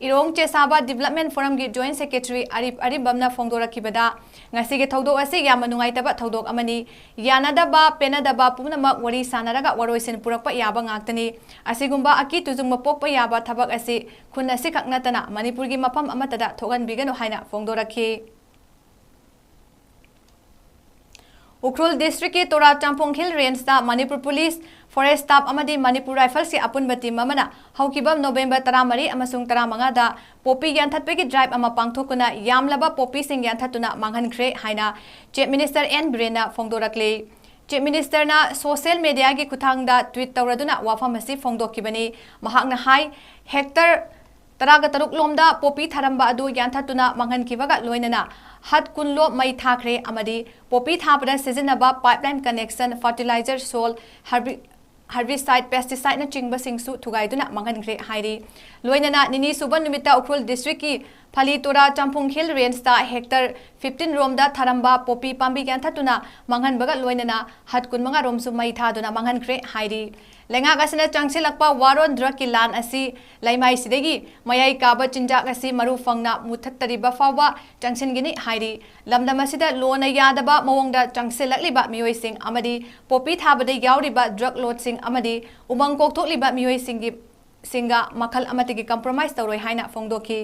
ꯏꯔꯣꯡ ꯆꯦꯁꯥꯕ ꯗꯤꯕꯦꯂꯞꯃꯦꯟ ꯐꯣꯔꯝꯒꯤ ꯖꯣꯏꯟꯠ ꯁꯦꯀ꯭ꯔꯦꯇꯔꯤ ꯑꯔꯤꯞ ꯑꯔꯤꯕꯝꯅ ꯐꯣꯡꯗꯣꯔꯛꯈꯤꯕꯗ, ꯉꯁꯤꯒꯤ ꯊꯧꯗꯣꯛ ꯑꯁꯤ ꯌꯥꯝꯅ ꯅꯨꯡꯉꯥꯏꯇꯕ ꯊꯧꯗꯣꯛ ꯑꯃꯅꯤ꯫ ꯌꯥꯅꯗꯕ, ꯄꯦꯟꯅꯗꯕ ꯄꯨꯝꯅꯃꯛ ꯋꯥꯔꯤ ꯁꯥꯟꯅꯔꯒ ꯋꯥꯔꯣꯏꯁꯤꯟ ꯄꯨꯔꯛꯄ ꯌꯥꯕ ꯉꯥꯛꯇꯅꯤ꯫ ꯑꯁꯤꯒꯨꯝꯕ ꯑꯀꯤ ꯇꯨꯖꯨꯡꯕ ꯄꯣꯛꯄ ꯌꯥꯕ ꯊꯕꯛ ꯑꯁꯤ ꯈꯨꯟ ꯑꯁꯤꯈꯛ ꯅꯠꯇꯅ ꯃꯅꯤꯄꯨꯔꯒꯤ ꯃꯐꯝ ꯑꯃꯠꯇꯗ ꯊꯣꯛꯍꯟꯕꯤꯒꯅꯨ ꯍꯥꯏꯅ ꯐꯣꯡꯗꯣꯔꯛꯈꯤ꯫ ꯎꯈ꯭ꯔꯨꯜ ꯗꯤꯁꯇ꯭ꯔꯤꯛꯀꯤ ꯇꯣꯔꯥ ꯆꯝꯐꯣꯡ ꯍꯤꯜ ꯔꯦꯟꯖꯇ ꯃꯅꯤꯄꯨꯔ ꯄꯨꯂꯤꯁ, ꯐꯣꯔꯦꯁ ꯁ꯭ꯇꯥꯐ ꯑꯃꯗꯤ ꯃꯅꯤꯄꯨꯔ ꯔꯥꯏꯐꯜꯁꯀꯤ ꯑꯄꯨꯟꯕ ꯇꯤꯝ ꯑꯃꯅ ꯍꯧꯈꯤꯕ ꯅꯣꯕꯦꯝꯕꯔ ꯇꯔꯥꯃꯔꯤ ꯑꯃꯁꯨꯡ ꯇꯔꯥꯃꯉꯥꯗ ꯄꯣꯄꯤ ꯌꯥꯟꯊꯠꯄꯒꯤ ꯗ꯭ꯔꯥꯏꯚ ꯑꯃ ꯄꯥꯡꯊꯣꯛꯇꯨꯅ ꯌꯥꯝꯂꯕ ꯄꯣꯄꯤꯁꯤꯡ ꯌꯥꯟꯊꯠꯇꯨꯅ ꯃꯥꯡꯍꯟꯈ꯭ꯔꯦ ꯍꯥꯏꯅ ꯆꯤꯐ ꯃꯤꯅꯤꯁꯇꯔ ꯑꯦꯟ ꯕꯤꯔꯦꯟꯅ ꯐꯣꯡꯗꯣꯔꯛꯂꯤ꯫ ꯆꯤꯐ ꯃꯤꯅꯤꯁꯇꯔꯅ ꯁꯣꯁꯤꯌꯦꯜ ꯃꯦꯗꯤꯌꯥꯒꯤ ꯈꯨꯠꯊꯥꯡꯗ ꯇ꯭ꯋꯤꯠ ꯇꯧꯔꯗꯨꯅ ꯋꯥꯐꯝ ꯑꯁꯤ ꯐꯣꯡꯗꯣꯛꯈꯤꯕꯅꯤ꯫ ꯃꯍꯥꯛꯅ ꯍꯥꯏ, ꯍꯦꯛꯇꯔ ꯇꯔꯥꯒ ꯇꯔꯨꯛ ꯂꯣꯝꯗ ꯄꯣꯄꯤ ꯊꯥꯔꯝꯕ ꯑꯗꯨ ꯌꯥꯟꯊꯠꯇꯨꯅ ꯃꯥꯡꯍꯟꯈꯤꯕꯒ ꯂꯣꯏꯅꯅ ꯍꯠ ꯀꯨꯟ ꯂꯣꯝ ꯃꯩ ꯊꯥꯈ꯭ꯔꯦ ꯑꯃꯗꯤ ꯄꯣꯄꯤ ꯊꯥꯕꯗ ꯁꯤꯖꯤꯟꯅꯕ ꯄꯥꯏꯞꯂꯥꯏꯟ ꯀꯅꯦꯛꯁꯟ, ꯐꯔꯇꯤꯂꯥꯏꯖꯔ, ꯁꯣꯜ, ꯍꯥꯔꯕꯤ-, herbicide, pesticideꯅꯆꯤꯡꯕꯁꯤꯡꯁꯨ ꯊꯨꯒꯥꯏꯗꯨꯅ ꯃꯥꯡꯍꯟꯈ꯭ꯔꯦ ꯍꯥꯏꯔꯤ꯫ ꯂꯣꯏꯅꯅ ꯅꯤꯅꯤ ꯁꯨꯕ ꯅꯨꯃꯤꯠꯇ ꯎꯈ꯭ꯔꯨꯜ districtꯀꯤ ꯐꯂꯤꯇꯣꯔꯥ ꯆꯝꯐꯨꯡ Hill Rangeꯇ hectare fifteen ꯔꯣꯝꯗ ꯊꯥꯔꯝꯕ ꯄꯣꯄꯤ ꯄꯥꯝꯕꯤ ꯌꯥꯟꯊꯠꯇꯨꯅ ꯃꯥꯡꯍꯟꯕꯒ ꯂꯣꯏꯅꯅ hut ꯀꯨꯟꯃꯉꯥ ꯔꯣꯝꯁꯨ ꯃꯩ ꯊꯥꯗꯨꯅ ꯃꯥꯡꯍꯟꯈ꯭ꯔꯦ ꯍꯥꯏꯔꯤ꯫ ꯂꯩꯉꯥꯛ ꯑꯁꯤꯅ ꯆꯪꯁꯤꯜꯂꯛꯄ war on drugꯀꯤ ꯂꯥꯟ ꯑꯁꯤ ꯂꯩꯃꯥꯏꯁꯤꯗꯒꯤ ꯃꯌꯥꯏ ꯀꯥꯕ ꯆꯤꯟꯖꯥꯛ ꯑꯁꯤ ꯃꯔꯨ ꯐꯪꯅ ꯃꯨꯊꯠꯇꯔꯤꯕ ꯐꯥꯎꯕ ꯆꯪꯁꯤꯟꯒꯅꯤ ꯍꯥꯏꯔꯤ꯫ ꯂꯝꯗꯝ ꯑꯁꯤꯗ ꯂꯣꯅ ꯌꯥꯗꯕ ꯃꯑꯣꯡꯗ ꯆꯪꯁꯤꯜꯂꯛꯂꯤꯕ ꯃꯤꯑꯣꯏꯁꯤꯡ ꯑꯃꯗꯤ ꯄꯣꯄꯤ ꯊꯥꯕꯗ ꯌꯥꯎꯔꯤꯕ drug lordꯁꯤꯡ ꯑꯃꯗꯤ ꯎꯃꯪ ꯀꯣꯛꯊꯣꯛꯂꯤꯕ ꯃꯤꯑꯣꯏꯁꯤꯡꯒꯤ, ꯁꯤꯡꯒ ꯃꯈꯜ ꯑꯃꯠꯇꯒꯤ compromise ꯇꯧꯔꯣꯏ ꯍꯥꯏꯅ ꯐꯣꯡꯗꯣꯛꯈꯤ꯫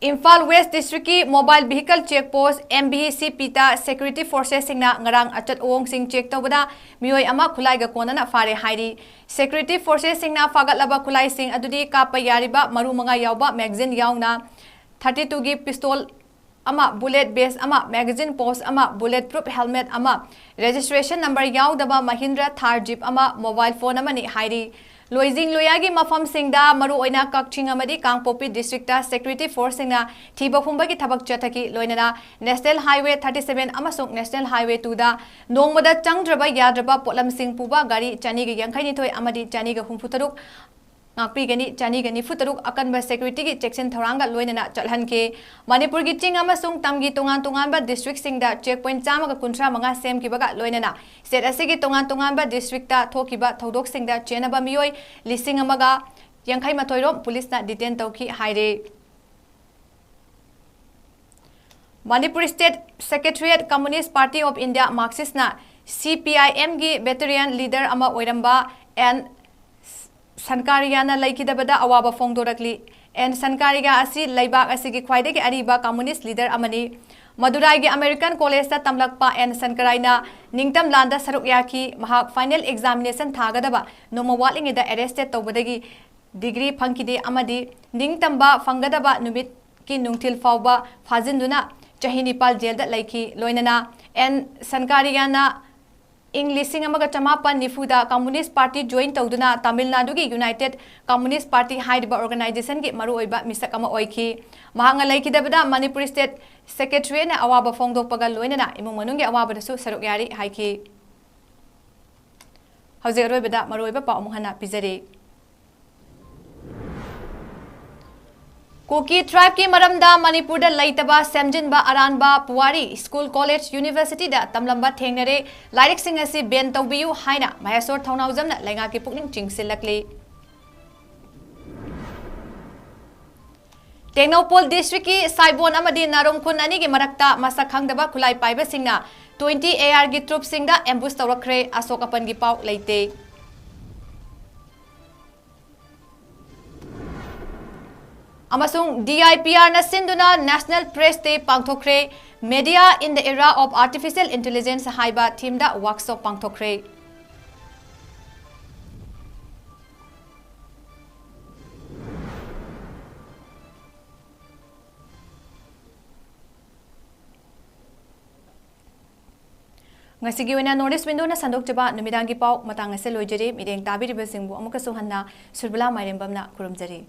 Imphal West Districtꯀꯤ Mobile Vehicle Check Post, M V C Pꯇ security forcesꯁꯤꯡꯅ ꯉꯔꯥꯡ ꯑꯆꯠ ꯑꯋꯣꯡꯁꯤꯡ check ꯇꯧꯕꯗ ꯃꯤꯑꯣꯏ ꯑꯃ ꯈꯨꯠꯂꯥꯏꯒ ꯀꯣꯟꯅꯅ ꯐꯥꯔꯦ ꯍꯥꯏꯔꯤ꯫ Security forcesꯁꯤꯡꯅ ꯐꯥꯒꯠꯂꯕ ꯈꯨꯠꯂꯥꯏꯁꯤꯡ ꯑꯗꯨꯗꯤ ꯀꯥꯞꯄ ꯌꯥꯔꯤꯕ ꯃꯔꯨ ꯃꯉꯥ ꯌꯥꯎꯕ magazine ꯌꯥꯎꯅ thirty twoꯒꯤ pistol ꯑꯃ, bullet vest ꯑꯃ, magazine pouch ꯑꯃ, bullet proof helmet ꯑꯃ, registration number ꯌꯥꯎꯗꯕ Mahindra Thar Jeep ꯑꯃ, mobile phone ꯑꯃꯅꯤ ꯍꯥꯏꯔꯤ꯫ ꯂꯣꯏꯖꯤꯡ ꯂꯣꯌꯥꯒꯤ ꯃꯐꯝꯁꯤꯡꯗ, ꯃꯔꯨꯑꯣꯏꯅ ꯀꯛꯆꯤꯡ ꯑꯃꯗꯤ ꯀꯥꯡꯄꯣꯛꯄꯤ districtꯇ security forceꯁꯤꯡꯅ ꯊꯤꯕ ꯍꯨꯝꯕꯒꯤ ꯊꯕꯛ ꯆꯠꯊꯈꯤ꯫ ꯂꯣꯏꯅꯅ National Highway thirty seven ꯑꯃꯁꯨꯡ National Highway twoꯗ ꯅꯣꯡꯃꯗ ꯆꯪꯗ꯭ꯔꯕ ꯌꯥꯗ꯭ꯔꯕ ꯄꯣꯠꯂꯝꯁꯤꯡ ꯄꯨꯕ ꯒꯥꯔꯤ ꯆꯅꯤꯒ ꯌꯥꯡꯈꯩ ꯅꯤꯊꯣꯏ ꯑꯃꯗꯤ ꯆꯅꯤꯒ ꯍꯨꯝꯐꯨ ꯇꯔꯨꯛ ꯉꯥꯛꯄꯤꯒꯅꯤ꯫ ꯆꯅꯤꯒ ꯅꯤꯐꯨ ꯇꯔꯨꯛ ꯑꯀꯟꯕ securityꯒꯤ ꯆꯦꯛꯁꯤꯟ ꯊꯧꯔꯥꯡꯒ ꯂꯣꯏꯅꯅ ꯆꯠꯍꯟꯈꯤ꯫ ꯃꯅꯤꯄꯨꯔꯒꯤ ꯆꯤꯡ ꯑꯃꯁꯨꯡ ꯇꯝꯒꯤ ꯇꯣꯉꯥꯟ ꯇꯣꯉꯥꯟꯕ districtꯁꯤꯡꯗ check point ꯆꯥꯝꯃꯒ ꯀꯨꯟꯊ꯭ꯔꯥ ꯃꯉꯥ ꯁꯦꯝꯈꯤꯕꯒ ꯂꯣꯏꯅꯅ state ꯑꯁꯤꯒꯤ ꯇꯣꯉꯥꯟ ꯇꯣꯉꯥꯟꯕ districtꯇ ꯊꯣꯛꯈꯤꯕ ꯊꯧꯗꯣꯛꯁꯤꯡꯗ ꯆꯦꯟꯅꯕ ꯃꯤꯑꯣꯏ ꯂꯤꯁꯤꯡ ꯑꯃꯒ ꯌꯥꯡꯈꯩ ꯃꯥꯊꯣꯏ ꯔꯣꯝ ꯄꯨꯂꯤꯁꯅ detain ꯇꯧꯈꯤ ꯍꯥꯏꯔꯦ꯫ Manipur State Secretariat Communist Party of India, Marxistꯅ C P I Mꯒꯤ veteran leader ꯑꯃ ꯑꯣꯏꯔꯝꯕ ꯑꯦꯟ ꯁꯟꯀꯥꯔꯤꯌꯥꯅ ꯂꯩꯈꯤꯗꯕꯗ ꯑꯋꯥꯕ ꯐꯣꯡꯗꯣꯔꯛꯂꯤ꯫ ꯑꯦꯟ ꯁꯟꯀꯥꯔꯤꯌꯥ ꯑꯁꯤ ꯂꯩꯕꯥꯛ ꯑꯁꯤꯒꯤ ꯈ꯭ꯋꯥꯏꯗꯒꯤ ꯑꯔꯤꯕ communist leader ꯑꯃꯅꯤ꯫ ꯃꯗꯨꯔꯥꯏꯒꯤ American Collegeꯇ ꯇꯝꯂꯛꯄ ꯑꯦꯟ ꯁꯟꯀꯥꯔꯥꯏꯅ ꯅꯤꯡꯇꯝ ꯂꯥꯟꯗ ꯁꯔꯨꯛ ꯌꯥꯈꯤ꯫ ꯃꯍꯥꯛ final examination ꯊꯥꯒꯗꯕ ꯅꯣꯡꯃ ꯋꯥꯠꯂꯤꯉꯩꯗ arrested ꯇꯧꯕꯗꯒꯤ degree ꯐꯪꯈꯤꯗꯦ ꯑꯃꯗꯤ ꯅꯤꯡꯇꯝꯕ ꯐꯪꯒꯗꯕ ꯅꯨꯃꯤꯠꯀꯤ ꯅꯨꯡꯊꯤꯜ ꯐꯥꯎꯕ ꯐꯥꯖꯤꯟꯗꯨꯅ ꯆꯍꯤ ꯅꯤꯄꯥꯜ ꯖꯦꯜꯗ ꯂꯩꯈꯤ꯫ ꯂꯣꯏꯅꯅ ꯑꯦꯟ ꯁꯟꯀꯥꯔꯤꯌꯥꯅ ꯏꯪ ꯂꯤꯁꯤꯡ ꯑꯃꯒ ꯆꯃꯥꯄꯟ ꯅꯤꯐꯨꯗ Communist Party join ꯇꯧꯗꯨꯅ ꯇꯥꯃꯤꯜ ꯅꯥꯗꯨꯒꯤ United Communist Party ꯍꯥꯏꯔꯤꯕ organization ꯒꯤ ꯃꯔꯨꯑꯣꯏꯕ ꯃꯤꯁꯛ ꯑꯃ ꯑꯣꯏꯈꯤ꯫ ꯃꯍꯥꯛꯅ ꯂꯩꯈꯤꯗꯕꯗ ꯃꯅꯤꯄꯨꯔ state secretary ꯑꯣꯏꯅ ꯑꯋꯥꯕ ꯐꯣꯡꯗꯣꯛꯄꯒ ꯂꯣꯏꯅꯅ ꯏꯃꯨꯡ ꯃꯅꯨꯡꯒꯤ ꯑꯋꯥꯕꯗꯁꯨ ꯁꯔꯨꯛ ꯌꯥꯔꯤ ꯍꯥꯏꯈꯤ꯫ ꯍꯧꯖꯤꯛ ꯑꯔꯣꯏꯕꯗ ꯃꯔꯨꯑꯣꯏꯕ ꯄꯥꯎ ꯑꯃꯨꯛ ꯍꯟꯅ ꯄꯤꯖꯔꯤ꯫ ꯀꯨꯀꯤ tribe ꯀꯤ ꯃꯔꯝꯗ ꯃꯅꯤꯄꯨꯔꯗ ꯂꯩꯇꯕ ꯁꯦꯝꯖꯤꯟꯕ ꯑꯔꯥꯟꯕ ꯄꯨꯋꯥꯔꯤ꯫ School, college, university ꯗ ꯇꯝꯂꯝꯕ ꯊꯦꯡꯅꯔꯦ꯫ ꯂꯥꯏꯔꯤꯛꯁꯤꯡ ꯑꯁꯤ ban ꯇꯧꯕꯤꯌꯨ ꯍꯥꯏꯅ ꯃꯍꯦꯁꯣꯔ ꯊꯧꯅꯥꯎꯖꯝꯅ ꯂꯩꯉꯥꯛꯀꯤ ꯄꯨꯛꯅꯤꯡ ꯆꯤꯡꯁꯤꯜꯂꯛꯂꯤ꯫ ꯇꯦꯡꯅꯧꯄꯜ district ꯀꯤ ꯁꯥꯏꯕꯣꯟ ꯑꯃꯗꯤ ꯅꯥꯔꯨꯝ ꯈꯨꯟ ꯑꯅꯤꯒꯤ ꯃꯔꯛꯇ ꯃꯁꯛ ꯈꯪꯗꯕ ꯈꯨꯠꯂꯥꯏ ꯄꯥꯏꯕꯁꯤꯡꯅ twenty A R ꯒꯤ troops ꯁꯤꯡꯗ ambush ꯇꯧꯔꯛꯈ꯭ꯔꯦ꯫ ꯑꯁꯣꯛ ꯑꯄꯟꯒꯤ ꯄꯥꯎ ꯂꯩꯇꯦ꯫ ꯑꯃꯁꯨꯡ D I P R ꯅ ꯁꯤꯟꯗꯨꯅ National Press Day ꯄꯥꯡꯊꯣꯛꯈ꯭ꯔꯦ꯫ Media in the Era of Artificial Intelligence ꯍꯥꯏꯕ theme ꯗ workshop ꯄꯥꯡꯊꯣꯛꯈ꯭ꯔꯦ꯫ ꯉꯁꯤꯒꯤ ꯑꯣꯏꯅ North East Window ꯅ ꯁꯟꯗꯣꯛꯆꯕ ꯅꯨꯃꯤꯗꯥꯡꯒꯤ ꯄꯥꯎ ꯃꯇꯥꯡ ꯑꯁꯤꯗ ꯂꯣꯏꯖꯔꯦ꯫ ꯃꯤꯠꯌꯦꯡ ꯇꯥꯕꯤꯔꯤꯕꯁꯤꯡꯕꯨ ꯑꯃꯨꯛꯀꯁꯨ ꯍꯟꯅ ꯁꯨꯔꯕꯂꯥ ꯃꯥꯏꯔꯦꯝꯕꯝꯅ ꯈꯨꯔꯨꯝꯖꯔꯤ꯫